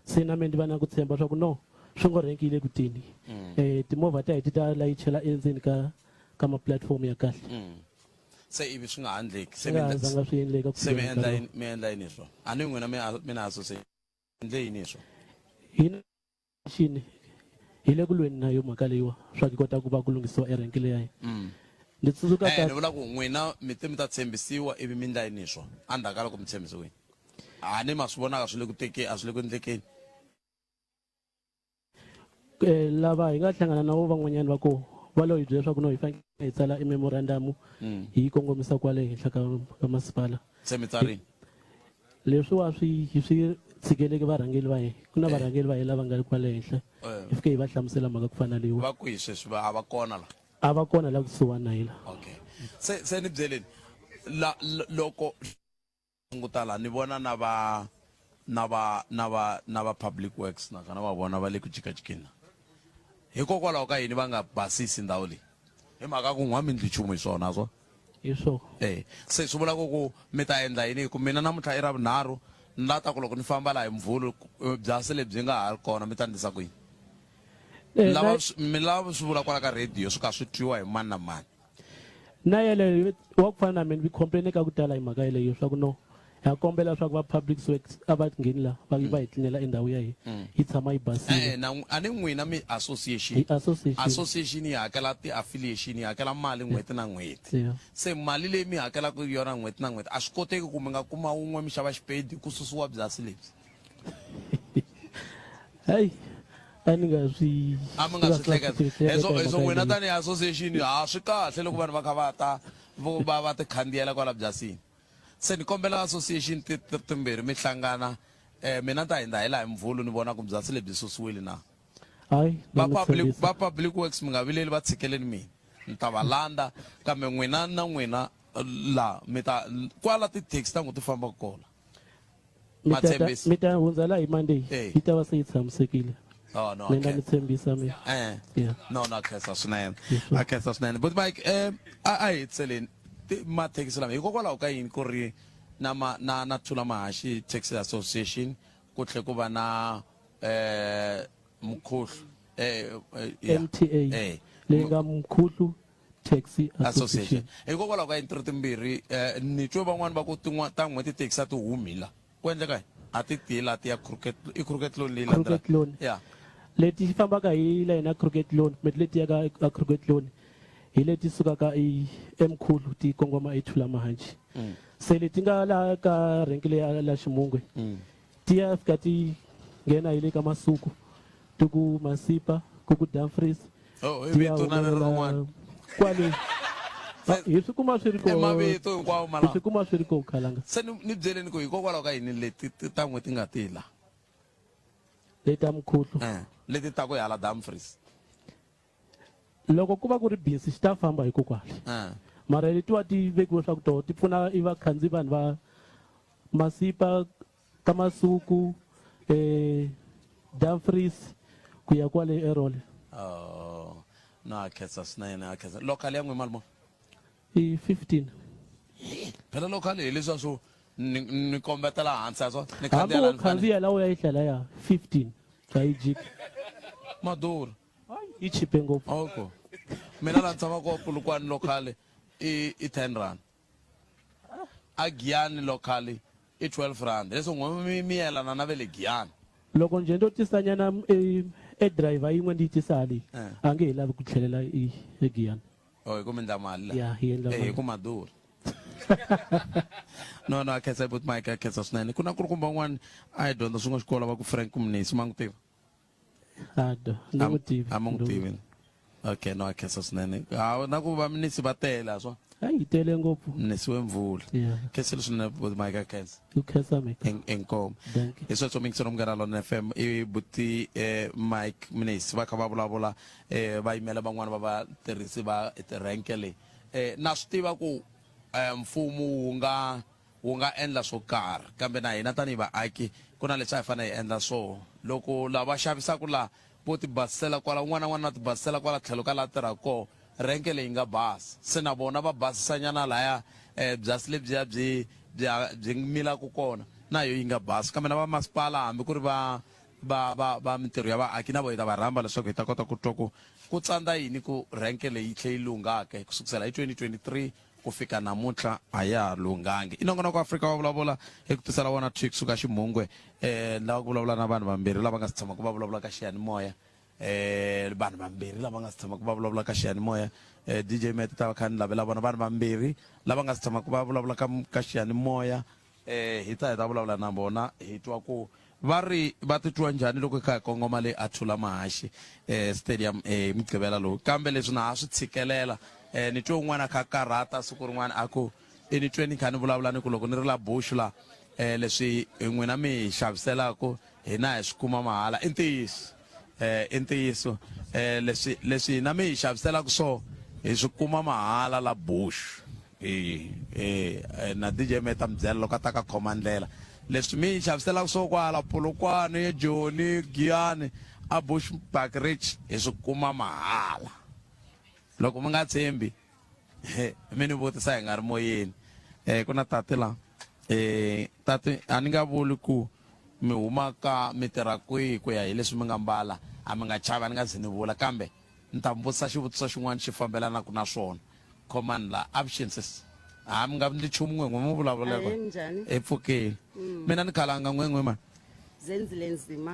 Se na me ndi va na ku tshemba swa ku no swi ngo renki yi le ku teni. Timovha ta hi ti ta layichela endzeni ka ka ma platform ya kahle. Se ivi swi nga ha endleki. Se Swi nga ha zanga swi endleka ku se mi fikela endla nkarhi yini mi endla yini hi swona? A ni n'wina mi mi na association endle yini hi swona? Hina xini hi le ku lweni na yo mhaka leyiwa swa ku kota ku va ku lunghisiwa erenki leya ndzi tsundzuka Eh, ni vula ku n'wina mi te mi ta tshembisiwa ivi mi ndla yini hi swona endzhaku ka loko mi tshembisiwile a ni ma swi vonaka swi le ku teke a swi le ku endlekeni Eh, lava hi nga hlangana na vo van'wanyana va koho va lo hi byela leswaku no hi fanekele hi tsala e memorandum hi yi kongomisa kwale henhla ka ka masipala se mi tsarini Leswiwa swi hi swi tshikeleke varhangeri va hina. Ku na varhangeri va hina lava nga kwale henhla. Hi fike hi va hlamusela mhaka ku fana na leyiwa. Va kwihi sweswi? Va a va kona la? A va kona la kusuhani na hina. Okay. Se se ni byeleni la loko languta la ni vona na va na va na va na va public works nakona va vona va le ku jikajikeni la. Hikokwalaho ka yini va nga basisi ndhawu leyi? Hi mhaka ku n'wa mi ndli nchumu hi swona a swo? Hi swona. E se swi vula ku ku mi ta endla yini hi ku mina namuntlha i Ravunharhu ni la ta ku loko ni famba laha hi Muvhulu byasi lebyi nga ha ri kona mi ta ndlisa ku yini? Eh, Lava na- swi- mi lava swi vula kwala ka radio swi ka swi twiwa hi mani na mani. Na yeleyo wa ku fana na mina vi complain ka ku tala hi mhaka yeleyo swa ku no ha kombela leswaku va public works a va ngheni la va va hi tlinela endhawu ya hina yi tshama yi basile. Eh, na a ni n'wina mi association. Hi association. Association yi hakela ti-affiliation yi hakela mali n'hweti na n'hweti. Yeah. Se mali leyi mi hakelaka yona n'hweti na n'hweti a swi koteki ku mi nga kuma wun'we mi xava xipedi ku susiwa byasi lebyi. Hayi a ni nga swi A mi nga swi hleketa. hleketa Heswo hi heswo mhaka n'wina yeleyo. tanihi association ha swi kahle loko vanhu va kha va ta vo va va ti khandziyela kwala byasini. Se ni kombela association ti ti timbirhi mi hlangana eh mina ni ta hindza hi laha hi Mvhulu ni vona ku byasi lebyi susiwile na. Hayi Va na mi public tshembisa. va public works mi nga vileli va tshikeleni mina ni ta va landza kambe n'wina na n'wina la mi ta kwala ti-taxi ta n'wi ti fambaka kona. Mi Ma ta tshembisa. mi ta hundza la hi Monday Eh. yi ta va se yi tshamisekile. Oh no. Mina Okay. mi tshembisa mina. Eh. Yeah. No no khensa swinene. A khensa swinene. But Mike eh a a hi tseleni mathekisi lama hikokwalaho ka yini ku ri na ma na na Thula Mahashi Taxi Association ku tlhe ku va na eh Mkhuhlu eh yeah. MTA eh leyi nga Mkhuhlu Taxi Association Association. hikokwalaho ka yini ti ri timbirhi eh ni twe van'wani va ku tin'wana ta n'hweti tithekisi a ti humi la ku endleka yini a ti ti la ti ya crooked i crooked loan leyi Crooked landzelaka Loan. ya Leti fambaka hi layeni ya Crooked Loan kumbe leti yaka a Crooked Loan hi leti sukaka i eMkhulu ti kongoma eThula Mahanji. Se leti nga laha ka renki leya la Ximungwe ti ya fika ti nghena hi le ka Masuku ti ku Masipa ku ku Dumfries Oh, i ti ya vito na humelela rin'wana. kwale hi swi kuma swi ri I koho mavito hinkwawo hi malawa. swi kuma swi ri koho khalanga Se ni ni byeleni ku hikokwalaho ka yini leti ti ta n'we ti nga ti la leti ta Mkhuhlu eh leti ta ku hi hala Dumfries loko ku va ku ri busy xi ta famba hikokwale eh mara letiwa ti vekiwe swa ku toho ti pfuna i vakhandziyi vanhu va Masipa ka Masuku eh Dumfries ku ya kwale eRole oh no a khensa swinene a khensa local ya n'we mali muni i 15 phela local hi leswiya swo ni ni kombetela hansi a swo ni hambi khandziya wo la ni fanele khandziya la u ya yi hlela ya 15 a yi jiki Madurha. Yi chipe ngopfu. Okay. Mina la tshama ko Polokwane locally i i 10 rand. A Giyani locally i 12 rand. Leswo n'we mi mi yelana na ve le Giyani. Loko njhe ndo tisa nyana e, e driver yin'we ndi yi tisa hale Eh. a nge he lavi ku tlhelela e eGiyani. Oh, hi ku mi endla mali la. Ya, hi endla Eh, hi mali. ku madurha. No no a khensa but Mike a khensa swinene. Ku na kulukumba un'wana a hi dyondza swin'we xikolo va ku Frank Mnisi ma n'wi tiva? A do, ni n'wi tivi. A ma n'wi tivi. Okay, no a khensa swinene. Ha na ku va Mnisi va tele a swa. A yi tele ngopfu. Mnisi wemvula. Yeah. Khensile swinene but Mike a khensa. Ku khensa mina. Inkomu. Dankie. Hi sweswo mingiselo munghana lona FM i buti eh, Mike Mnisi va kha va vulavula eh, va yimela van'wana va vatirhisi va tirenke leyi. Eh, na swi tiva ku eh, mfumo wu nga wu nga endla swo karhi kambe na hina tanihi vaaki ku na leswi a hi fanele hi endla swoho loko lava xavisaka laha vo ti basisela kwala un'wana na un'wana na ti basisela kwala tlhelo ka laha tirhaka kona renke leyi nga basa se na vona va basisanyana laya um byasi lebyiya byi byi byi milaka kona na yo yi nga basi kambe na va masipala hambi ku ri va va va va mintirho ya vaaki na vo hi ta va rhamba leswaku hi ta kota ku twa ku ku tsandza yini ku renke leyi yi tlhe yi lunghake ku sukusela hi 2023 ku fika namuntlha a ya ha lunghangi i nongonoko Afrika wa vulavula hi ku tisela wona thwi kusuka ximhungwe um lava ku vulavula na vanhu vambirhi lava nga si tshamaka va vulavula ka xiyanimoya um vanhu vambirhi lava nga si tshamaka va vulavula ka xiyanimoya um DJ Mete ta va kha ni lavela vona vanhu vambirhi lava nga si tshamaka va vulavula ka ka xiyanimoya um hi ta hi ta vulavula na vona hi twa ku va ri va titwa njhani loko hi kha hi kongoma le a Thula Mahaxi eh, stadium eh, hi mugqivela lowu kambe leswi na ha swi tshikelela eh, ni twe un'wana a kha karhata siku rin'wana a ku i ni twe ni kha ni vulavula ni ku loko ni ri la Bush la eh, leswi n'wina mi hi xaviselaku hina hi swi kuma mahala i ntiyiso eh, i ntiyiso eh, leswi leswi hina mi hi xaviselaka swo hi swi kuma mahala la Bush e e na DJ Meta mi byela loko a ta ka khoma ndlela leswi mi yi xaviselaka swo kwala Polokwane Joni Giyani a Bushbuck Ridge hi swi kuma mahala loko mi nga tshembi mi ni vutisa hi nga ri moyeni ku na tati la tati a ni nga vuli ku mi huma ka mi tirha kwihi ku ya hi leswi mi nga mbala a mi nga chavi a ni nga zi ni vula kambe ni ta mi vutisa xivutiso xin'wana xi fambelanaka na swona khomani la avuxeni sesi ha mi nga ndli nchumu n'we n'we mi vulavula Ahee, njhani? hi pfukile Mm. mina ni khalanga n'we n'we mani Zenzile Nzima.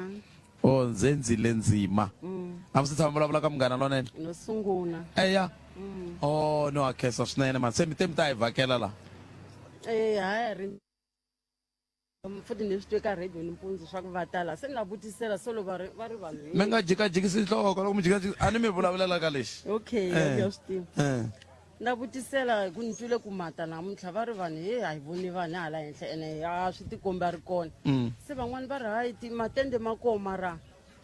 o Zenzile Nzima Mm. a mi se tshama vulavula ka munghana lonene No sungula. eya Mm. o no a khensa swinene mani se mi te mi ta hi vhakela la Eh hayi ri futhi ni swi twe ka radio nimpundzu swa ku va tala se ni la vutisela solo va ri va ri vanhu mi nga jikajikisi nhloko loko mi jikajikisi a ni mi vulavulela ka lexi okay Eh. ya swi tiva Eh. na vutisela hi ku ni twile ku mata namuntlha va ri vanhu he a hi voni vanhu hala henhla ene a swi tikombi a ri kona Mm. se van'wani va ri hayi ti matende ma kona mara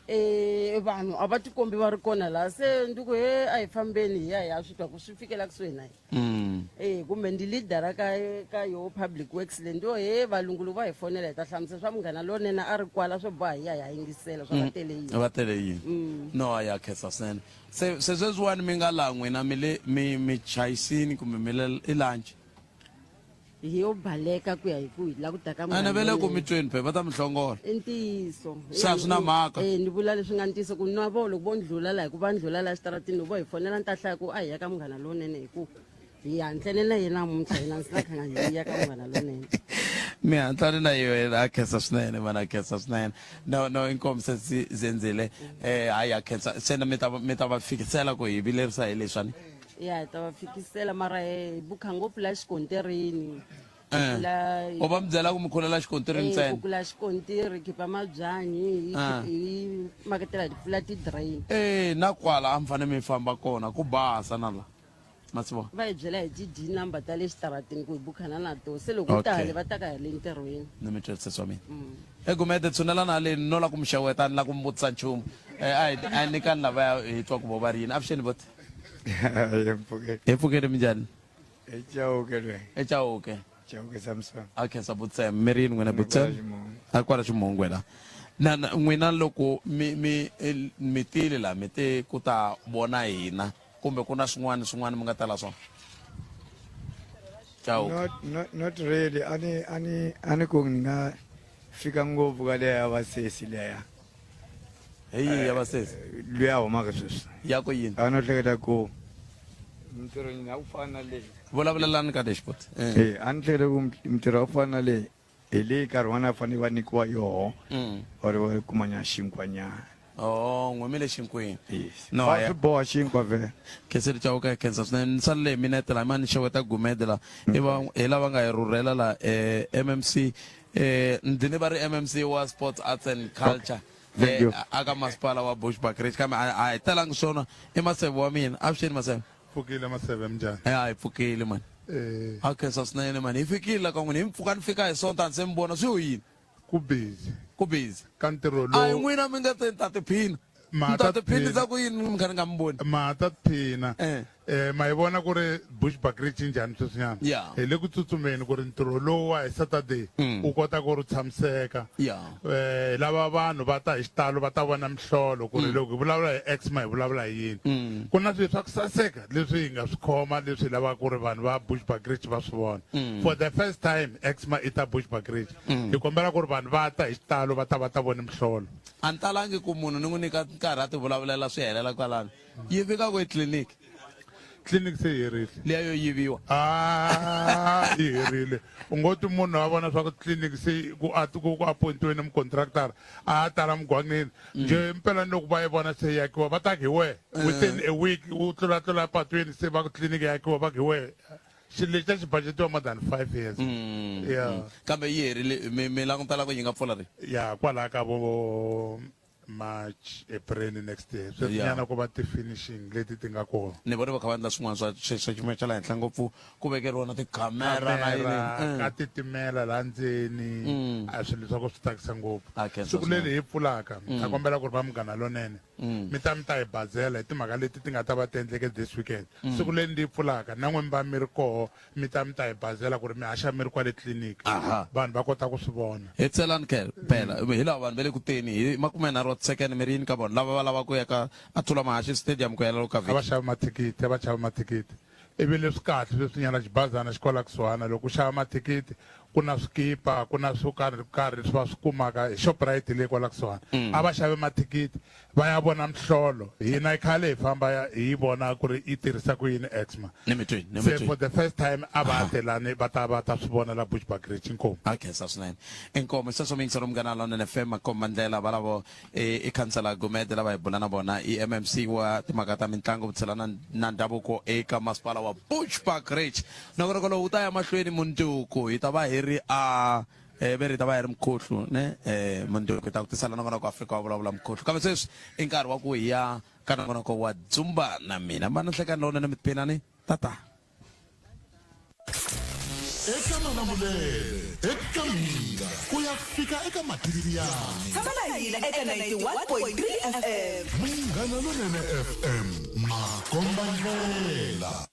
um vanhu a va tikombi va ri kona laha se ndi ku he a hi fambeni hi ya hi ya swi twa ku swi fikela kusuhi na hina Mm. e kumbe ndi leadera ka ka yo public works le ndo he valungu loko va hi fonela hi ta hlamusela swa munghana lonene a ri kwala swo boha hi ya hi ya yingisela swa va tele yini va tele yini Mm. no ya khensa swinene se se sweswiwani mi nga laha n'wina mi le mi mi chayisini kumbe mi le i lunch hi yo baleka ku ya hi ku hi la ku ta ka ene ve le ku munghana mi tweni phe va ta mi hlongola i ntiyiso Se a swi na mhaka. Eh, ni vula leswi nga ntiyiso ku na vo loko vo ndlula laha hi ku va ndlula laha xitaratini loko vo hi fonela ni ta hlaya ku a hi ya ka munghana lowunene hi ku hi hantlene na yena namuntlha hina ndzi na khanga hi ya ka munghana lowunene mi hantlane na yena a khensa swinene mana a khensa swinene no no inkomu se zi- zenzile eh hayi a khensa se na mi ta mi ta va fikisela ku hi vilerisa hi leswani ya hi ta va fikisela mara hi bukha ngopfu la xikontirini Eh. La- o va mi byela ku mi khulela xikontirini Eh, ntsena kukula xikontiri khipa mabyanyi hi Ah. hi maketela hi pfula ti-drain eh na kwala a mi fanele mi famba kona ku basa na la masivo va hi byela hi ti-d number ta le xitaratini ku hi bukhana na to se loko u ta Okay. hale va ta ka hi le ntirhweni ni mi twisisa wa mina egumede tshunela na haleni no la ku mi xeweta ni la ku mi vutisa nchumu Eh, a hi a hi nyikani lavaya hi twa ku vo va ri yini avuxeni voti hi pfukeni minjhani eChauke loyi. eChauke Chauke Samson. a khensa butsem mi ri yini n'wina butsem a kwala ximhungwe la na na- n'wina loko mi mi el- mi tile la mi te ku ta vona hina kumbe ku na swin'wana swin'wana mi nga tala swona Chauke Not not not really. Ani ani ani ku ni nga fika ngopfu ka leya vasesi leya. Hi yihi ya vasesi? Luya humaka sweswi. Ya ku yini? A no hleketa ku mintirho nyina ya ku fana na leyi. Vulavulelani ka dashboard. Eh, a ni hleketa ku mintirho ya ku fana na leyi hi leyi nkarhi wun'wana a fanele va nyikiwa yoho or va kumanyana xinkwanyana. Oh, n'we mi le xinkwini. Yes. No, Va ya. swi boha xinkwa vhele. Khensile Chauke khensa swinene ni salele hi minete laha ma ni xeweta Gumede la i va hi lava nga hi rhurhela la eh, MMC eh ndzi va ri MMC wa Sports Arts and Culture Thank you. aka masipala wa Bushbuckridge kambe a hi talangi swona i maseve wa mina avuxeni maseve pfukile maseve minjhani ya hi pfukile mani eh a khensa swinene mani hi fikile la ka n'wina hi mpfhuka ni fika hi sonta ni se mi vona swi yo yini ku busy ku busy ka ntirho a hi lowu n'wina mi nga te ni ta tiphina Ma ni ta ta tiphinisa tiphina. ku yini mi kha ni nga mi voni ma ta tiphina eh ma yi vona ku ri Bushbuckridge njhani sweswinyana Yeah. hi le ku tsutsumeni ku ri ntirho lowu wa hi Saturday u kota ku ri tshamiseka Yeah. eh lava vanhu va ta hi xitalo va ta vona mihlolo ku ri loko hi vulavula hi exma hi vulavula hi yini ku na swilo swa ku saseka leswi hi nga swi khoma leswi hi lavaka ku ri vanhu va Bushbuckridge va swi vona for the first time exma i ta Bushbuckridge hi kombela ku ri vanhu va ta hi xitalo va ta va ta vona mihlolo a ni talangi ku munhu ni n'wi nyika nkarhi a ti vulavulela swi helela kwalano yi fika ku etliliniki tliliniki se yi herile liya yo yiviwa ah yi herile u ngo ti munhu a vona swa ku tliliniki se ku a ku ku appointiwe ni mucontractor a tala mugwangeni nje mpela ni loko va yi vona se yi akiwa va ta ku hi wehe within a week u tlulatlula patwini se va ku tliliniki ya akiwa va ku hi wehe xilo lexi a xi budgetiwa more than 5 years yeah kambe yi herile mi mi langutela ku yi nga pfula rini ya kwalaha ka vo March April next year sweswinyana ku va ti-finishing leti ti nga kona ni vone va kha va endla swin'wana swa swa xiyimo xa le henhla ngopfu ku vekeriwa na tikhamera na yini Kamera, ka titimela laha ndzeni a swilo swa ku swi tsakisa ngopfu A khensa siku leri swinene. hi pfulaka a kombela ku ri va munghana lonene mi ta mi ta hi bazela hi timhaka leti ti nga ta va ti endleke this weekend siku leri ndi yi pfulaka na n'we mi va mi ri koho mi ta mi ta hi bazela ku ri mi haxa mi ri kwale tliliniki Aha. vanhu va kota ku swi vona hetselani ke phela hi lava vanhu va le ku teni hi makumenharhu wa tisekene mi ri yini ka vona lava va lava ku ya ka a thula mahaxi stadium ku yela loko ka a va vhiki xava mathikithi a va xava mathikithi ivi leswi kahle sweswinyana xibazana xi kwala kusuhana loko u xava mathikithi ku na swikipa ku na swo karhi karhi leswi va swi kumaka hi Shoprite leyi kwala kusuhana a va xave mathikithi va ya vona mihlolo hina i khale hi famba ya hi yi vona ku ri yi tirhisa ku yini exma ni mi twini ni mi se twini for the first time a va telani va ta va ta swi vona la Bushbuckridge inkomu a khensa swinene inkomu sweswo mi yingisela munghana lonene fm makomba ndlela valavo i khansela Gumede lava hi bula na vona i MMC wa timhaka ta mitlangu vutshila na, na ndhavuko eka masipala wa Bushbuckridge nongonoko lowu wu ta ya mahlweni mundzuku hi ta va hi ri a ve ri ta va hi ri mukhuhlu ne mundzuku hi ta ku tisela nongonoko Afrika wa vulavula mukhuhlu kambe sweswi i nkarhi wa ku hi ya ka nongonoko wa dzumba na mina mana nhlekani lowunene mi tiphinani tata eka malamulele eka mina ku ya fika eka matiriyani Tshama na hina eka 91.3 FM. Munghana Lonene FM makombandlela.